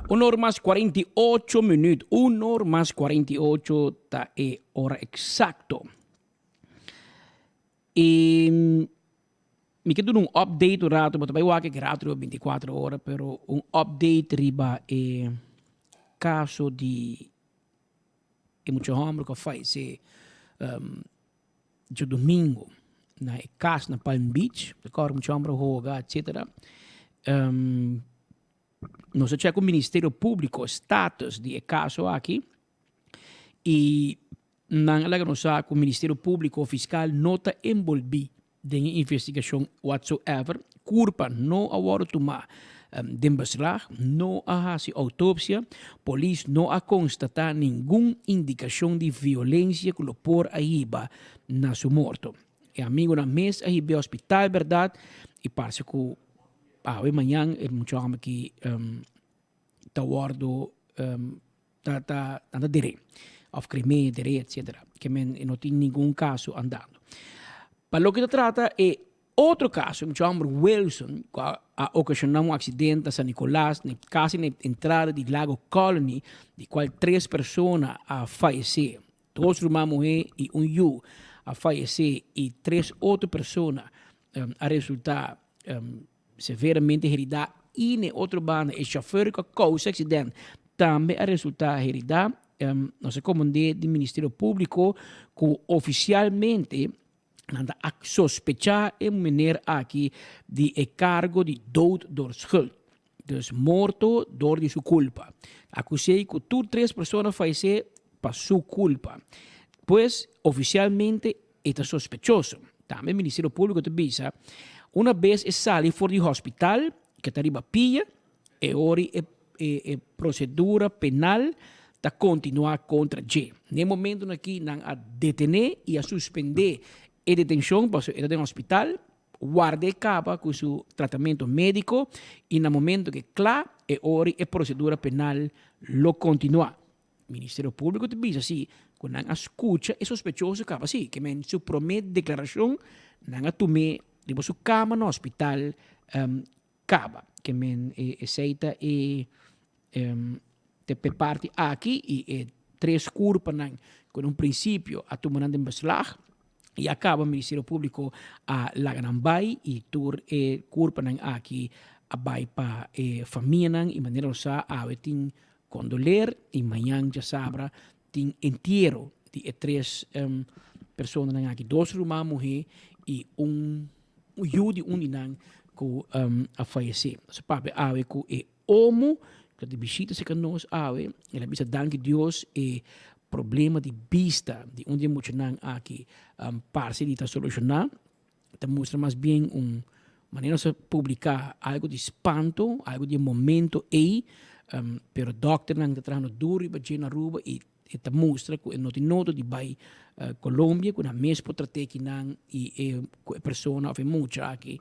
Un or mas 48 minuut, un or mas 48 ta e ora exacto. Y mi ke duna un update un rato, bo ta bai wak e rato riba 24 ora, pero un update riba e caso di e mucha homber cu a fayece djadomingo. na e cas na Palm Beach, ta kòrda mucha hòmber a hoga etcetera. Um, nos a chèk ku Ministerio Públiko status di e kaso aki i nan a laga nos sa ku Ministerio Públiko fiskal no ta enbolbí den e investigashon whatsoever. Kurpa no a wòrdu tumá den beslag, no a hasi outopsia, polis no a konstatá ningun indikashon di violensia ku lo por a hiba na su morto. E amigunan mes a hib'é hospital bèrdat i parse ku awe mañan e mucha hòmber aki ta wòrdu ta ta nan ta der'é òf krem'é, der'é etcetera. Ke men e no tin ningun kaso andando. Pa loke ta trata e otro kaso, e mucha hòmber Wilson ku a a okashoná un aksidente na San Nicolas na kasi na e entrada di Lago Colony di kual tres persona a fayesé. Dos ruman muhé i un yu a fayesé i tres otro persona a resultá severamente heridá i n'e otro banda e shofèr ku a kousa e aksident tambe a resultá heridá. Nos a komand'é di Ministerio Públiko ku ofisialmente nan ta a sospechá e mener aki di e kargo di dood door schuld, dus morto dor di su kulpa. Akus'é ku tur tres persona fayesé pa su kulpa. Pues ofisialmente e ta sospechoso. Tambe Ministerio Públiko ta bisa una bes e sali for di hospital ke ta riba pia, E ora e e prosedura penal ta kontinuá kontra dje. Na e momentunan aki nan a detené i a suspendé e detenshon pasobra e ta den hospital, warda e kaba ku su tratamentu médiko i na momentu ku e kla e ora e prosedura penal lo kontinuá. Ministerio Públiko ta bisa si ku nan a skucha e sospechoso kaba si ke men su promé deklarashon nan a tum'é riba su kama na hospital Caba. Ke men e esey ta e te p'e parti aki y e tres curpanan cu na un principio a tuma nan den beslag y a caba Ministerio Publico a laga nan bay y tur e curpanan aki a bay pa e famianan y manera nos sa awe tin condoleer y mañan djasabra tin entiero di e tres personanan aki, dos ruman muhe y un yu di un di nan ku a fayesé. Nos a papia awe ku e omo ku ta di bishita serka nos awe, el a bisa danki Dios e problema di bista di un di e muchanan aki parse di ta solushoná. Ta mustra mas bien un manera nos a publiká algu di spanto, algu di e momento ei, pero dòkternan ta trahando duru riba dje na Aruba i E ta mustra ku e no tin nodo di bai Colombia, ku nan mes por trat'é kinan i e ku e persona òf e mucha aki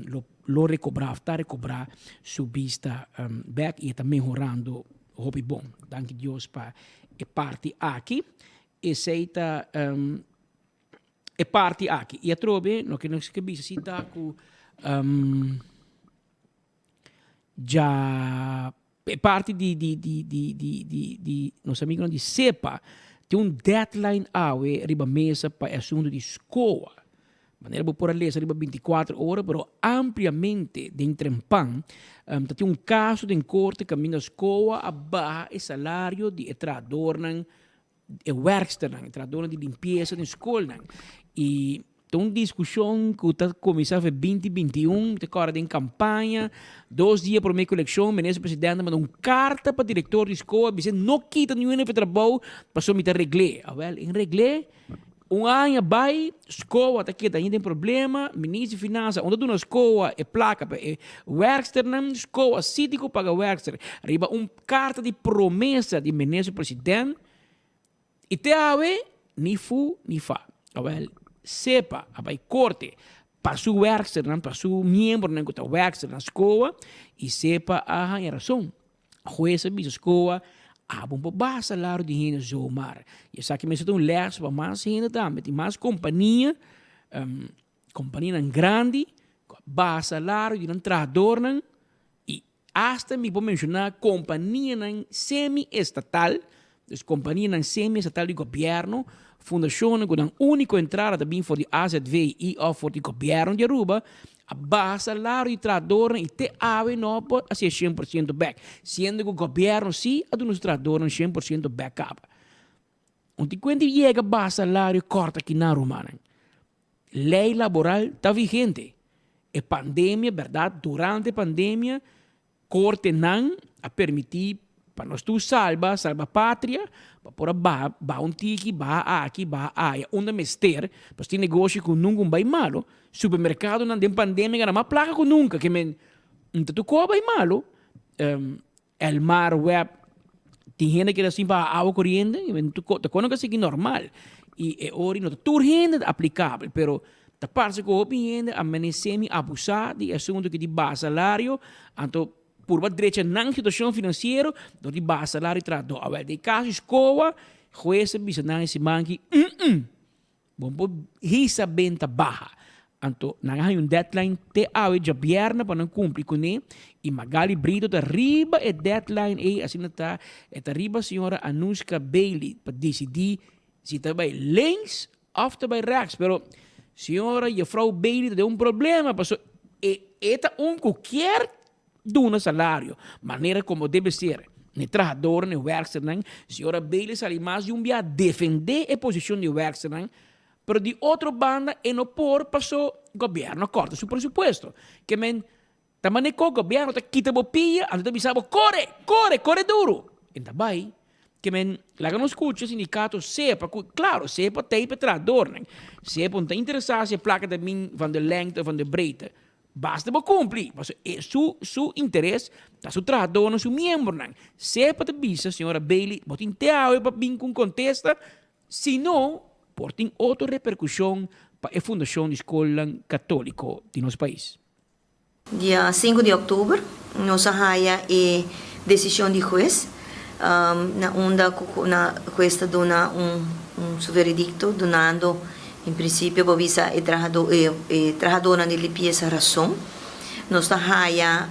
lo lo rekobrá òf ta rekobrá su bista bèk i e ta mehorando hopi bon. Danki Dios pa e parti aki. Esei ta e parti aki. I atrobe loke nos ke bisa si ta ku dja. E parti di di di di di di di nos amigonan di SEPA tin un deadline awe riba mesa pa e asuntu di SCOA. Manera bo por a lesa riba 24 ora pero ampliamente den trempan ta tin un kaso den korte kaminda SCOA a baha e salario di e trahadornan e werksternan, e trahadornan di limpiesa den skolnan. I ta un diskushon ku ta kuminsá for binti 21, mi ta kòrda den kampaña, dos dia promé ku elekshon, minister presidente a manda un karta pa direktor di skol a bis'é no kita niun hende for trabou pasobra mi ta regl'é. Awèl, en regl'é Un aña bai, SCOA ta keda ainda den problema, Minister di Finansa unda duna SCOA e plaka pa e werksternan, SCOA si tin ku paga werkster riba un karta di promesa di Minister President i te awe ni fu ni fa. Awel, sepa a bai korte pa su werksternan, pa su miembronan ku ta werkster na SCOA i sepa a haña rason. Hues a bisa SCOA, Abo no por baha salario di hende zomaar. Y esaki mester ta un les pa mas hende tambe. Tin mas compania, companianan grandi cu a baha salario di nan trahadornan y hasta mi por menciona companianan semi-estatal, dus companianan semi-estatal di gobierno, fundacionnan cu nan unico entrada ta bin for di AZV y of for di gobierno di Aruba, A baha salario di trahadornan y te awe no por hacié shen por ciento bek, siendo cu gobierno si a duna su trahadornan shen por ciento bek caba. Un tin cuenta yega baha salario corta kinan rumannan. Lei laboral ta vigente. E pandemia, berdad, durante pandemia, cortenan a permiti pa nos tur salba, salba patria, pa por a baha, baha un tiki, baha aki, baha aya, unda mester, pasobra tin negoshi cu nunca un bay malo, supermercadonan den pandemia gana mas placa cu nunca, ke men, ta tur cosa bay malo, Elmar Webb, Tin hende keda sin paga awa koriente, ta kono ka sigui normal. I e ora no ta tur hende ta aplikabel, pero ta parse ku hopi hende a menesé mi abusá di e asuntu ki di baha salario, anto purba drecha nan situashon finansiero dor di baha salario trahadó. Awel, den e kaso di Skoa, hues a bisa nan e siman ki, mm-mm! Bo por hisa benta baha. Anto nan a haña un deadline te awe djabièrnè pa nan kumpli kuné i Magali Brito ta riba e deadline ei asina ta e ta riba señora Anushka Bailey pa disidí si ta bai links òf ta bai rèks pero señora jefrou Bailey ta den un problema pasobra e e ta un ku kier Duna salario, manera como debe ser, n'e trahadornan, n'e werksternan. Señora Bailey sali mas di un bia defende e posicion di werksternan, pero di otro banda e no por paso gobierno a corta su presupuesto. Ke men, ta mane ko gobierno ta kita bo pia, anto ta bisa bo core, core, core duro. E ta bay. Ke men, laga nos scucha sindicato sepa cu, claro, sepa t'ey p'e trahadornan. Sepa no ta interesa si e placa ta bin van de lengte of van de breedte. Basta bo cumpli, pasobra e su su interes ta su trahadornan, su miembronan. Sepa ta bisa señora Bailey, bo tin te awe pa bin cu un contesta, si no, por tin otro repercusion pa e fundacion di scolnan catolico di nos pais. Dia sinku di òktober nos a haya e desishon di hues na unda ku na hues ta duna un su veredikto dunando En principio bo bisa e trahadó e trahadónan di limpiesa rason. Nos ta haya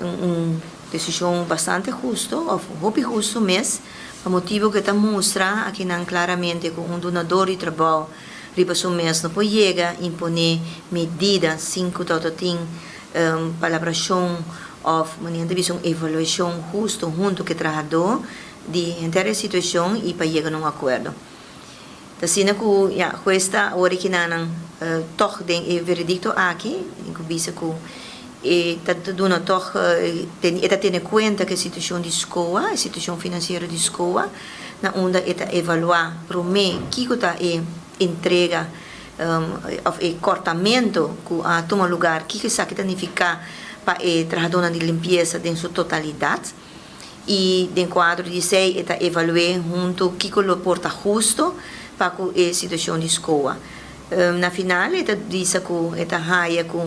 un desishon bastante husto òf hopi husto mes pa motibu ku e ta mustra akinan klaramente ku un dunador di trabou riba su mes no por yega imponé medida sin ku ta tin palabrashon òf manera ta bisa un evaluashon husto huntu ku e trahadó di henter e situashon i pa yega na un akuerdo. Ta asina ku ya hues ta awor e kinanan tòg den e veredikto aki, tin ku bisa ku e ta duna tòg e ta tene kuenta ku e situashon di SCOA, e situashon finansiero di SCOA, na unda e ta evaluá promé kiko ta e entrega òf e kòrtamentu ku a tuma lugar, kiko esaki ta nifiká pa e trahadónan di limpiesa den su totalidat. I den kuadro di esei e ta evalu'é huntu kiko lo por ta husto pa ku e situashon di SCOA. Na final e ta bisa ku e ta haya ku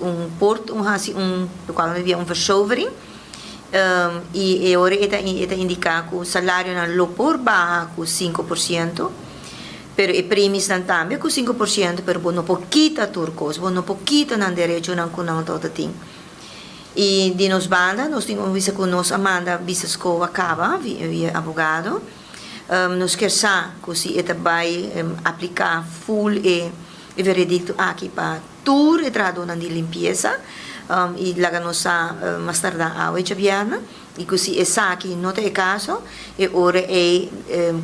un por un hasi un lokual nan ta bia un versovering i e ora e ta e ta indiká ku salarionan lo por baha ku 5%, pero e premisnan tambe ku 5% pero bo no por kita tur kos, bo no por kita nan derechonan ku nan tabata tin. I di nos banda nos tin un bisa ku nos a manda bisa SCOA kaba via abogado. Nos kier sa ku si e ta bai apliká ful e veredikto aki pa tur e trahadónan di limpiesa i laga nos sa mas tardá awe djabièrnè i ku si esaki no ta e kaso e ora ei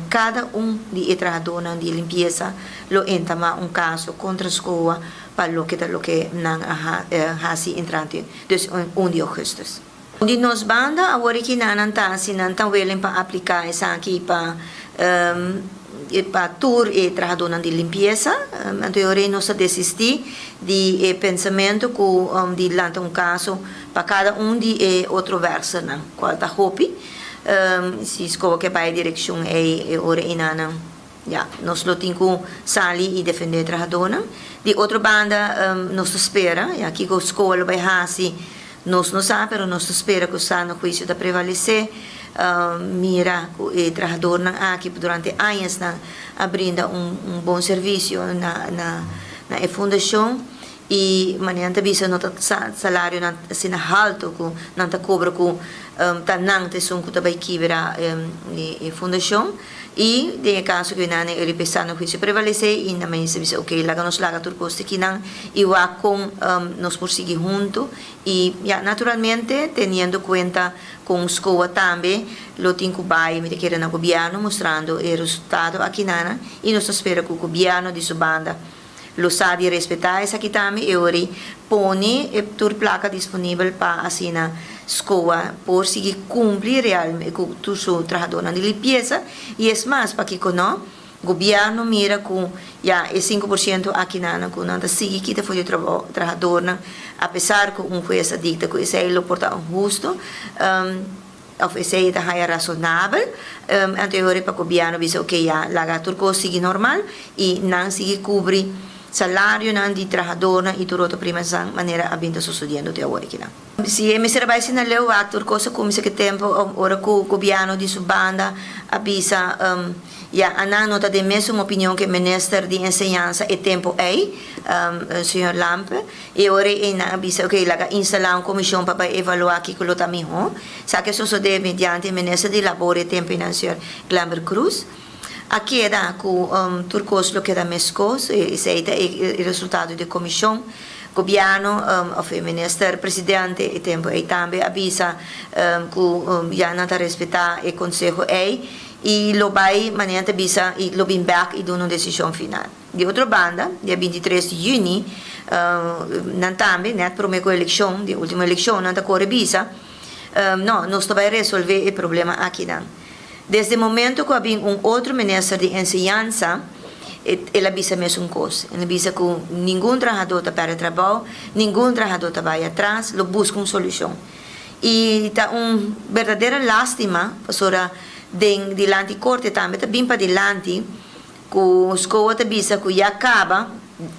kada un di e trahadónan di limpiesa lo entamá un kaso kontra SCOA pa loke ta loke nan a hasi entrante dus un di augustus. Di nos banda awor aki nan nan ta si nan ta willing pa aplica esaki pa pa tur e trahadornan di limpiesa anto e ora ei nos ta desisti di e pensamento cu di lanta un caso pa cada un di e otro werksternan cual ta hopi si scoba ke bay e direccion ei e ora ei nan nan Ya, nos lo tin ku sali i defendé e trahadónan. Di otro banda, nos ta spera, ya, kiko SCOA lo bai hasi nos no sa, pero nos ta spera ku sano huisio ta prevalesé. Mira ku e trahadornan aki durante añasnan a brinda un un bon servisio na na na e fundashon i manera nan ta bisa no ta salarionan asina haltu ku nan ta kobra ku ta nan ta esun ku ta bai kibra e fundashon. I den e kaso ku e nan e riba e sano huisio prevalesé i nan mester bisa oke laga nos laga tur kos aki nan i wak kon nos por sigui huntu i ya naturalmente teniendo kuenta kon SCOA tambe lo tin ku bai mi ta kere na gobièrnu mustrando e resultado aki nan i nos ta spera ku gobièrnu di su banda. lo sa di respetá esaki tambe e ora ei pone e tur plaka disponibel pa asina SCOA por sigui kumpli real ku tur su trahadónan di limpiesa i es mas pakiko no gobièrnu mira ku ya e 5% akinan ku nan ta sigui kita for di trabou trahadornan apesar ku un hues a dikta ku esei lo por ta inhusto. Of esei ta haya rasonabel, anto e ora pa gobièrnu bisa oke ya laga tur kos sigui normal i nan sigui kubri salarionan di trahadornan i tur otro primanan manera a bin ta sosodiendo te awor akinan. Si e mester a bai asina leu wak tur kos a kuminsá ki tempu ora ku gobièrnu di su banda a bisa ya anan no ta den mesun opinion ku e minister di enseñansa e tempu ei, señor Lampe. E ora ei nan a bisa, Oké, laga instalá un komishon pa bai evaluá kiko lo ta mihó. Sa ke sosodé mediante e minister di Labor e tempu einan, señor Glenbert Croes. A keda ku tur kos lo keda meskos, esei ta e resultado di e komishon. Gobièrnu òf e minister presidente e tempu ei tambe a bisa ku ya nan ta respetá e konseho ei i lo bai manera nan ta bisa i lo bin bèk i duna un desishon final. Di otro banda, dia 23 di yüni, nan tambe, nèt promé ku elekshon, di último elekshon, nan ta kore bisa, No, nos ta bai resolvé e problema akinan. Desde momento ku a bin un otro minister di enseñansa, el a bisa mesun kos. El a bisa ku ningun trahadó ta pèrdè trabou, ningun trahadó ta bai atras, lo buska un solushon. I ta un berdadera lástima, pasobra den dilanti korte tambe ta bin padilanti, Ku SCOA ta bisa ku ya kaba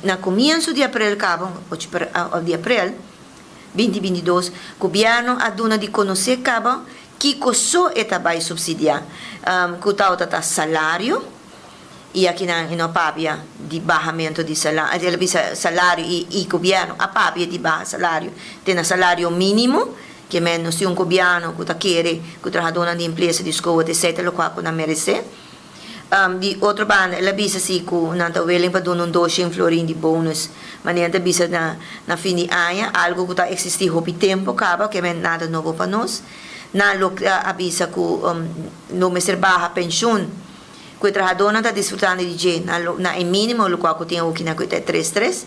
na komienso di aprel kaba, ocho di aprel 2022, gobièrnu a duna di konosé kaba kiko so e ta bai supsidiá, ku tabata ta salario, i akinan e no a papia di bahamentu di salario, el a bisa salario i gobièrnu a papia di baha salario te na salario mínimo, ke men nos tin un gobièrnu ku ta kere ku trahadónan di empresa di SCOA ta esei ta lokual ku nan meresé. Di otro banda el a bisa si ku nan ta willing pa duna un 200 florin di bonus. Manera ta bisa na na fin di aña, algu ku ta eksistí hopi tempu kaba, ke men nada nobo pa nos. Nan lo a bisa ku no mester baha penshun ku e trahadónan ta disfrutando di dje na lo na e mínimo lokual ku tin awoki na ku ta e tres tres.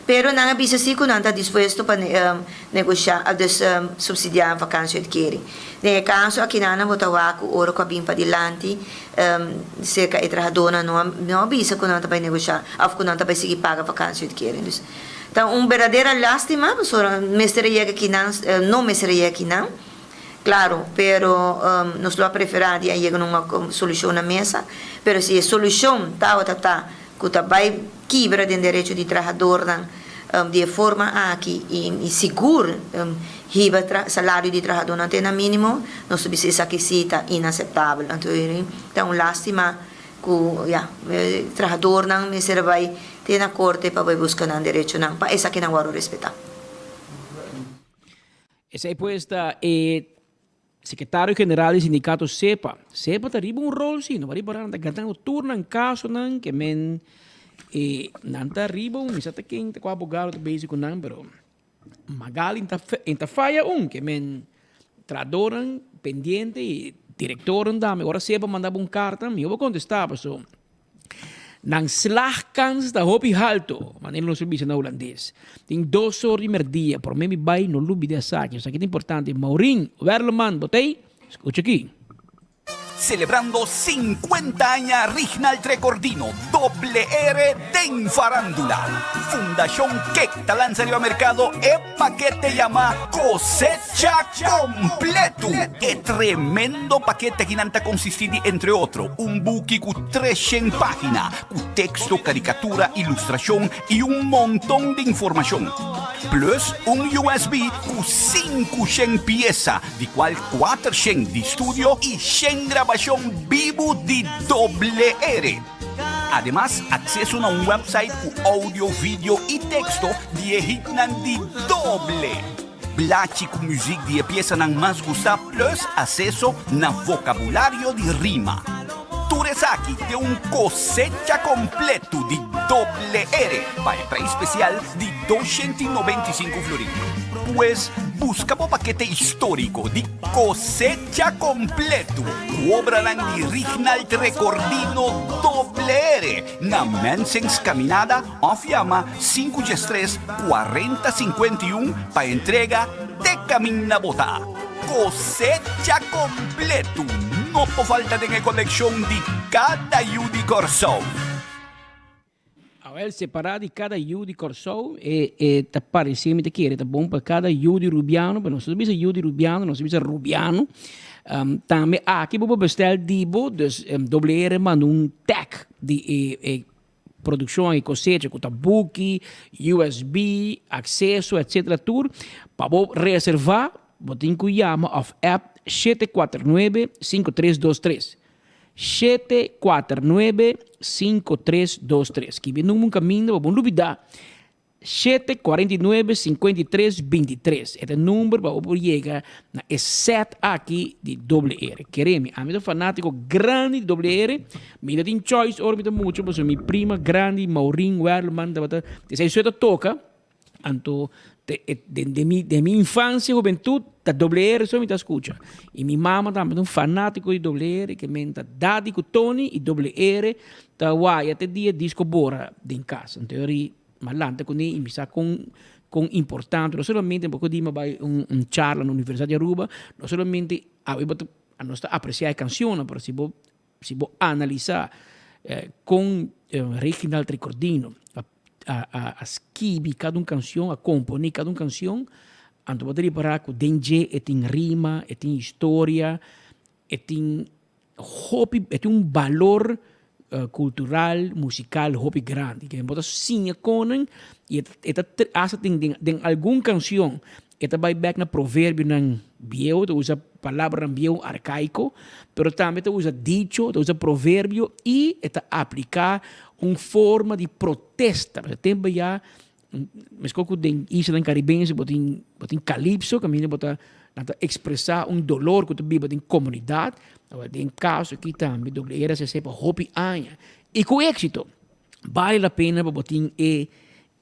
Pero nan a bisa si ku nan ta dispuesto pa negoshá, dus supsidiá vakantieuitkering. Den e kaso akinan nan bo ta wak ku ora ku a bin padilanti serka e trahadónan no a no a bisa ku nan ta bai negoshá òf ku nan ta bai sigui paga vakantieuitkering. Dus ta un berdadera lástima pasobra mester a yega akinan, no mester a yega akinan, klaro, pero nos lo a preferá di a yega na un solushon na mesa, pero si e solushon tabata ta ku ta bai kibra den derecho di trahadornan di e forma aki i sigur hiba salario di trahadornan te na minimo, nos ta bisa esaki si ta inaseptabel. Anto ta un lastima ku ya trahadornan mester a bai te na korte pa bai buska nan derechonan pa esakinan wòrdu respetá. Esei pues ta e Sekretario General di Sindikato SEPA. SEPA ta riba un rol si, no riba nan ta gantando tur nan kasonan ke men e nan ta riba un, mi sa ta ken ta kua abogado ta bezig ku nan pero Magali ta ta faya un ke men trahadornan pendiente i direktornan tambe ora SEPA manda bo un karta mi bo kontestá paso Nan slagkans ta hopi halto, manera nos ta bisa na hulandes. Tin dos or di merdia, prome mi bai no lubida esaki, esaki ta importante. Maureen Werleman, bo ta ei? Scucha aki. Celebrando 50 aña Rignald Recordino, Doble R den farándula. Fundacion Kek ta lansa riba mercado e pakete yama Cosecha Completo. E tremendo pakete akinan ta consisti di entre otro un buki cu 300 página cu texto, caricatura, ilustracion y un monton di informacion. Plus un USB cu 500 pieza, di cual 400 di studio y 100 grabacion bibu di Doble R. Ademas, acceso na un website cu audio, video y texto di e hitnan di Doble. Blachi cu muziek di e piesanan mas gusta plus acceso na vocabulario di rima. Tur. Esaki te un kosecha kompleto di Doble R pa e preis spesial di 295 florin. Pues buska bo pakete históriko di Kosecha Kompleto ku obranan di Rignald Recordino Doble R na Mensing's Caminada òf yama 513 40 51 pa entrega te kaminda bo ta. Kosecha Kompleto no por falta den e kolekshon di kada yu di Kòrsou. Awel, separá di kada yu di Kòrsou, e e ta paresé mi ta kere ta bon pa kada yu di Rubiano, pero nos no ta bisa yu di Rubiano, nos ta bisa Rubiano. Tambe aki bo por bestèl di bo, dus WR manda un tag di e e produkshon i kosecha ku ta buki, usb, akseso etsetera tur, pa bo reservá bo tin ku yama òf app 749 5323. 749 5323. Skibi e number un kaminda pa bo no lubidá. 749 53 23. E ta e number pa bo por yega na e set aki di Doble R. Kere mi, ami ta fanátiko grandi di Doble R. Mi no tin choice ora mi ta mucha pasobra mi prima grandi Maureen Werleman tabata, esei su e ta toka. Anto te e den den mi den mi infancia hubentud ta doble R so mi ta scucha. Y mi mama tambe ta un fanatico di doble R ke men ta Daddy cu Tony y doble R ta waya te dia disco bora den cas. Anto yori mi a lanta cune y mi sa con con importante no solamente bo di mi a bay un un charla na Universidad di Aruba no solamente awe bo ta nos ta aprecia e cancionnan pero si bo si bo analisa con Reginald Tricordino a a skibi kada un kanshon, a komponé kada un kanshon, anto bo ta ripará ku den dje e tin rima, e tin historia, e tin hopi, e tin un balor kultural, musikal hopi grandi. Ke bo ta siña konen i e ta asta tin den algun kanshon e ta bai bèk na proverbionan bieu, ta usa palabranan bieu arkaiko, pero tambe ta usa dicho, ta usa proverbio i e ta apliká un forma di protesta. Pasobra tempu ya, meskos ku den islanan karibense bo tin bo tin kalipso kaminda bo ta nan ta ekspresá un dolor ku ta biba den komunidat. Awor den kaso aki tambe WRCC pa hopi aña i ku éksito bale la pena pa bo tin e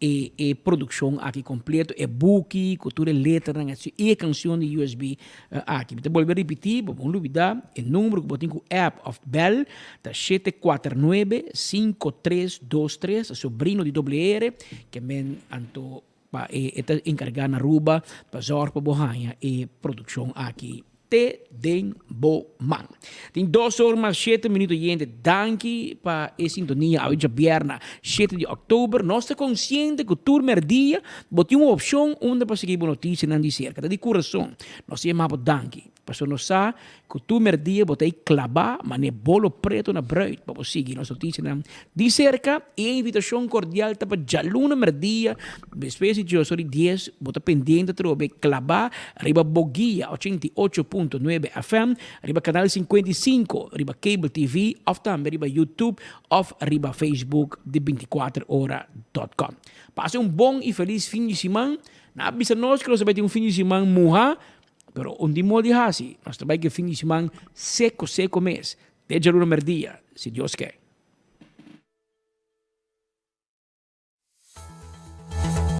E e produccion aki completo, e buki cu tur e letranan así y e cancion di USB aki. Mi ta bolbe ripiti, bo bon lubida, e numero cu bo tin cu app of bel ta 749 5323, ta sobrino di WR, ke men anto pa e e ta encarga na Aruba pa zorg pa bo haña e produccion aki. Te den bo man. Tin dos or mas shete minuut oyente. Danki pa e sintonia awe djabièrna shete di òktober. Nos ta konsiente ku tur mèrdia bo tin un opshon unda pa sigui bo notisianan di serka. Ta di kurason nos ta yama bo danki. Pasobra nos sa ku tur mèrdia bo ta ei klabá manera bolo preto na bruid pa bo sigui nos notisianan di serka. E invitashon kordial ta pa djaluna mèrdia despues di dioso di dies bo ta pendiente atrobe klabá riba bo guia 88.9 FM, riba kanal 55, riba cable TV òf tambe riba YouTube òf riba Facebook di 24 ora dot com. Pasa un bon i felis fin di siman. Nan a bisa nos ku nos ta bai tin un fin di siman muhá, pero un di modi hasi, nos ta bai ku e fin di siman seko seko mes. Te djaluna mèrdia, si Dios ke.